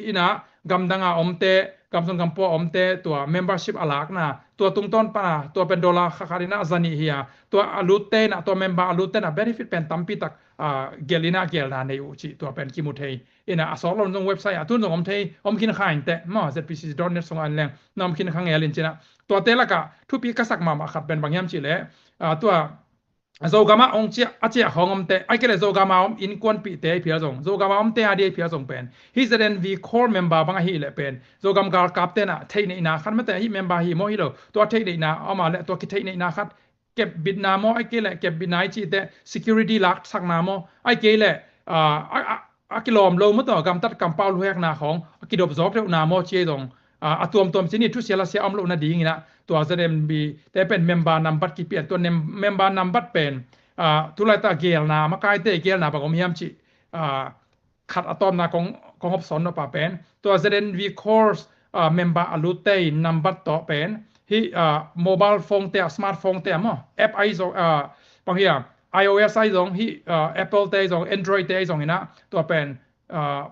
inah gamdang a omte, gam sung gam pua omte tua membership a lakna, tua tungtawn pan a tua pen dollar kha khat inah za nih hi a, tua a lutte inah, tua member a lutte inah benefit pen tampi tak, ah, gelh inah gelhna nei uh cih tua pen kimu thei. Inah a sawt lo zong website ah tun zong om thei, om khin kha inteh maw, Z P C C dot net sungah en leng na om khin kha ngel in ci inah. Tuate lakah thupi ka sak mahmah khat pen bang hiam cih leh, ah, tua Zogam ah hong ciah, a ciah khawng omte, ahih kei leh Zogam a om innkuanpihte ahi phial zong, Zogam a omte a ding ahi phial zong pen hih Z N V Corps member bang ahih leh pen Zogam galkapte inah theihneihna khat, mate hih member hi maw hi lo, tua theihneihna a om a leh tua kitheihneihna khat, kepbitna maw, ahih kei leh kepbitna i cih teh security laksakna maw, ahih kei leh, ah, a, a, a kilawm lo maw, tua gamtat kampau luhekna khawng a kidop zawk deuhna maw ci ahi zong, ah, a tuamtuam ci ni, thusia lasia om loh nading inah tua Z N V te pen member nambat kipian, tua nem-, member nambat pen, ah, tu laitak gelna, makaite gelna bang om hiam cih, ah, khat a tawpna kong, kong hop sawn nop a pen tua Z N V Corps, ah, member a lutte nambat tawh pen hih, ah, mobile phone te ah, smartphone te ah maw, app ahi zong, ah, bang hiam, I O S ahi zong, hih, ah, Apple te ahi zong, Android te ahi zong inah tua pen, ah,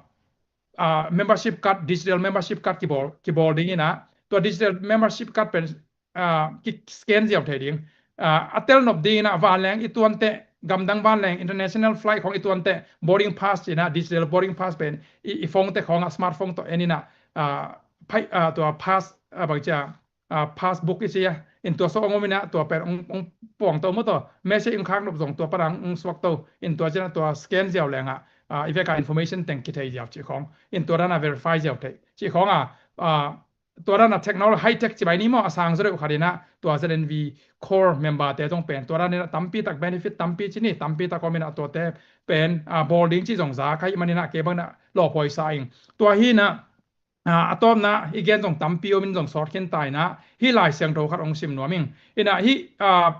ah, membership card, digital membership card kibawl, kibawl ding inah tua digital membership card pen, ah, ki scan ziau thei ding. Ah, a tel nop ding inah vanleng i tuanteh, gamdang vanleng international flight khawng i tuanteh boarding pass ci inah, digital boarding pass pen i, i phone te khawng ah, smartphone tawh en inah, ah, pai, ah, tua pass, ah, bang cia, ah, passbook i ci a, in tua sawh hong om inah tua pen hong, hong puang to maw, tua message hong khak nop zong tua pan a hong suak to, in tua ci inah tua scan ziau leng ah, ah, i vek a information teng kithei ziau cih khawng, in tua dan a verify ziau thei cih khawng ah, ah, tua dan a technology high tech ci bai ni maw, a sang zaw deuh khat in ah tua Z N V core member te zong pen tua dan in ah tampi tak benefit tampi ci ni, tampi tak om in ah tuate pen a bawl ding ci zong za ka hih man in ah kei bang in ah lawphuai sa ing. Tua hi in ah a tawpna i gen zong tampi om in zong sawt khin ta in ah hih Lai Siangtho khat hong sim nuam ing. In ah hih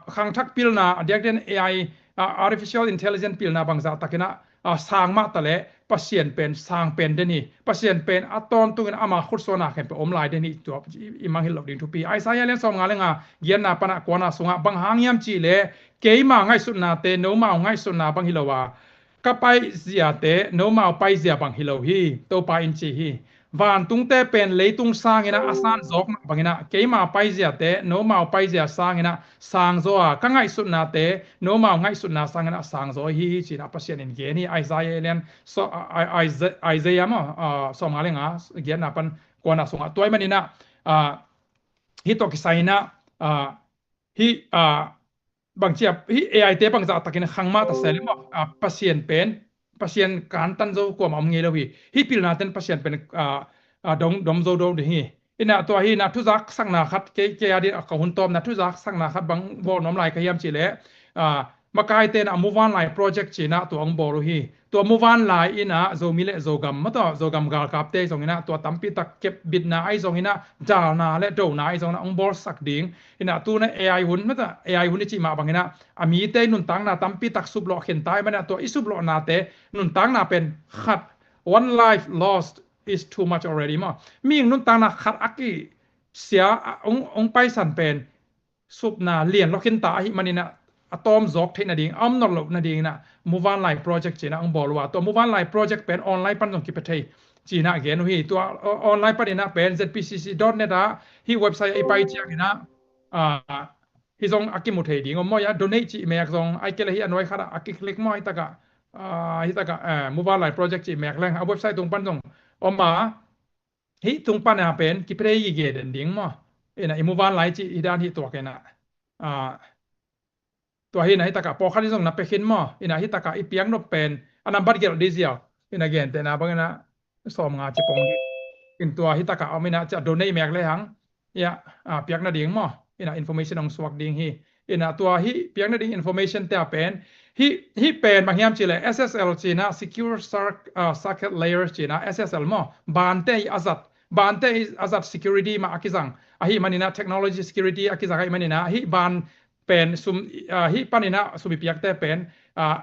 khangthak pilna a diakdiakin A I, artificial intelligence pilna bangzah tak in ah sang mah ta leh Pasian pen sang pen den hi. Pasian pen a tawntungin ama khutsuahna khempeuh om lai den hi. Tua i mangngilh loh ding thupi. Isaiah lian sawmnga le nga, giatna pan a kuana sungah bang hang hiam cih leh keima ngaihsutnate nomau ngaihsutna bang hi lo a, ka paiziate nomau paizia bang hi lo hi, Topa in ci hi. Vantungte pen leitung sangin ah a san zawk mah bangin ah keima paiziate nomau paizia sangin ah sang zaw a, ka ngaihsutnate nomau ngaihsutna sangin ah sang zaw hi, ci in ah Pasian in gen hi. Isaiah lian so, Isaiah maw, sawmnga le nga, giatna pan kuana sungah. Tua ahih manin ah hih tawh kisai in ah hih bangci a hih A I te bangzah takin khang mah ta seh leh maw, Pasian pen Pasian kantan zo kuamah om ngei lo hi. Hih pilna ten Pasian pen dom zo do ding hi. In ah tua hi in ah thuzak sakna khat kei kei a ding a ka hun tawpna thuzak sakna khat bang bawl nuam lai ka hiam cih leh makaite in ah Muvanlai project ci in ah tua hong bawl uh hi. Tua Muvanlai in ah Zomi le Zogam maw, tua Zogam galkapte zong in ah tua tampi tak kepbitna ahi zong in ah dalna le dona ahi zong in ah hong bawlsak ding. In ah tu in ah A I hun maw, A I hun i cih mah bangin ah a mite nuntakna tampi tak suplawh khin ta ahih manin ah tua i suplawhnate nuntakna pen khat, one life lost is too much already maw. Mihing nuntakna khat a kisia hong paisan pen supna lian lawh khin ta ahih manin ah a tawm zawk theih nading, a om nawn loh nadingin ah Muvanlai project ci in ah hong bawl uh a, tua Muvanlai project pen online pan zong kipia thei ci in ah gen uh hi. Tua online panin ah pen Z P C C dot net ah hih website ah i pai ciangin ah hih zong a kimu thei ding om maw, a donate cih mek zong ahih kei leh hih a nuai khat ah a kiclick maw, hih takah hih takah Muvanlai project cih mek leng a website tung pan zong om a, hih tung pan a pen kipia thei gige den ding maw. In ah i Muvanlai cih hih dan hih tuak in ah tua hi in ah hih takah pawlkhat in zong na pia khin maw. In ah hih takah i piak nop pen a nambat gelh ding ziau in ah gentehna bangin ah sawmnga ci pong ding. In tua hih takah om in ah ci a donate mek lehang piak nading maw, in ah information hong suak ding hi. In ah tua hih piak nading information te a pen hih pen bang hiam cih leh S S L ci in ah Secure Circuit Layer ci in ah S S L maw, bante a zat, bante a zat security mah a kizang ahih manin ah, technology security a kizang ahih manin ah hih ban pen sum, hih panin ah sum i piakte pen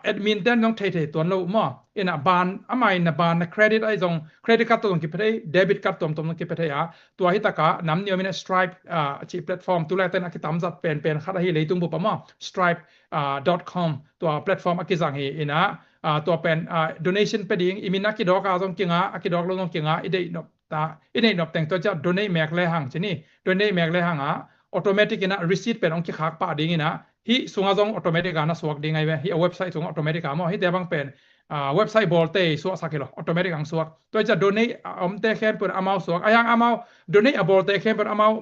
admin ten zong thei thei tuan lo uh maw. In ah ban amah in ah ban na credit ahi zong, credit card tawh zong kipia thei, debit card tuamtuam zong kipia thei a, tua hih takah nam nih om in ah Stripe cih platform tu laitakin a kitamzat penpen khat ahi leitung bup ah maw, stripe dot com tua platform a kizang hi. In ah tua pen donation pia ding, i min a kidawk a zong kinga, a kidawk lo zong kinga, i deih nop ta, i neih nop teng tua ciah donate mek lehang ci ni. Donate mek lehang ah automatic in ah receipt pen hong kikhak pah ding in ah hih sungah zong automatic a na suak ding ahi ve. Hih a website sungah automatic a maw, hihte bang pen website bawlte suahsak hi lo, automatic a hong suak. Tua ciah donate a omte khempeuh in ah amau suak, a hiang amau donate a bawlte khempeuh in ah amau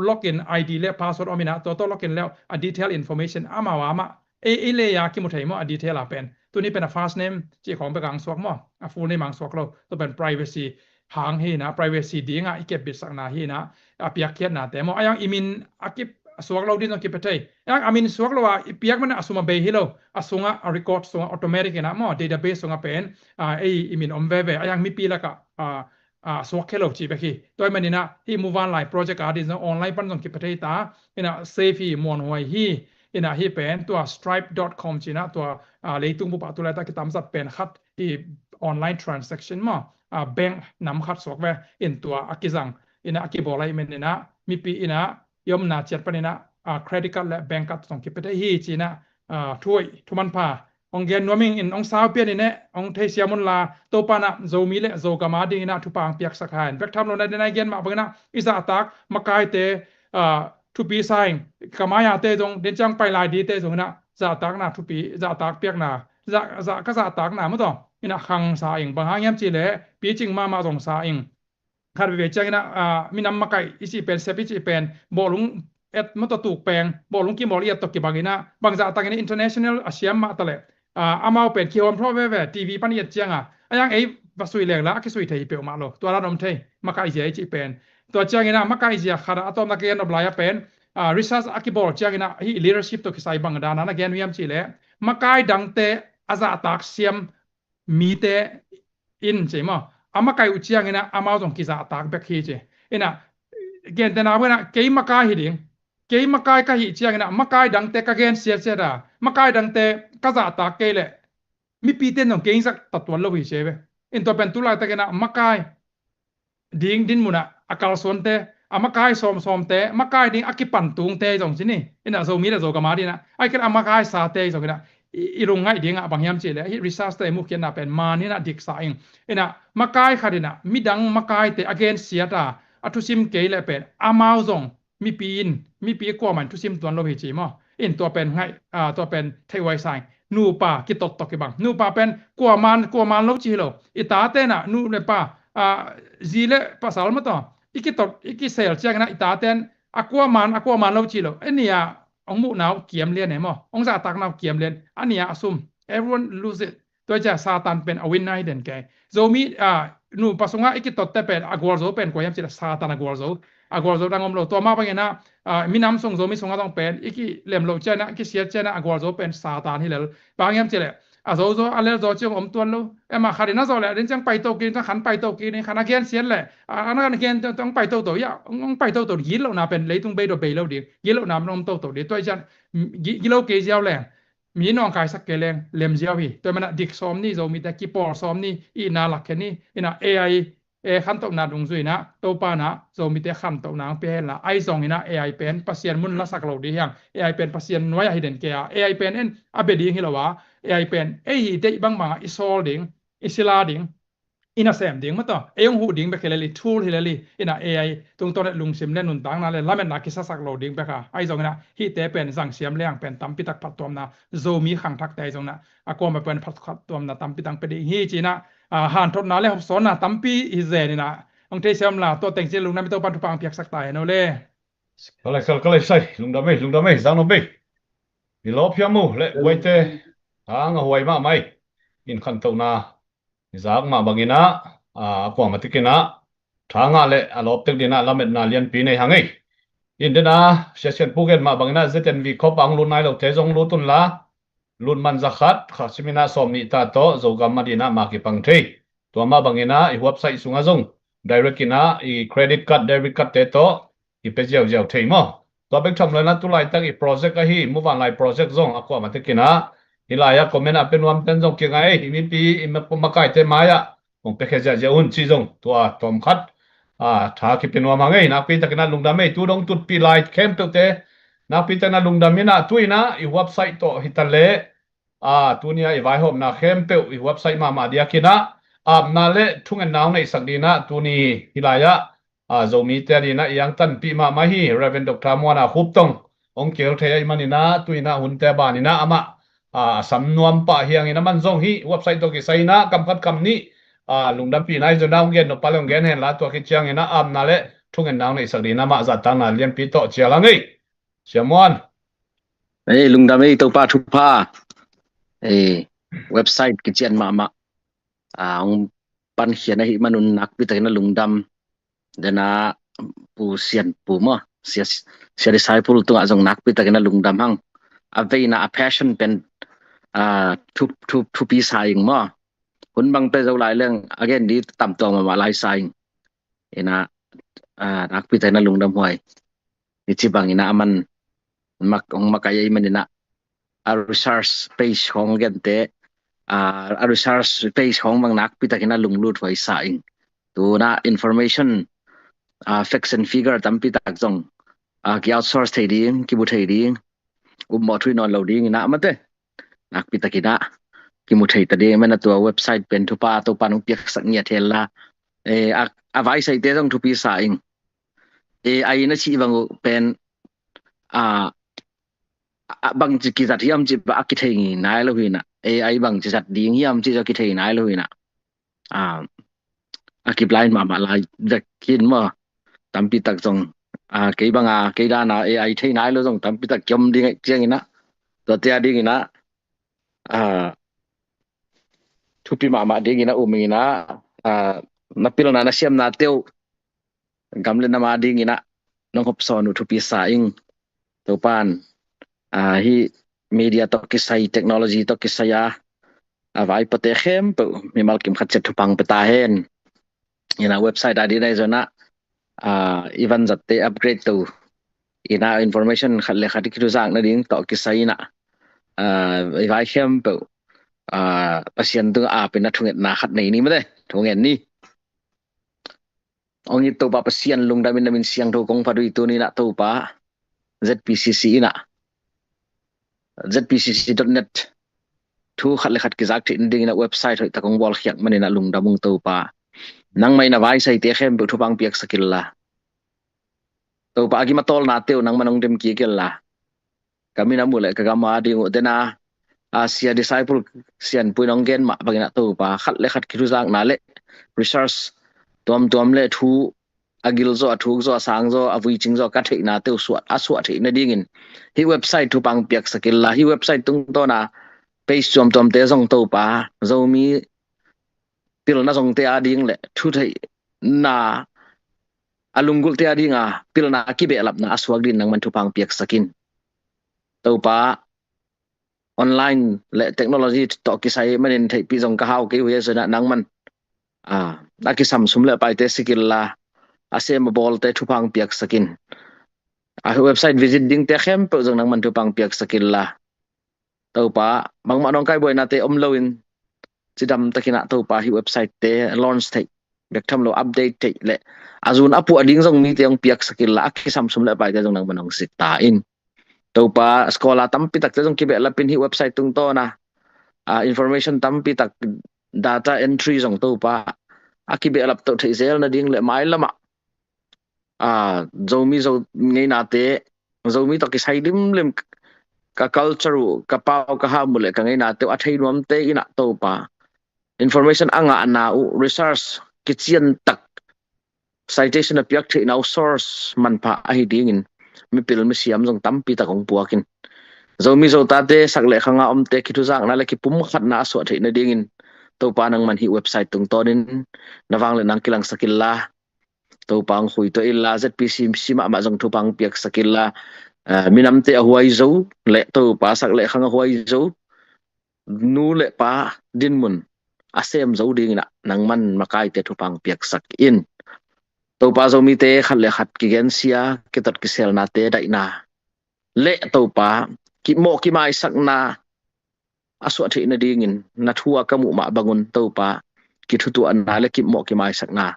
login I D le password om in ah tua tawh login le a detail information amau amah ei, ei le a kimu thei maw, a detail a pen. Tuni pen a first name cih khawng bek a hong suak maw, a full name a hong suak lo. Tua pen privacy hang hi in ah, privacy dingah i kepbitsakna hi in ah, a piakkhiatnate maw. A hiang i min a kisuak lo ding zong kipia thei. A hiang a min suak lo a i piak man a sum a bei hi lo, a sungah a record sungah automatic in ah maw, database sungah pen ei i min om veve. A hiang mipi lakah a suak khia lo cih bek hi. Tua ahih manin ah hih Muvanlai project a ding zong online pan zong kipia thei ta. In ah safe hi, muanhuai hi. In ah hih pen tua stripe dot com ci in ah tua leitung bup ah tu laitak kitamzat pen khat, hih online transaction maw, bank nam khat suak ve. In tua a kizang in ah a kibawl ahih manin ah mipi in ah i omna ciat panin ah credit card le bank card zong kipia thei hi ci in ah thu hoih thu manpha hong gen nuam ing. In hong sau pian in eh, hong theisiam un la, Topa in ah Zomi le Zogam a ding in ah thupha hong piaksak hen. Bek tham lo na, den a i gen mah bangin ah i zahtak makaite thupi sa ing. Ka mai-ate zong den ciang pai lai dingte zong in ah zahtakna thupi, zahtak piakna, zah, zah, ka zahtakna maw, tua in ah khang sa ing. Bang hang hiam cih leh picing mahmah zong sa ing. Khat veve ciangin ah minam makaih i cih pen, sep i cih pen, bawlung et maw, tua tuk peng, bawlung kimawl i et tawh kibang in ah, bangzah takin ah international a siam mah ta leh amau pen kihawm thaw veve, T V pan i et ciang a, a hiang ei va sui leng la a kisui thei hi peuhmah lo. Tua dan om thei, makaih zia i cih pen. Tua ciangin ah makai zia khat ah a tawpna ka gen nop lai ah pen, ah, research a kibawl ciangin ah hih leadership tawh kisai bang dan a na gen uh hiam cih leh, makai dangte a zahtak siam mite in ci maw, a makai uh ciangin ah amau zong kizahtak bek hi ci. In ah, gentehna bangin ah kei makai hi ding, kei makai ka hih ciangin ah makai dangte ka gensiat ciat a, makai dangte ka zahtak kei leh mipite in zong kei zahtak tuan lo hi ci ve. In tua pen tu laitakin ah makai ding dinmun ah a kalsuante, a makai sawmsawmte, makai ding a kipantungte zong ci ni. In ah Zomi le Zogam ading ah, ahih kei leh a makai sate zong in ah i, i lungngaih ding ah bang hiam cih leh hih research te i mukhiatna pen man in ah diksa ing. In ah makai khat in ah midang makaite a gensiat a, a thusim kei leh pen amau zong mipi in, mipi kuamah in thusim tuan lo hi ci maw. In tua pen ngaih, ah, tua pen theih huai sa ing. Nupa kitot tawh kibang. Nupa pen kuaman, kuaman lo ci hi lo. I tate in ah nu le pa, ah, zi le pasal maw tawh i kitot, i kisel ciangin ah i tate in a kuaman, a kuaman lo ci lo. A ni a hong muhna uh kiam lian e maw, hong zahtakna uh kiam lian. A ni a a sum. Everyone lose it. Tua ciang Satan pen a win na hi den kei. Zomi, ah, nupa sungah i kitotte pen a gualzo pen kua hiam cih leh Satan a gualzo. A gualzo dang om lo. Tua mah bangin ah, ah, minam sung, Zomi sungah zong pen i kilem loh ciangin ah, kisiat ciangin ah a gualzo pen Satan hi lel. Bang hiam cih leh a zozo a lelzaw ci hong om tuan lo. Em, a khat in a zawh leh a den ciang paito kik, ciang khan paito kik ni, khan a gensiat leh, a, a na khan a gen tong paito to, ya, hong, hong paito to, gitlohna pen leitung bei dawh bei lo ding, gitlohna pen om toto ding. Tua hi ciang, gi-, gilo kei ziau leng, mi nawngkaisak kei leng lem ziau hi. Tua manin ah dik sawm ni, Zomite kipawl sawm ni, i na lak khe ni. In ah A I, eh, khantohna dungzui in ah Topa in ah Zomite khantohna hong pia hen la, ahi zongin ah A I pen Pasian mun lasak lo ding hi hang. A I pen Pasian nuai ah hi den kei a, A I pen en a bia ding hi lo a, A I pen ei hi deih bangbang ah i sawl ding, i sila ding, i nasem ding maw tawh, ei hong huh ding bek hi lel hi, tool hi lel hi. In ah A I tungtawn leh lungsim le nuntakna le lametna kisasak lo ding bek a, ahi zongin ah hihte pen zangsiam leng pen tampi tak phattuamna, Zomi khangthakte ahi zongin ah a kuamah pen phattuamna tampi tak pia ding hi ci-in ah, ah, hanthotna le hopsawnna tampi hi zen in ah, hong thei siam la, tua teng ci-in lungdam, i Topa in thupha hong piaksak ta hen aw le. Ka lai sal, ka lai sai, lungdam ei, lungdam ei, zang nuam ei. I lawp hiam uh le huaite, a nga huai mahmah ei. In khantohna i zak mah bangin ah, a, a kuamah tek in ah tha ngah le a lawp tek ding in ah lametna lianpi nei hang ei. In den a, Sia Sian Pu gen mah bangin ah Z N V khop a hong lut nai lote zong lut un la, lut man za khat, kha sim in ah sawm nih ta tawh Zogam ading in ah ma kipang thei. Tua mah bangin ah i website sungah zong direct in ah i credit card, debit card te tawh i pia ziauziau thei maw. Tua bek tham lo in ah tu laitak i project ahi, Muvanlai project zong a kuamah tek in ah hih lai ah comment a pia nuamte in zong kingai ei, i mipi, i ma-, makaite mai ah hong piakhia ziahziah un ci zong tua tawm khat, a, tha kipia nuam hang ei. Nakpi takin ah lungdam ei, tu dong tutpih lai khempeuhte. Nakpi takin ah lungdam in ah tu in ah i website tawh hi ta leh, a, tuni a i vaihawmna khempeuh i website mahmah diakin ah apna le thungetna hong neihsak ding in ah tuni hih lai ah, a, Zomite ading in ah i angtanpih mahmah hi Reverend Doctor Muana Khup Tong hong kihel thei ahih manin ah tu in ah hunte ban in ah amah, a, a sam nuam pah hi hang in, aman zong hih website tawh kisai in ah kam khat kam nih, a, lungdampihna i zon a hong gen nop pah leh hong gen hen la, tua khit ciangin ah apna le thungetna hong neihsak ding in ah amah zahtakna lianpi tawh cial hang ei. Sia Muan. Ei, lungdam ei, Topa thupha. Ei, website kician mahmah, a, hong pankhian ahih manun nakpi takin ah lungdam. Den a Pu Sian Pu maw, Sia, Sia Disciple tungah zong nakpi takin ah lungdam hang. A veina, a passion pen, a, thu, thu, thupi sa ing maw. Hun bang pia zo lai leng a gen ding tam tuak mahmah lai sa ing. In ah, a, nakpi takin ah lungdam huai. Hih ci bangin ah aman mak, hong makai ahih manin ah a research page khawng gente, a, a research page khawng bang nakpi takin ah lunglut huai sa ing. Tu in ah information, a, facts and figure tampi tak zong, a, ki outsource thei ding, kimu thei ding, upmawh thu hi nawn lo ding in ah mate. Nakpi takin ah kimu thei ta ding, aman a tua website pen thupha Topa in hong piaksak ngiat hen la. E, a, a vaisaite zong thupi sa ing. A I na cih bang uh pen, a, a, bangci kizat hiam cih bang a kithei nai lo hi in ah. A I bangci zat ding hiam cih zong kithei nai lo hi in ah. A, a kiblind mahmah lai vek hi in maw. Tampi tak zong, a, kei bang a, kei dan a A I thei nai lo zong tampi tak kiom ding ahih ciangin ah, tuate ading in ah, a, thupi mahmah ding in ah um ing in ah, a, na pilna na siamnate uh gam le nam adingin ah nong hopsawn uh thupi sa ing. Topa'n, ah, hih media tawh kisai, technology tawh kisai a, a vaipate khempeuh mimal kim khat ciat thupha pia ta hen. Ina website adingin ah i zon ah, ah, i vanzatte upgrade to. Ina information khat le khat i kithuzak nading tawh kisai in ah, ah, i vai khempeuh, ah, Pasian tungah aap in ah thungetna khat nei ni mate, thungen ni. Hong it Topa Pasian, lungdam in na min siangtho kong phat uh hi. Tuni in ah Topa, Z P C C in ah, Z P C C dot net thu khat le khat kizak theih nadingin ah website hoih tak hong bawlkhiat manin ah lungdam ung Topa. Nangmah in a vaisaite khempeuh thupha piaksak inla, Topa, a gim a tawlnate uh nangman hong dem kik inla, ka minam uh le ka gam ading uh, den a, a sia disciple sianpuin hong gen mah bangin ah Topa, khat le khat kithuzakna le research tuamtuam le thu a gilzaw, a thukzaw, a sangzaw, a vuicingzaw ka theihnate uh suah, a suah theih nadingin hih website thupha piaksak inla, hih website tungtawn a page tuamtuamte zong Topa, Zomi pilna zongte ading le thu theihna a lunggulhte adinga pilna a kibehlapna a suak dingin nangman thupha piaksak in. Topa, online le technology tawh kisai manin theihpih zong ka hau kei uh hi, a zon ah nangman, ah, a kisam sum le paite sik inla, a sem a bawlte thupha piaksak in. A website visit dingte khempeuh zong nangman thupha piaksak inla, Topa, bangmah nawngkai buainate om loin cidam takin ah Topa, hih website te launch theih bek tham lo, update theih le a zun a puah ding zong mite hong piaksak inla, a kisam sum le paite zong nangman hong sik ta in. Topa, scholar tampi takte zong kibehlap in hih website tungtawn a, ah, information tampi tak, data entry zong Topa, a kibehlap to theih zel nading le mailam ah, ah, Zomi Zo ngeinate, Zomi tawh kisai limlim, ka culture uh, ka pau ka ham uh le ka ngeinate uh a thei nuamte in ah Topa, information a ngahna uh, research kician tak, citation a piak theihna uh, source manpha ahi dingin mipil misiam zong tampi tak hong puak in. Zomi Zotate sak le khang a omte kithuzakna le kipumkhatna a suah theih nadingin Topa, nangman hih website tungtawnin na vangliatna hong kilangsak inla, Topa, hong khuituah inla, Z P C C mahmah zong thupha piaksak inla, ah, minamte a huai zo le Topa, sak le khang a huai zo nu le pa dinmun a sem zo dingin ah nangman makaite thupha piaksak in. Topa, Zomite khat le khat kigensia, kitat kiselnate daihna le Topa, kipmawh kimaisakna a suah theih nadingin na thu a ka muh mah bangun Topa, kithutuahna le kipmawh kimaisakna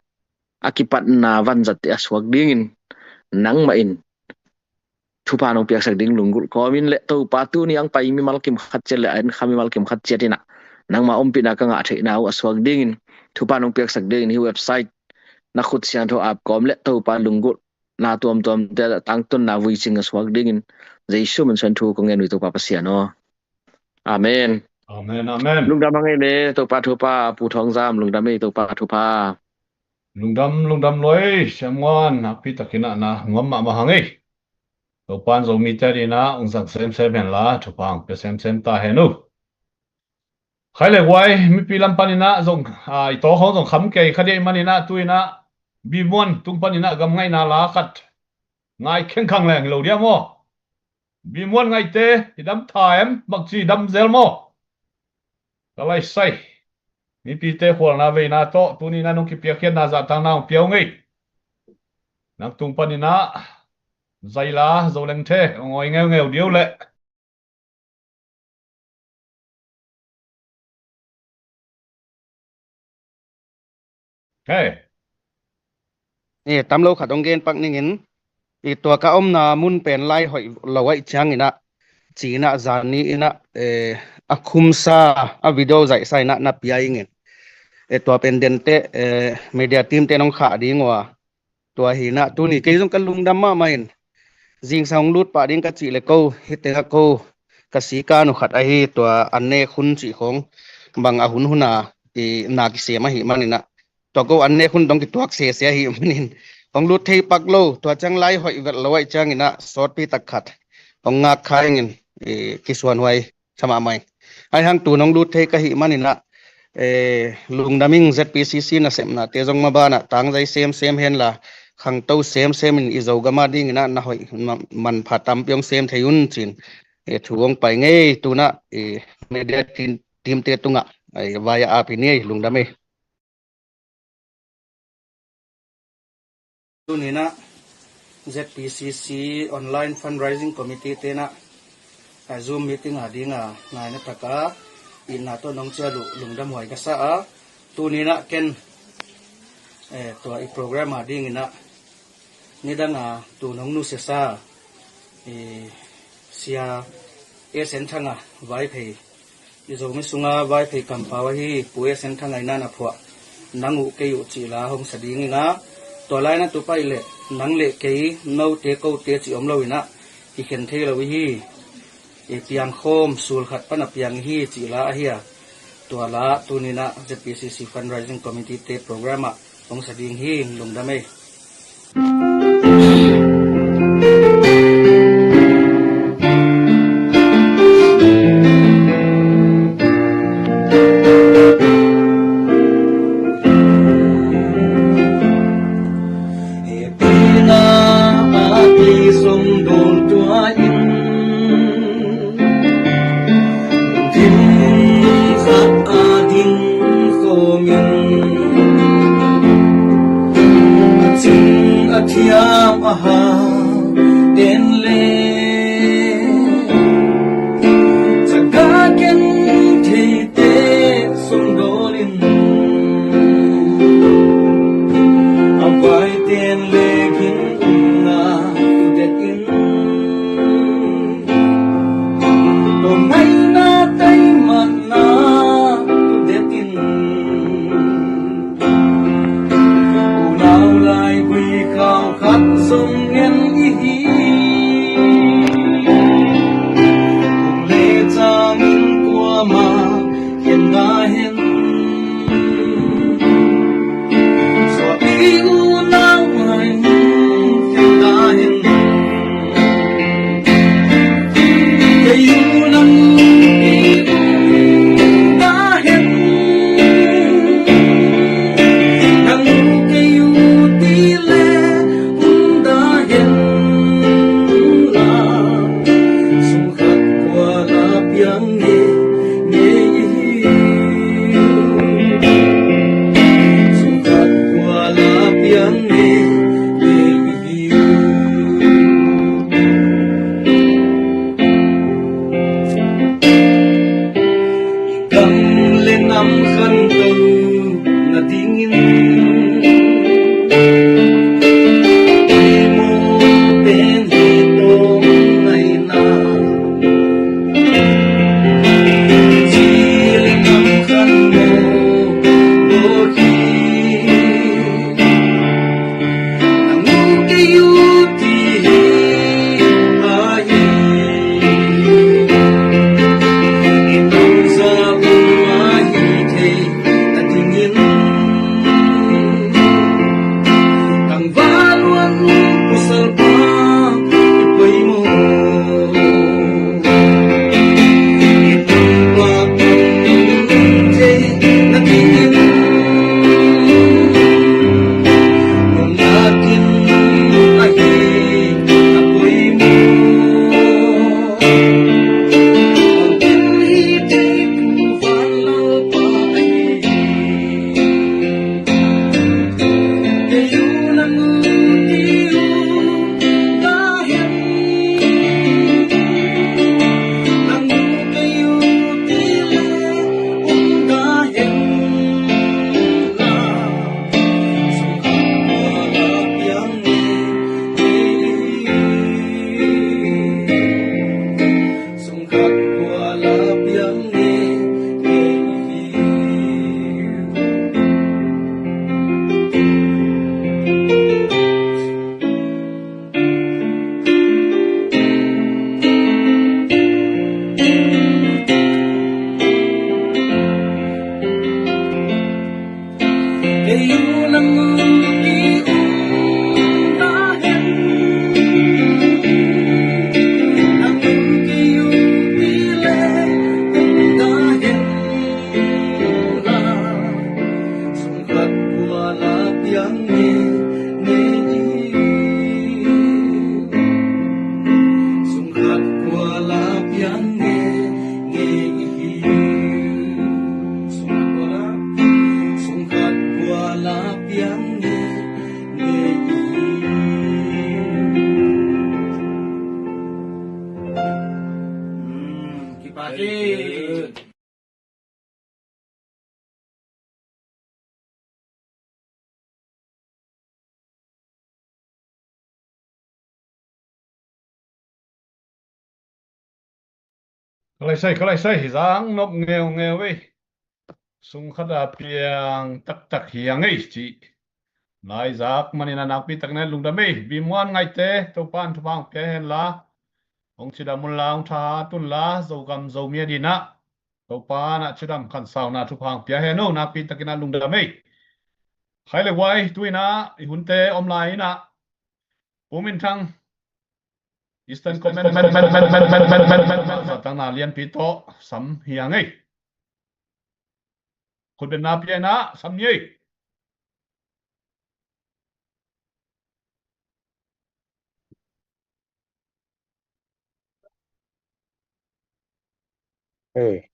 a kipatna vanzatte a suak dingin nangmah in thupha nong piaksak ding lunggulh kawmin le Topa, tuni a hong pai mimal kim khat ciat le a en kha mimal kim khat ciat in ah nangma ompihna ka ngah theihna uh a suak dingin thupha nong piaksak dingin hih website na khut siangtho aap kawm le Topa, lunggulhna tuamtuamte a tangtunna vuicing a suak dingin Jesu min suangin thu kong ngen uh hi, Topa Pasian aw. Amen. Amen, amen. Lungdam hang ei le Topa thupha, Pu Thawng Zam, lungdam ei, Topa thupha. Lungdam, lungdam lua ei, Siam Nguan, nakpi takin ah na nuam mahmah hang ei. Topa'n Zomite adingin ah hong zang semsem henla, thupha hong pia semsem ta hen uh. Khai le guai, mipi lam panin ah zong, ah, i tawk hong zong kham kei kha ding ahih manin ah tu-in ah Bimuan tung panin ah gam ngaihna la khat ngai khengkhang leng hi lo diam aw. Bimuan ngaihte, i dam tha em, bangci i dam zel maw? Ka laisai, mipite khualna veina tawh tuni-in ah nong kipiakkhiatna zahtakna hong pia ung ei. Nang tung panin ah Zaila, Zolengte hong awi ngeungeu ding uh leh. Hei. Eh, tam lo khat hong gen pak ning in, i tua ka omna mun pen lai hoih lo ahih ciangin ah, ci-in ah zan ni-in ah, eh, a khumsa, a video zaihsa in ah na pia ing in. Eh, tua pen dente, eh, media team te nong khah ding uh a, tua hi-in ah tuni kei zong ka lungdam mahmah in, zingsang hong lut pah ding ka cih leh ko, hih tengah ko ka sikan uh khat ahi, tua an nek hun cih khawng bang a hun hun a, i na kisem ahih manin ah, tua ko an nek hun dong kituak sese ahih manin hong lut thei pak lo, tua ciang lai hoih vet lo ahih ciangin ah sawtpi tak khat hong ngak kha ing in, i kisuanhuai sa mahmah ing. Ahi hang tu-in hong lut thei ka hih manin ah, eh, lungdam ing. Z P C C nasepnate zong maban ah tangzai semsem henla, khangto semsem in i Zogam a dingin ah na hoih ma-, manpha tampi hong sem thei un ci-in, eh, thu hong pai ngei. Tu-in ah, eh, media team, team-te tungah, eh, vai-ah ap hi ni ei, lungdam ei. Tuni-in ah Z P C C Online Fundraising Committee-te'n ah, eh, Zoom meeting a ding a ngaina tak a itna tawh nong ciah uh lungdam huai ka sa a, tuni-in ah ken, eh, tua i program a dingin ah nidang a tu-in hong nusiasa, eh, Sia S N Thang a Vaiphei, i Zomi sunga Vaiphei kampau ahi Pu S N Thang a i na na phuah, nang uh kei uh cih la hong sa ding ing a, tua lai-in ah tu paih leh nang leh kei, note kote cih om lo-in ah kikhen thei lo i hi. I piangkhawm sul khat pan a piang i hi cih la ahi a, tua la tuni-in ah Z P C C Fundraising Committee-te program ah hong sa ding hi, lungdam ei. Hehpihna a kei sung dul tua in, din khat a ding khawm in, cing a thiam a hau ten le, caga ken theite sung dul in, a vai ten le gin umna tu det in, tua ngaina taimatna tu det in, unau laigui kau khat zong ngen i hi. Ung le cangin kuamah khen ta hen. Suapi unau mai khen ta hen. Kei u nang i um ta hen. Nang kei u ti le um ta hen la. Sum khat kua la piang nge, nge i hi. Sum khat kua la piang nge, nge i hi. Gam le nam khanto nadingin i mu pen hi tawm ngaina. Amen. Ka lai sai, ka lai sai, zang nop ngeungeu ei. Sung khat a piang taktak hi a ngei cih. Lai zak manin a nakpi takin a lungdam ei. Bimuan ngaihte, Topa'n thupha hong pia hen la. Hong cidam un la, hong thahat un la, Zogam Zomi a dinah. Topa'n a cidam khansauna thupha hong pia hen o, nakpi takin a lungdam ei. Khai le guai, tu-in a, i hunte om lai-in a. Pu Min Thang, Eastern Command, zatangna lianpi tawh sam hi a ngei. Khutbetna pia-in a sam ni ei. Hei.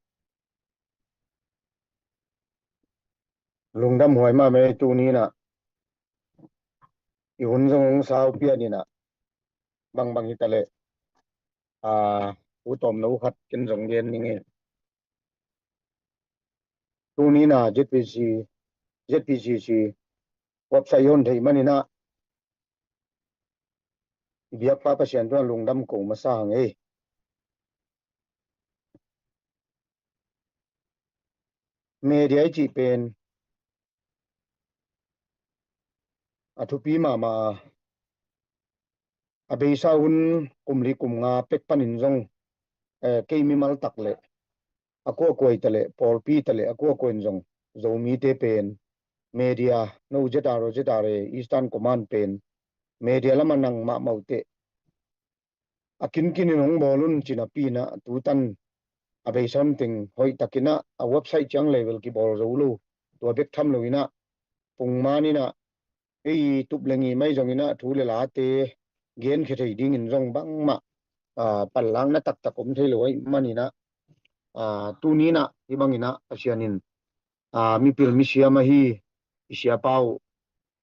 Lungdam huai mahmah ei. Tuni-in a, i hun zong hong sau pian-in a, bangbang hi ta leh, a, u tawmno khat ken zong gen ning ei. Tuni-in a ZPC, ZPCC website i hon theih manin a, i biakpa Pasian tungah lungdam ko masa hang ei. Media i cih pen a thupi mahmah a, a beisa hun kum li kum nga pek panin zong, eh, kei mimal tak le a kuakua hi ta leh, pawlpi hi ta leh, a kuakua in zong Zomite pen media, no ZRO ZRA Eastern Command pen media lamah nang mahmah uh teh a kinkin in hong bawl un ci napi-in a, tutan a beisa hun teng hoih takin a, a website ciang level kibawl zo lo, tua bek tham loin a, pungman in a, ei tup le ngim ahi zongin a, thu le late genkhia thei dingin zong bangmah, a, panlakna taktak om thei lo ahih manin a, a, tuni-in a, hih bangin a, Pasian in, a, mipil misiam ahi i siapa uh,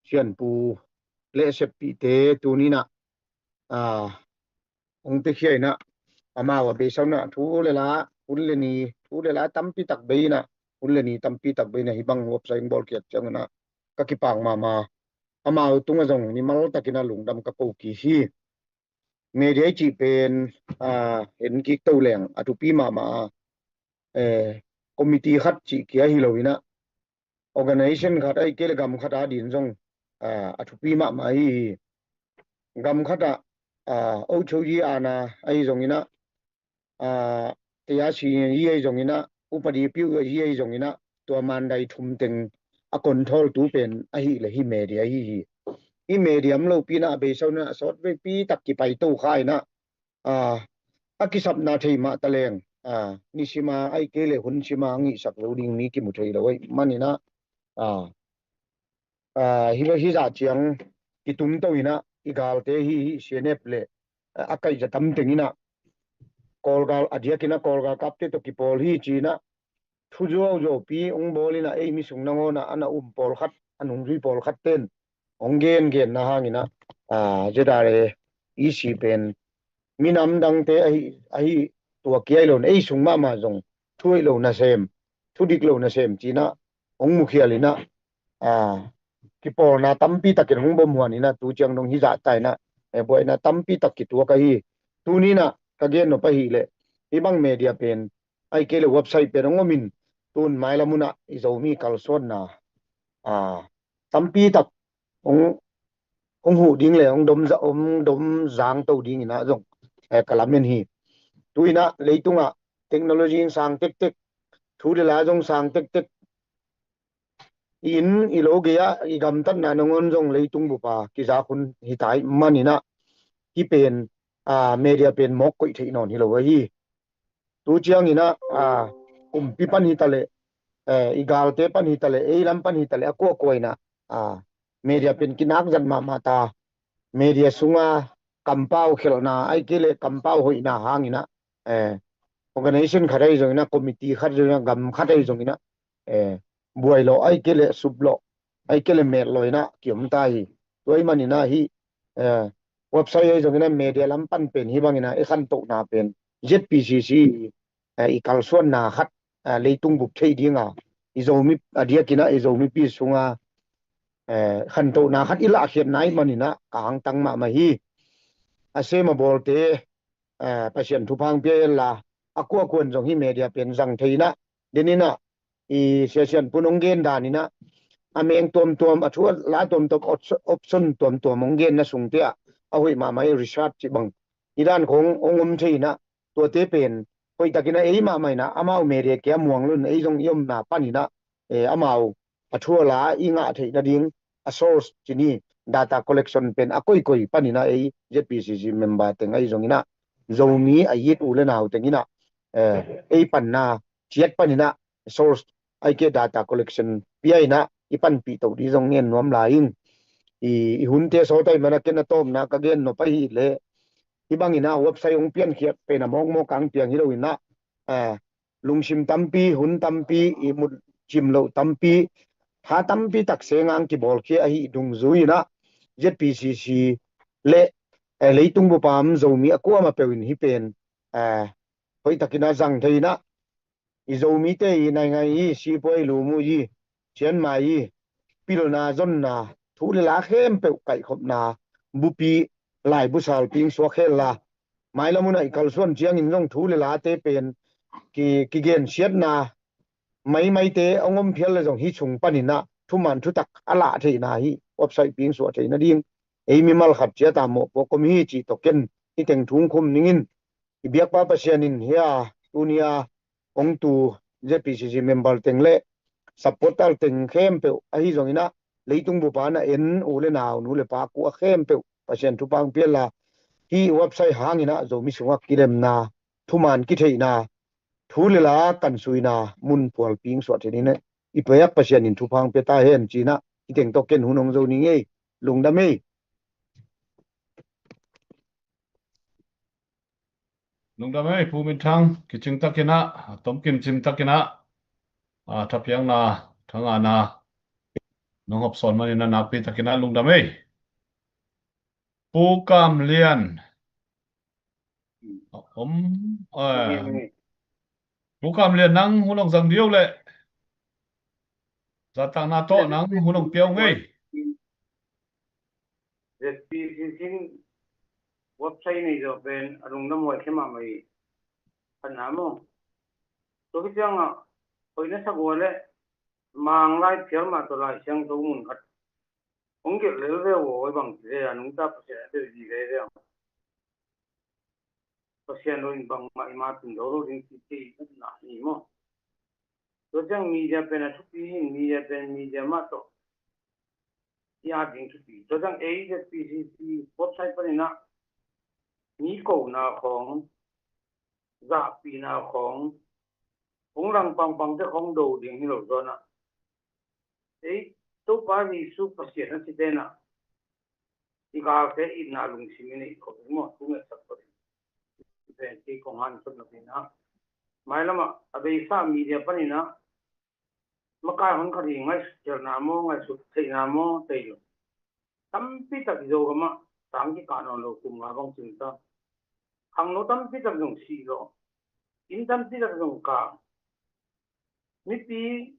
sianpu le seppihte tuni-in a, a, hong piakhia in a, amau a beisa hun a thu le la, hun le ni, thu le la tampi tak bei in a, hun le ni tampi tak bei in a, hih bang website hong bawlkhiat ciangin a, ka kipak mahmah. Amau tungah zong mimal takin a lungdam ka ko kik hi. Media i cih pen, a, en kik to leng a thupi mahmah a, eh, committee khat cih kia hi loin a, organization khat ahih kei leh gam khat a din zong, a, a thupi mahmah hi hi. Gam khat ah, a, ochoyi ana ahi zongin a, a, teya si yi ahi zongin a, upadi piu yi ahi zongin a, tua mandai thum teng a control tu pen ahih leh hih media hi hi. Hih media om lopi-in a, a beisa hun a, a sawtveipi tak kipai to kha in a, a, a kisapna thei mah ta leng, a, nisim a ahih kei leh hun sim a hong hihsak zo ding mi kimu thei lo ahih manin a, a, a, hih, hih zah ciang kitung to in a, i galte hi, hi CNF le, a, a kaihza tam teng in a, Kawlgal a diakin a Kawlgal kapte tawh kipawl hi ci-in a, thu zuauzuaupi hong bawl in a, ei mi sung nangawn ah a na um pawlkhat, a nungzui pawlkhat ten hong gengenna hangin a, a, ZRA EC pen minam dangte ahi, ahi tua kia hi lo in a, ei sung mahmah zong thu hoih lo nasem, thu dik lo nasem ci-in a hong mukhial in a, a, kipawlna tampi takin hong bawm huan in a, tu ciang dong hih zah ta in a, eh, buaina tampi tak kituak ahi. Tuni-in a ka gen nop ahih leh, hih bang media pen, ahih kei leh website pen hong om in, tun mailam hun ah i Zomi kalsuanna, a, tampi tak hong, hong huh ding le hong dom za-, hong dom zang to dingin a zong, eh, ka lamen hi. Tu-in a leitungah technology in sang tektek, thu le la zong sang tektek, i inn i lo gei-ah i gamtatna nangawn zong leitung bup a kizak hun hi ta ahih manin a, hih pen, a, media pen mawk koih theih nawn hi lo ahi. Tu ciangin a, a, kumpi pan hi ta leh, eh, i galte pan hi ta leh, ei lam pan hi ta leh, a kuakua in a, a, media pen kinak zat mahmah ta. Media sunga kampau khelhna, ahih kei leh kampau hoihna hangin a, eh, organization khat ahi zongin a, committee khat zongin a, gam khat ahi zongin a, eh, buai lawh, ahih kei leh sup lawh, ahih kei leh met lawh in a kiom ta hi. Tua ahih manin a hih, eh, website ahi zongin a, media lam pan pen hih bangin a i khantohna pen ZPCC, eh, i kalsuanna khat, eh, leitung bup theih dinga i Zomi a diakinah i Zomipi sunga, eh, khantohna khat i lahkhiatna i maninah ka hangtang mahmah hi. A sem a bawlte, eh, Pasian thupha hong pia henla, a kuakuan zong hih media pen zang thei inah, deninah i Sia Sian Pun hong gen daninah a meng tuamtuam, a thu a la tuamtuam, option tuamtuam hong genna sungte ah a hoih mahmah hi. Research cih bang i dan khong hong om thei inah, tuate pen hoihtakinah ei mahmah inah amau media kia muang lo in ei zong i omna paninah, eh, amau a thu a la i ngah theih nading a source cini data collection pen a koikoi paninah ei Z P C C member teng ahi zonginah Zomi a it u le nau tenginah, eh, ei panna ciat paninah source aike data collection pia inah i panpih toh di zong ngen nuam lai in, i, i hunte sawt ahi mana ken a tawpna ka gen nop ahih leh, hih bangin a website hong piankhiat pen a mawkmawk kang piang hi lo inah, eh, lungsim tampi, hun tampi, i mut cim loh tampi, tha tampi tak sengang kibawlkhia ahi dungzui inah Z P C C le, eh, leitung bupam Zomi a kuama peuh in hih pen, eh, hoihtakinah zang thei inah i Zomite i naingai i sipuai lumu i cianmai i pilna zonna thu le la khempeuh kaihkhopna bupi laibu salping suak henla, mailam unah i kalsuan ciangin zong thu le late pen ki, kigensiatna maimaite hong om phial le zong hih sung paninah thuman thutak a lah theihna hi. Website ping suah theih nading ei mimal khat ciata mawhpuak om hi cih tawh ken hih teng thu hong khum ningin, i biakpa Pasian in hia tunia hong tu Z P C C member teng le supporter teng khempeuh ahi zonginah leitung bupa na en u le nau, nu le pa, kua khempeuh Pasian thupha hong pia henla, hih website hanginah Zomi sungah kilemna, thuman kitheihna, thu le la kansuina mun phualping suah theih inah i biak Pasian in thupha hong pia ta hen cinah hih teng tawh ken hun hong zo ning ei. Lungdam ei. Lungdam ei, Pu Min Thang, kicing takinah, a tomkim cim takinah, a, thapiakna, thangahna nong hopsawn maninah nakpi takinah lungdam ei. Pu Kam Lian. Om, eh, Pu Kam Lian, nang hun hong zang dih leh. Zahtakna tawh nang hun hong pia ngei. Z P C C website nei zawh pen a lungdam huai khia mahmah hi. Khatna maw? Tua khit ciangah hoih na sak uh leh Manglai phial mah tawh Lai Siangtho mun khat hong gelh lel ve uh, a bang ci ve a, nungta Pasian a deuh di ve ve a. Pasian lo in bangmah i ma tun zo lo ding ci, ci upna hi maw? Tua ciang media pen a thupi hi, media pen media mah tawh i at ding thupi. Tua ciang ei Z P C C website paninah mi kona khawng, zahpihna khawng, hong lang pangpangte khawng do ding hi lo zawnah, ei Topa Jesu Pasian a cite inah i galte itna lungsim i neih khawm ding maw, thu ngetsak khawm ding. Pen kei kong hanciamna pen ah, mailamah a beisa media paninah makai hon khat hi ngaihsut khelhna maw, ngaihsut theihna maw, tei lo. Tampi tak i Zogam ah sang kikah nawn lo kum nga bang cin ta. Khangno tampi tak zong sih lo. Inn tampi tak zong kang. Mipi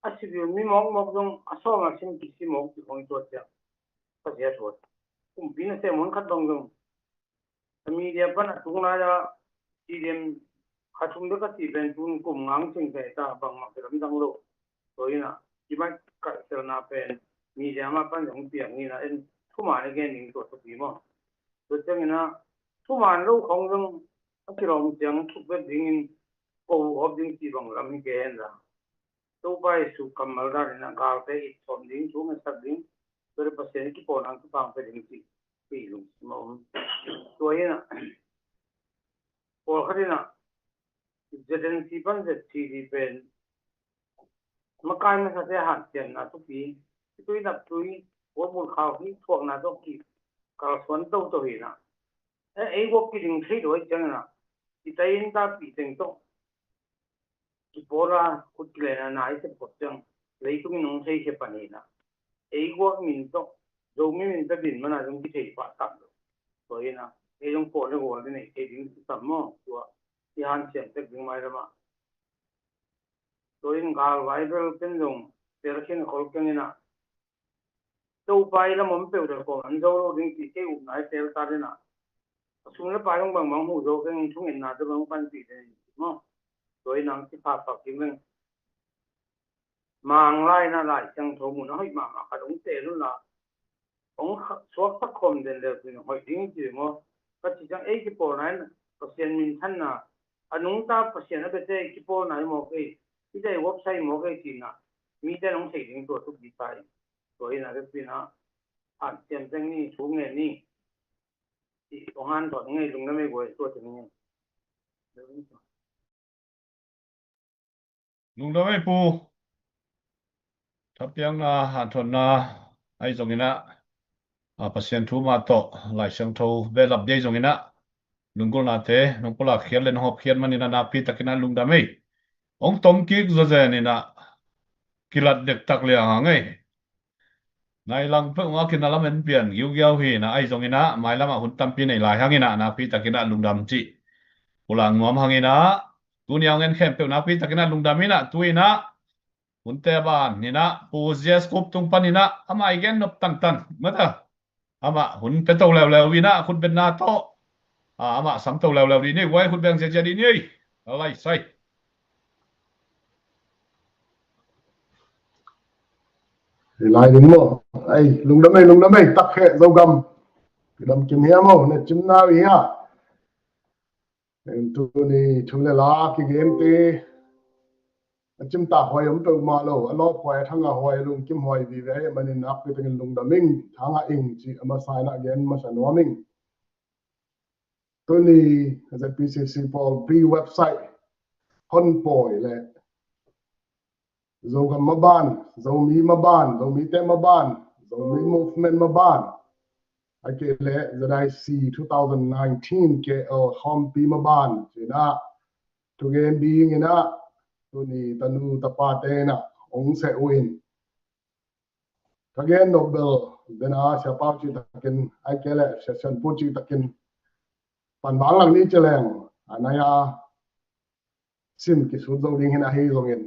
a civil mi mawkmawk zong a sawm a sim kisi mawk ci khong i tuat ciang. Ka sia tuat. Kumpi nasem hon khat bang zong a media pan a tung lai a, C D M kha thum bek a cih pen tun kum nga hong cing kei ta, bangmah kilamdang lo. Tua inah i mai kaihselna pen media mah pan zong piang inah en thuman i gen ning tua thupi maw? Tua cianginah thuman lo khong zong a kilawm ciang thuk bek dingin ko hop ding cih bang lam hi kei hen la. Topa Jesu kammal danin a galte it sawm ding, thu ngetsak ding, tua le Pasian i kipawn ang kipang pia ding cih kei lungsim a om. Tua inah pawlkhat inah Z N C pan Z C D pen makai masate hanciamna thupi, tui nap tui, guakmul khau hi thuakna tawh kikalsuan toto hi inah. Eh, ei guak kiding thei lo ahih cianginah i tai in tapi teng tawh kipawla khut kilena na i sep khop ciang leitung in hong thei khia pan hi inah. Ei guak min tawh Zomi min tawh din mana zong kithei pah tam lo. Tua inah ei zong pawl le gual le nei thei ding kisam maw? Tua i hanciam tek ding mailam ah. Tua in galvai bel ken zong tel khin khol keng in ah, Topa i lam om peuh deuh kawm an zo lo ding cih kei upna i tel ta den ah. A sum le pai hong bangbang huh zo keng in thungetna te bang panpih den in maw. Tua in ang si phakphak ding leng. Manglai na Lai Siangtho mun a hoih mahmah khat hong tel un la. Hong suaksak khawm den leu cin hoih ding ci maw. Ka ci ciang ei kipawlna in Pasian minthanna, a nungta Pasian a biate kipawlna hi mawk ei, i dei website mawk ei cihna mite in hong thei ding tua thupi ta hi. Tua hi na, ka cihna, hanciam teng ni, thu ngen ni. Hong hanthawn ngei, lungdam ei guai, tua teng ngei. Lungdam ei pu. Thapiakna, hanthawnna ahi zongin ah, a, Pasian thu mah tawh Lai Siangtho belap dei zongin ah, lunggulhnate nong pulak khiat le nong hawp khiat manin ah nakpi takin ah lungdam ei. Hong tom kik zawzen in ah kilat dektak liang hang ei. Nai lang peuh ngak in a lam en pian giugiau hi na, ahi zongin ah mailam ah hun tampi nei lai hangin ah nakpi takin ah lungdam cih pulak nuam hangin ah, tuni a hong en khempeuh nakpi takin ah lungdam in ah, tu in ah hunte ban in ah Pu J S Kup tung pan in ah amah i gen nop tantan mata, amah hun pia to leuleu in ah khutbetna tawh, a, amah sam to leuleu dih ni, guai khut beng ziazia dih ni ei. Lai sai. Hi lai ding maw. Ai, lungdam ei, lungdam ei, tak kheh Zogam. Kidam kim hia maw, ne cim nau hia. Tuni thu le la kigente a cimtak huai om peuhmah lo, a lawp huai, a thangah huai, a lungkim huai vive ahih manin nakpi takin lungdam ing, thangah ing cih a masa in ah gen masa nuam ing. Tuni Z P C C pawlpi website hon pawi le Zogam maban, Zomi maban, Zomite maban, Zomi movement maban, a kei le Z I C two thousand nineteen K L khawmpi maban ci in ah thugen ding in ah tuni tanu tapate in ah hong seh uh in. Ka gen nop bel, den a Sia Pau cih takin, ai kei le Sia Sian Pu cih takin pan vang lang ni ci leng, a nai a sim kisut zo ding hi in ahi zongin,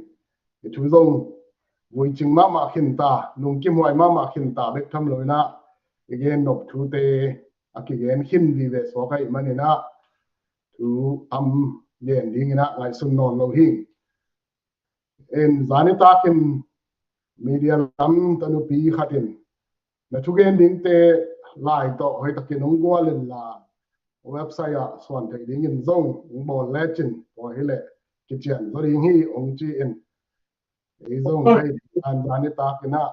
i thu zong vui cing mahmah khin ta, lungkim huai mahmah khin ta bek tham lo in ah, i gen nop thute a kigen khin vive suak ahih manin ah thu am gen ding in ah ngaihsun nawn lo hi. In zani takin media lam tanupi khat in na thugen dingte lai tawh hoih takin hong gual in la, website ah suan theih dingin zong hong bawl lecin, tua hi leh kician zaw ding hi hong ci in. Ei zong hei an zani takin ah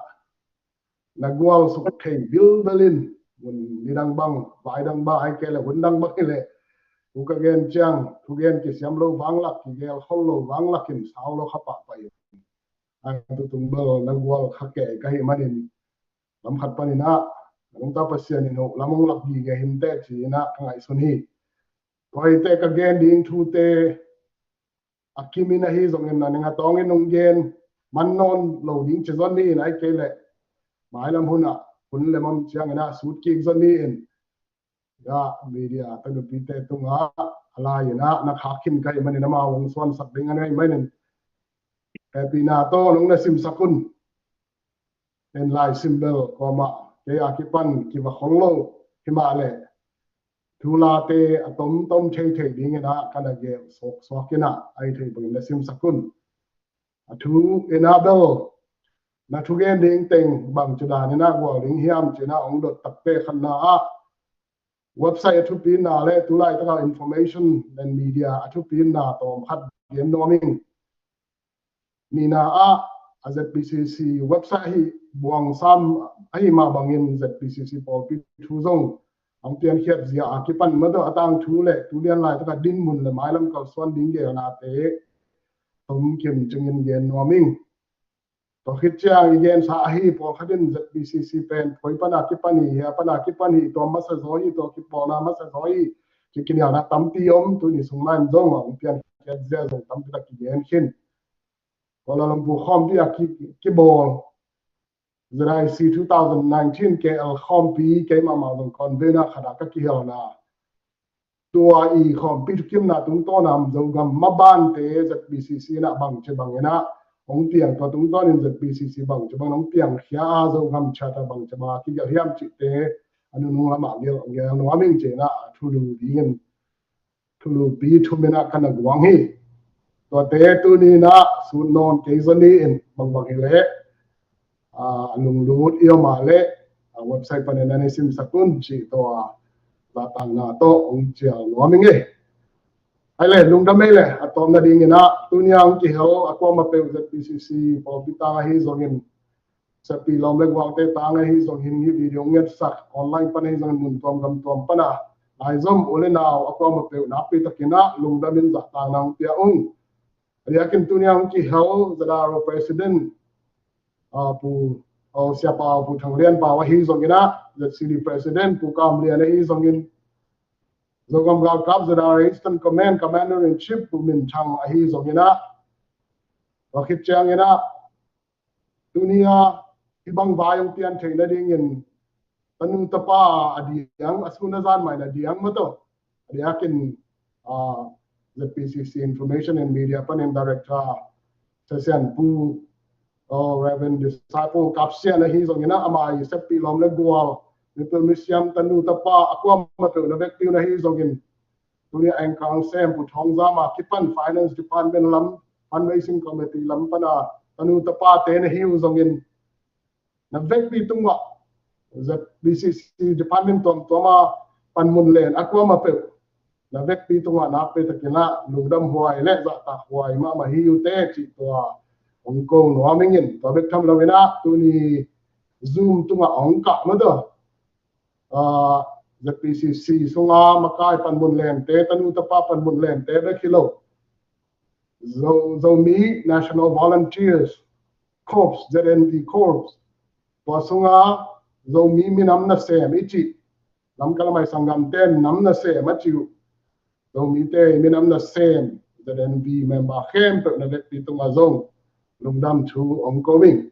na gual suk thei bilbel in, mun nidang bang, vaidang bang, ai kei le hundang bang hi leh, thu ka gen ciang thugen kisiam lo vanglak, kigel khol lo vanglak in sau lo kha pahpah in. Ai tutung bel na gual kha kei ka hih manin lam khat panin ah nungta Pasian in hoh lam hong lak gige hinteh ci in ah ka ngaihsun hi. Tua hi teh ka gen ding thute a kimin ahi zongin a ning a tawngin hong gen man nawn lo ding ci zon ni in, ai kei leh mailam hun ah hun le mam ciangin ah sut kik zon ni in. Ya, media tanupite tungah a lai in ah na khak khin ka hih manin amau hong suansak ding a nei manin hehpihna tawh nong na simsak un. En lai sim bel kuamah kei a kipan kiva khol lo, himah leh thu late a tomtom theithei dingin ah ka na gel sawksuak in ah, ahi thei bangin na simsak un. A thu in ah bel na thugen ding teng bangci danin ah gual ding hiam ci in ah hong dot takte khatna ah website a thupina le tulaitak a information and media a thupina tawm khat gen nuam ing. Nihna ah a Z P C C website ahi buangsam ahi mah bangin Z P C C pawlpi thu zong hong piankhiat zia a kipan mah tawh a tangthu le tulian laitak a dinmun le mailam kalsuan ding gelnate tomkim cingin gen nuam ing. Tua khit ciang i gensa ahi pawlkhat in Z P C C pen poi pana kipan hi, hia pana kipan hi, tua masa zaw hi, tua kipawlna masa zaw hi, ci kinialna tampi om, tuni sung main zong a hong piankhiat zia zong tampi tak kigen khin. Kuala Lumpur khawmpi a ki, kibawl Z I C two thousand nineteen K L khawmpi keimah mah zong convener khat a ka kihelna tua i khawmpi thukimna tungtawn a Zogam mabante Z P C C in ah bangci bangin ah hong piang, tua tungtawnin Z P C C bangci bangin hong piangkhia a, Zogam Charter bangci bang a kigelh hiam cihte a nunung lamah gelh, gelh nuam ing ci-in ah thulu dingin thulupi thum in ah ka na guang hi. Tuate tuni in ah sut nawn kei zaw ni in, bangbang hi leh a lunglut i om a leh a website panin na na simsak un cih tua zahtakna tawh hong cial nuam ing ei. Hai le, lungdam ei le, a tawpna dingin ah tuni a hong kihel a kuamah peuh Z P C C pawlpi tang ahi zongin, seppi lawm le gualte tang ahi zongin, hih video ngetsak online pan ahi zongin, mun tuam gam tuam pan a laizom u le nau a kuamah peuh nakpi takin ah lungdam in zahtakna hong pia ung. A diakin tuni a hong kihel Zadar President, ah, Pu, oh, Siapa Pu Thang Lian Pau ahi zongin ah, Z C D President Pu Kam Lian ahi zongin, Zogam Galkap Zadar Eastern Command Commander in Chief Pu Min Thang ahi zongin ah, tua khit ciangin ah tuni a hih bang vai hong pian theih nadingin tanu tapa a diang, a sun a zan mah in a diang mah tawh, a diakin, ah, Z P C C Information and Media panin Director Sia Sian Pu, oh, Reverend Disciple Kap Sian ahi zongin ah, ama i seppi lawm le gual, mipil misiam, tanu tapa a kuamah peuh na vekpi un ahi zongin, tuni a anchor sem Pu Thawng Zam a kipan Finance Department lam, Fundraising Committee lam pan a tanu tapate na hi uh zongin, na vekpi tungah Z P C C department tuamtuam a panmun len a kuamah peuh na vekpi tungah nakpi takin ah lungdam huai le zahtak huai mahmah hi uh teh cih tua hong ko nuam ing in, tua bek tham lo in ah tuni Zoom tungah hong kah mah tawh, ah, Z P C C sunga makai panmun lente, tanu tapa panmun lente bek hi lo, Zo-, Zomi National Volunteers Corps, Z N V Corps, tua sunga Zomi minam nasem i cih, Lamka lamai sanggamte nam nasem a cih uh, Zomite minam nasem, Z N V member khempeuh na vekpi tungah zong lungdam thu hong ko ing.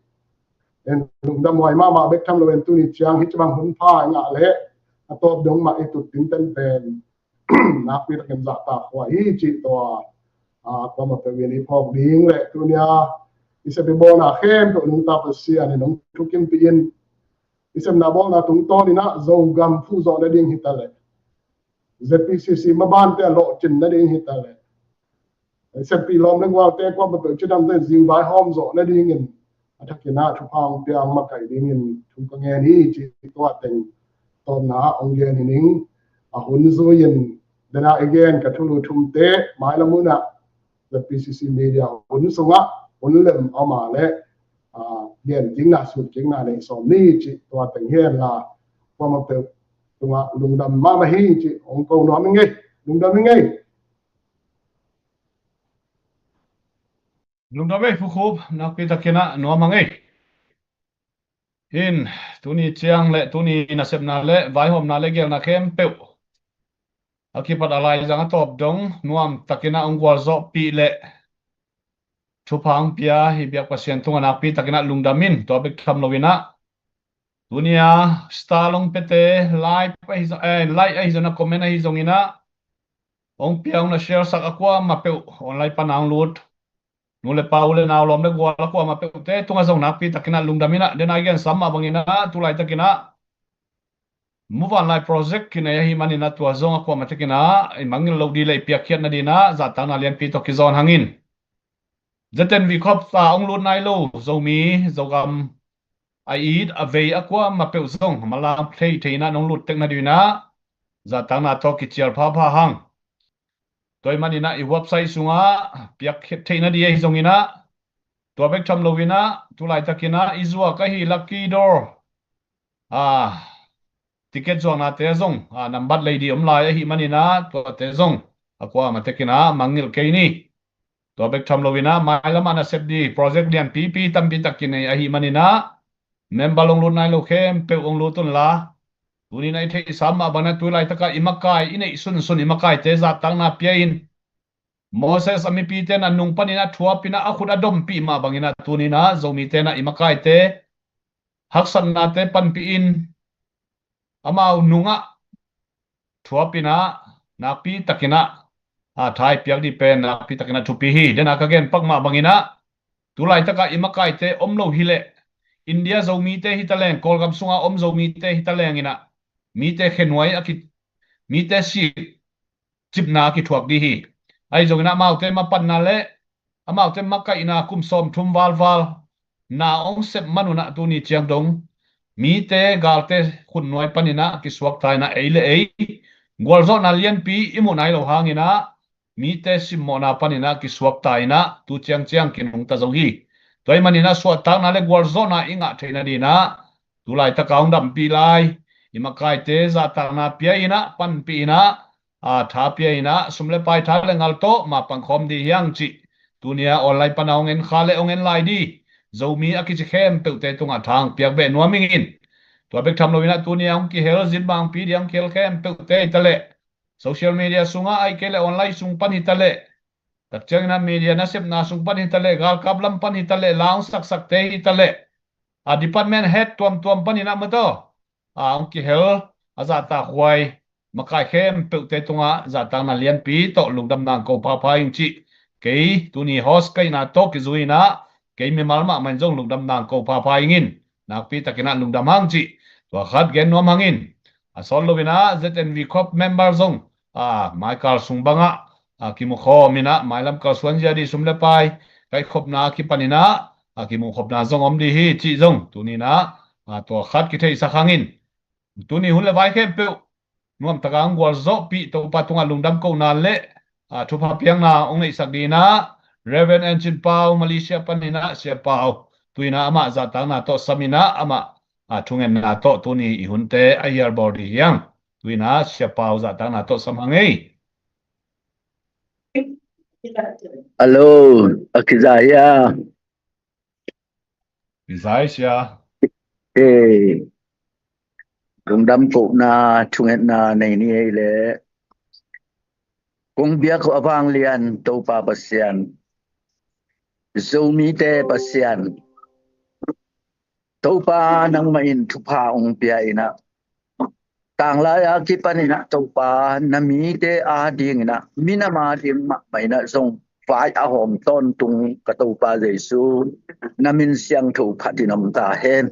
En, lungdam huai mahmah bek tham lo in tuni ciang hih ci bang hun pha i ngah leh a tawp dong mah i tut tinten pen nakpi takin zahtak huai hi cih tua, ah, kuamah peuh in i phawk ding le tuni a i sep i bawlna khempeuh nungta Pasian in hong thukimpih in, i sepna bawlna tungtawn in ah Zogam phuh zawh nading hi ta leh, Z P C C mabante a lawhcin nading hi ta leh, seppi lawm le gualte kuamah peuh cidamte zingvai hawm zawh nadingin a thakin ah thupha hong pia hong makaih dingin thu ka ngen hi cih tua teng tawpna ah hong gen hi ning. A hun zui-in dena i gen ka thulu thumte mailam hun ah Z P C C media hun sungah hun lem a om a leh, ah, gen kikna, sut kikna nei sawm ni cih tua teng hi hen la, kuamah peuh tungah lungdam mahmah hi cih hong ko nuam ing ei. Lungdam ing ei. Lungdam ei Pu Khup, nakpi takin ah nuam ing ei. In, tuni ciang le tuni nasepna le vaihawmna le gelna khempeuh a kipat a laizang a tawp dong nuam takin ah hong gualzawhpih le thupha hong pia i biak Pasian tungah nakpi takin ah lungdam in, tua bek tham lo in ah tuni a star hong piate, like ahi zong, eh, like ahi zong, a comment ahi zongin ah hong pia, hong na share sak a kuamah peuh, online pan a hong lut nu le pa, u le nau, lawm le gual a kuamah peuhte tungah zong nakpi takin ah lungdam in ah, dena i gen sam mah bangin ah tu laitakin ah Muvanlai project kinei ahih manin ah tua zong a kuamah takin ah i mangngilh loh ding le i piakkhiat nading ah zahtakna lianpi tawh kizawn hang in. Z N V Corps a hong lut nai lo Zomi, Zogam a it a vei a kuamah peuh zong manlang thei thei in ah nong lut tek nading ah zahtakna tawh kicial phapha hang. Tua ahih manin ah i website sungah piak theih nading ahi zongin ah, tua bek tham lo in ah tu laitakin ah i zuak ahi lucky draw, ah, ticket zuaknate zong, ah, nambat lei ding om lai ahih manin ah tuate zong a kuamah takin ah mangngilh kei ni. Tua bek tham lo in ah mailam ah nasep ding project lianpipi tampi tak kinei ahih manin ah member hong lut nai lo khempeuh hong lut un la, tuni in ah i theihsa mah bangin ah tu laitak ah i makai, i neih sunsun i makaite zahtakna pia in, Moses a mipite in a nung panin a thuap in ah a khut a dompih mah bangin ah tuni in ah Zomite in ah i makaite haksatnate panpih in, amau nungah thuap in ah nakpi takin ah, a, tha i piak dih pen nakpi takin ah thupi hi. Dena ka gen pak mah bangin ah, tu laitak ah i makaite om lo hileh, India Zomite hi taleng, Kawlgam sunga om Zomite hi taleng in ah, mite khenuai a ki, mite si cipna a kithuak dih hi. Ahi zongin ah amaute mapanna le amaute makaihna kum sawmthum valval na hong sep man un ah tuni ciang dong mite galte khutnuai panin ah kisuakta in ah ei le ei gualzawhna lianpi i muh nai lo hangin ah mite simmawhna panin ah kisuakta in ah tu ciangciang kinungta zo hi. Tua ahih manin ah suahtakna le gualzawhna i ngah theihna dingin ah tu laitak a hong dampih lai i makaite zahtakna pia in ah, panpih in ah, a, tha pia in ah, sum le pai, tha le ngal tawh ma pangkhawm dih hi hang cih tuni a online pan a hong en kha le hong en lai dih Zomi a kici khempeuhte tungah tha hong piak beh nuam ing in. Tua bek tham loin ah tuni a hong kihel, zin bangpi ding a hong kihel khempeuhte hi taleh, social media sungah ahih kei leh online sung pan hi taleh, tak ciangin ah media nasepna sung pan hi taleh, galkap lam pan hi taleh, la hong saksakte hi taleh, a, department head tuamtuam panin ah maw taw, a, hong kihel, a zahtakhuai makai khempeuhte tungah zahtakna lianpi tawh lungdamna hong ko phapha ing cih kei tuni host ka hihna tawh kizui in ah kei mimal mahmah in zong lungdamna hong ko phapha ing in, nakpi takin ah lungdam hang cih tua khat gen nuam hang in. A sawt loin ah Z N V Corp member zong, a, maikal sung bangah, a, kimukhawm in ah mailam kalsuan zia dih sum le pai kaihkhopna a kipan in ah, a, kimukhopna zong om dih hi cih zong tuni in ah, a, tua khat kitheihsak hang in. Tuni hun le vai khempeuh nuamtak a hong gualzawhpih Topa tungah lungdam kohna le, a, thupha piakna hong neihsak dingin ah Reverend Enchin Pau, Malaysia panin ah Sia Pau, tu in ah amah zahtakna tawh sam in ah amah, a, thungetna tawh tuni i hunte a hial bawl dih hi hang. Tu in ah Sia Pau zahtakna tawh sam hang ei. Hello, a kiza hia? Kiza hi sia. Eh, lungdam kohna thungetna nei ni ei leh, kong biak uh a vanglian Topa Pasian, Zomite Pasian, Topa nangmah in thupha hong pia in ah, tanglai a kipan in ah Topa na mite a dingin ah, minam a ding mahmah in ah zong vai a hawm tawntung ka Topa Jesu, na min siangtho phat in om ta hen.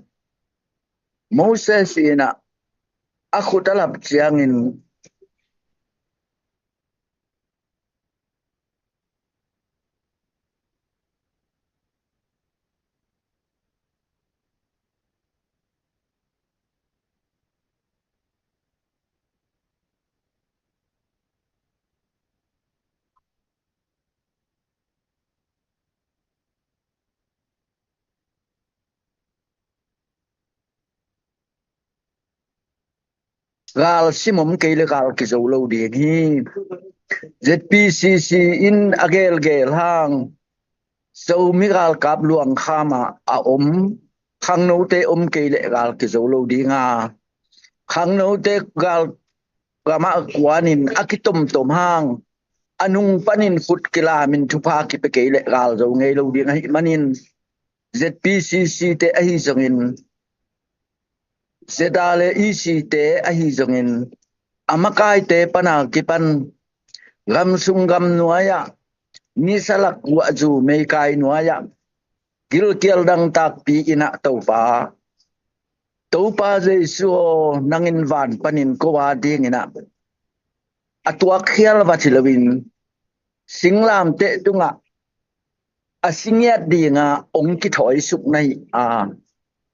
Moses in ah a khut a lap ciangin Gal sim om kei le gal kizo lo ding hi. Z P C C in a gelgel hang, Zomi galkap luangkham ah a om khangnote om kei le gal kizo lo ding a, khangnote gal gamah kuanin a kitomtom hang, a nung panin khut kilamin thupha kipia kei le gal zo ngei lo ding ahih manin, Z P C C te ahi zongin, Z R le E C te ahi zongin, a makaite pana kipan, gamsung gamnuai ah, nisalak guahzu meikai nuai ah, gilkial dangtakpi in ah Topa, Topa Jesu aw, nangin van panin ko a dingin ah a tuak khial vat hi loin, singlamteh tungah a si ngiat dingah hong kithawi suk na hi a,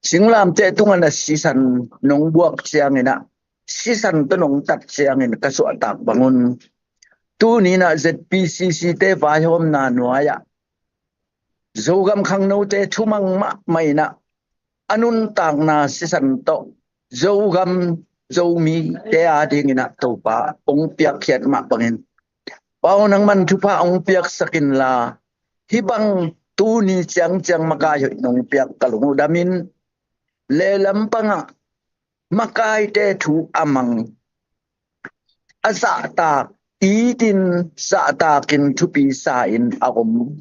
singlamteh tungah na sisan nong buak ciangin ah, sisan tawh nong tat ciangin ka suahtak bangun, tuni in ah Z P C C te vaihawmna nuai ah, Zogam khangnote thumang mahmah in ah, a nuntakna sisan tawh Zogam Zomite a dingin ah Topa hong piakkhiat mah bangin, Pau nangman thupha hong piaksak inla, hih bang tuni ciangciang makai hoih nong piak ka lung uh damin, lehlam pangah makaite thu a mang, a zahtak, itin zahtakin thupi sa-in a om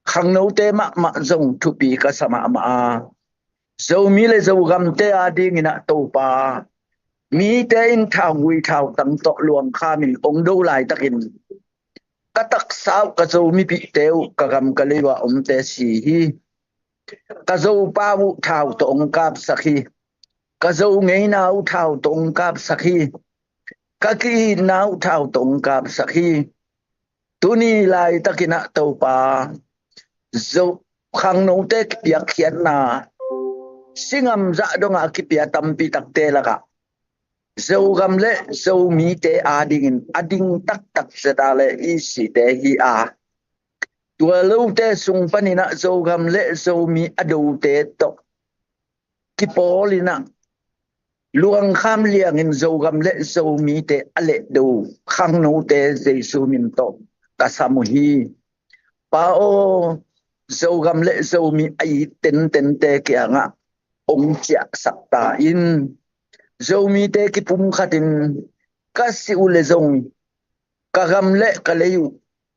khangnote mahmah zong thupi ka sa mahmah a, Zomi le Zogamte a dingin ah Topa, Mite in thaugui thautang tawh luangkhamin ong do laitakin, ka taksa uh, ka Zo mipihte uh, ka gam ka lei uh a omte si hi. Ka Zopa uh thau tawh ong kapsak hi. Ka Zo ngeina uh thau tawh ong kapsak hi. Ka ki-itna uh thau tawh ong kapsak hi. Tuni laitakin ah Topa, Zo khangnote kipiakkhiatna, singam zah dongah kipia tampi takte lakah Zogam le Zomite adingin a ding taktak ZRA le EC te hi a, tua lote sung panin ah Zogam le Zomi a dote tawh kipawlin ah, luangkham liangin Zogam le Zomite a lehdo khangnote Jesu min tawh ka sam uh hi. Pa aw, Zogam le Zomi a it tentente kiangah ong ciahsak ta in. Zomite kipumkhatin ka si uh leh zong ka gam le ka lei uh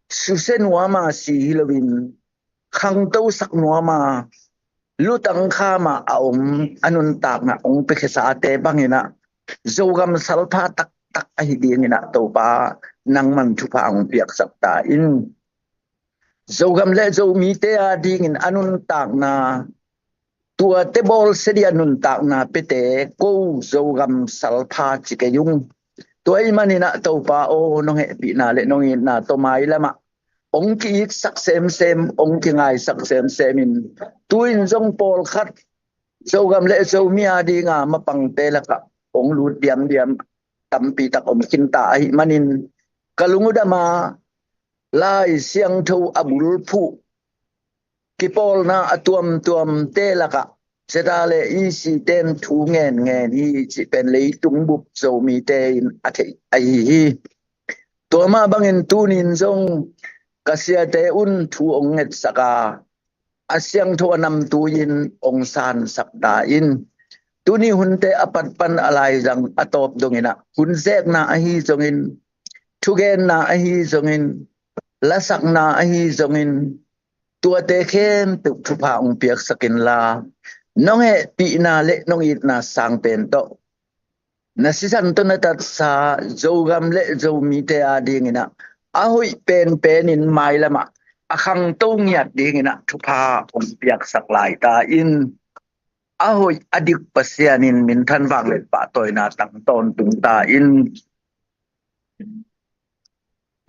susia nuam a si hi loin, khangtosak nuam a, lutang kham a a om a nuntakna ong piakhiasate bangin ah Zogam salpha taktak ahi dingin ah Topa, nangman thupha ong piaksak ta in. Zogam le Zomite adingin a nuntakna, tuate bawlsia ding a nuntakna piate ko Zogam salpha ci kei ung. Tua ahih manin ah Topa aw, nong hehpihna le nong itna tawh mailam ah ong ki-itsak semsem, ong kingaisak semsem in, tu-in zong pawlkhat Zogam le Zomi adinga mapangte lakah ong lut diamdiam tampi tak om khinta ahih manin, ka lung uh dam a, Lai Siangtho a bulphuh kipawlna a tuamtuamte lakah ZRA le EC ten thu ngenngen hi cih pen leitung bup Zomite in a theih ahi hi. Tua mah bangin tunin zong ka siate un thu ong ngetsak a, a siangtho a namtui-in ong sansak ta in. Tuni hunte a pat pan a laizang a tawp dongin ah, hun zekna ahi zongin, thugenna ahi zongin, lasakna ahi zongin, tuate khempeuh thupha ong piaksak inla, nong hehpihna le nong itna sang pen tawh na sisan tawh na tatsa Zogam le Zomite adingin ah a hoih penpen in mailam ah a khangto ngiat dingin ah thupha ong piaksak lai ta in. A hoih a dik Pasian in minthan, vanglian, pahtawina tang tawntung ta in.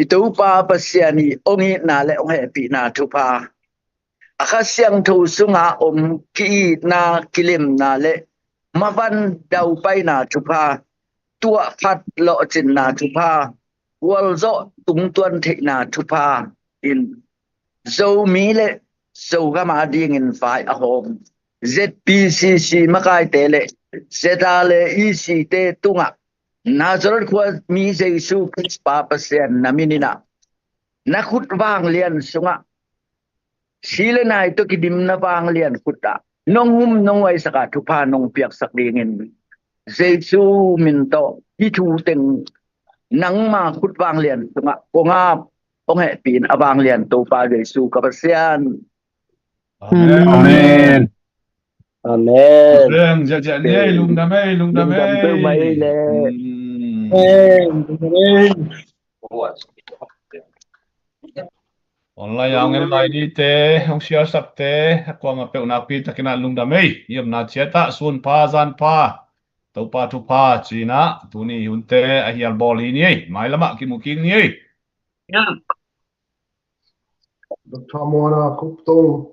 I Topa Pasian i ong itna le ong hehpihna thupha, a Kha Siangtho sunga om ki-itna, kilemna le mavan daupaina thupha, tuahphat lawhcinna thupha, gualzawh tungtuan theihna thupha in Zomi le Zogam adingin vai a hawm Z P C C makaite le ZRA le EC te tungah Nazareth khuami Jesu Khrist pa Pasian na min in ah, na khut vanglian sungah si le nai tawh kidim na vanglian khut ah nong hum nong huaisak a thupha nong piaksak dingin Jesu min tawh hih thu teng nangma khut vanglian sungah kong ap, ong hehpih in, a vanglian Topa Jesu ka Pasian. Amen. Amen. Amen. Amen. Lungdam ei, lungdam ei, lungdam ei. Lungdam peuhmah ei le. Hmm. Amen. Amen. Online a hong en lai nite, hong share sakte, a kuamah peuh nakpi takin ah lungdam ei. I omna ciat ah sun pha, zan pha, Topa thupha ci-in ah tuni hunte a hial bawl hi ni ei. Mailam ah kimu kik ni ei. Doctor Mona Kup Tong.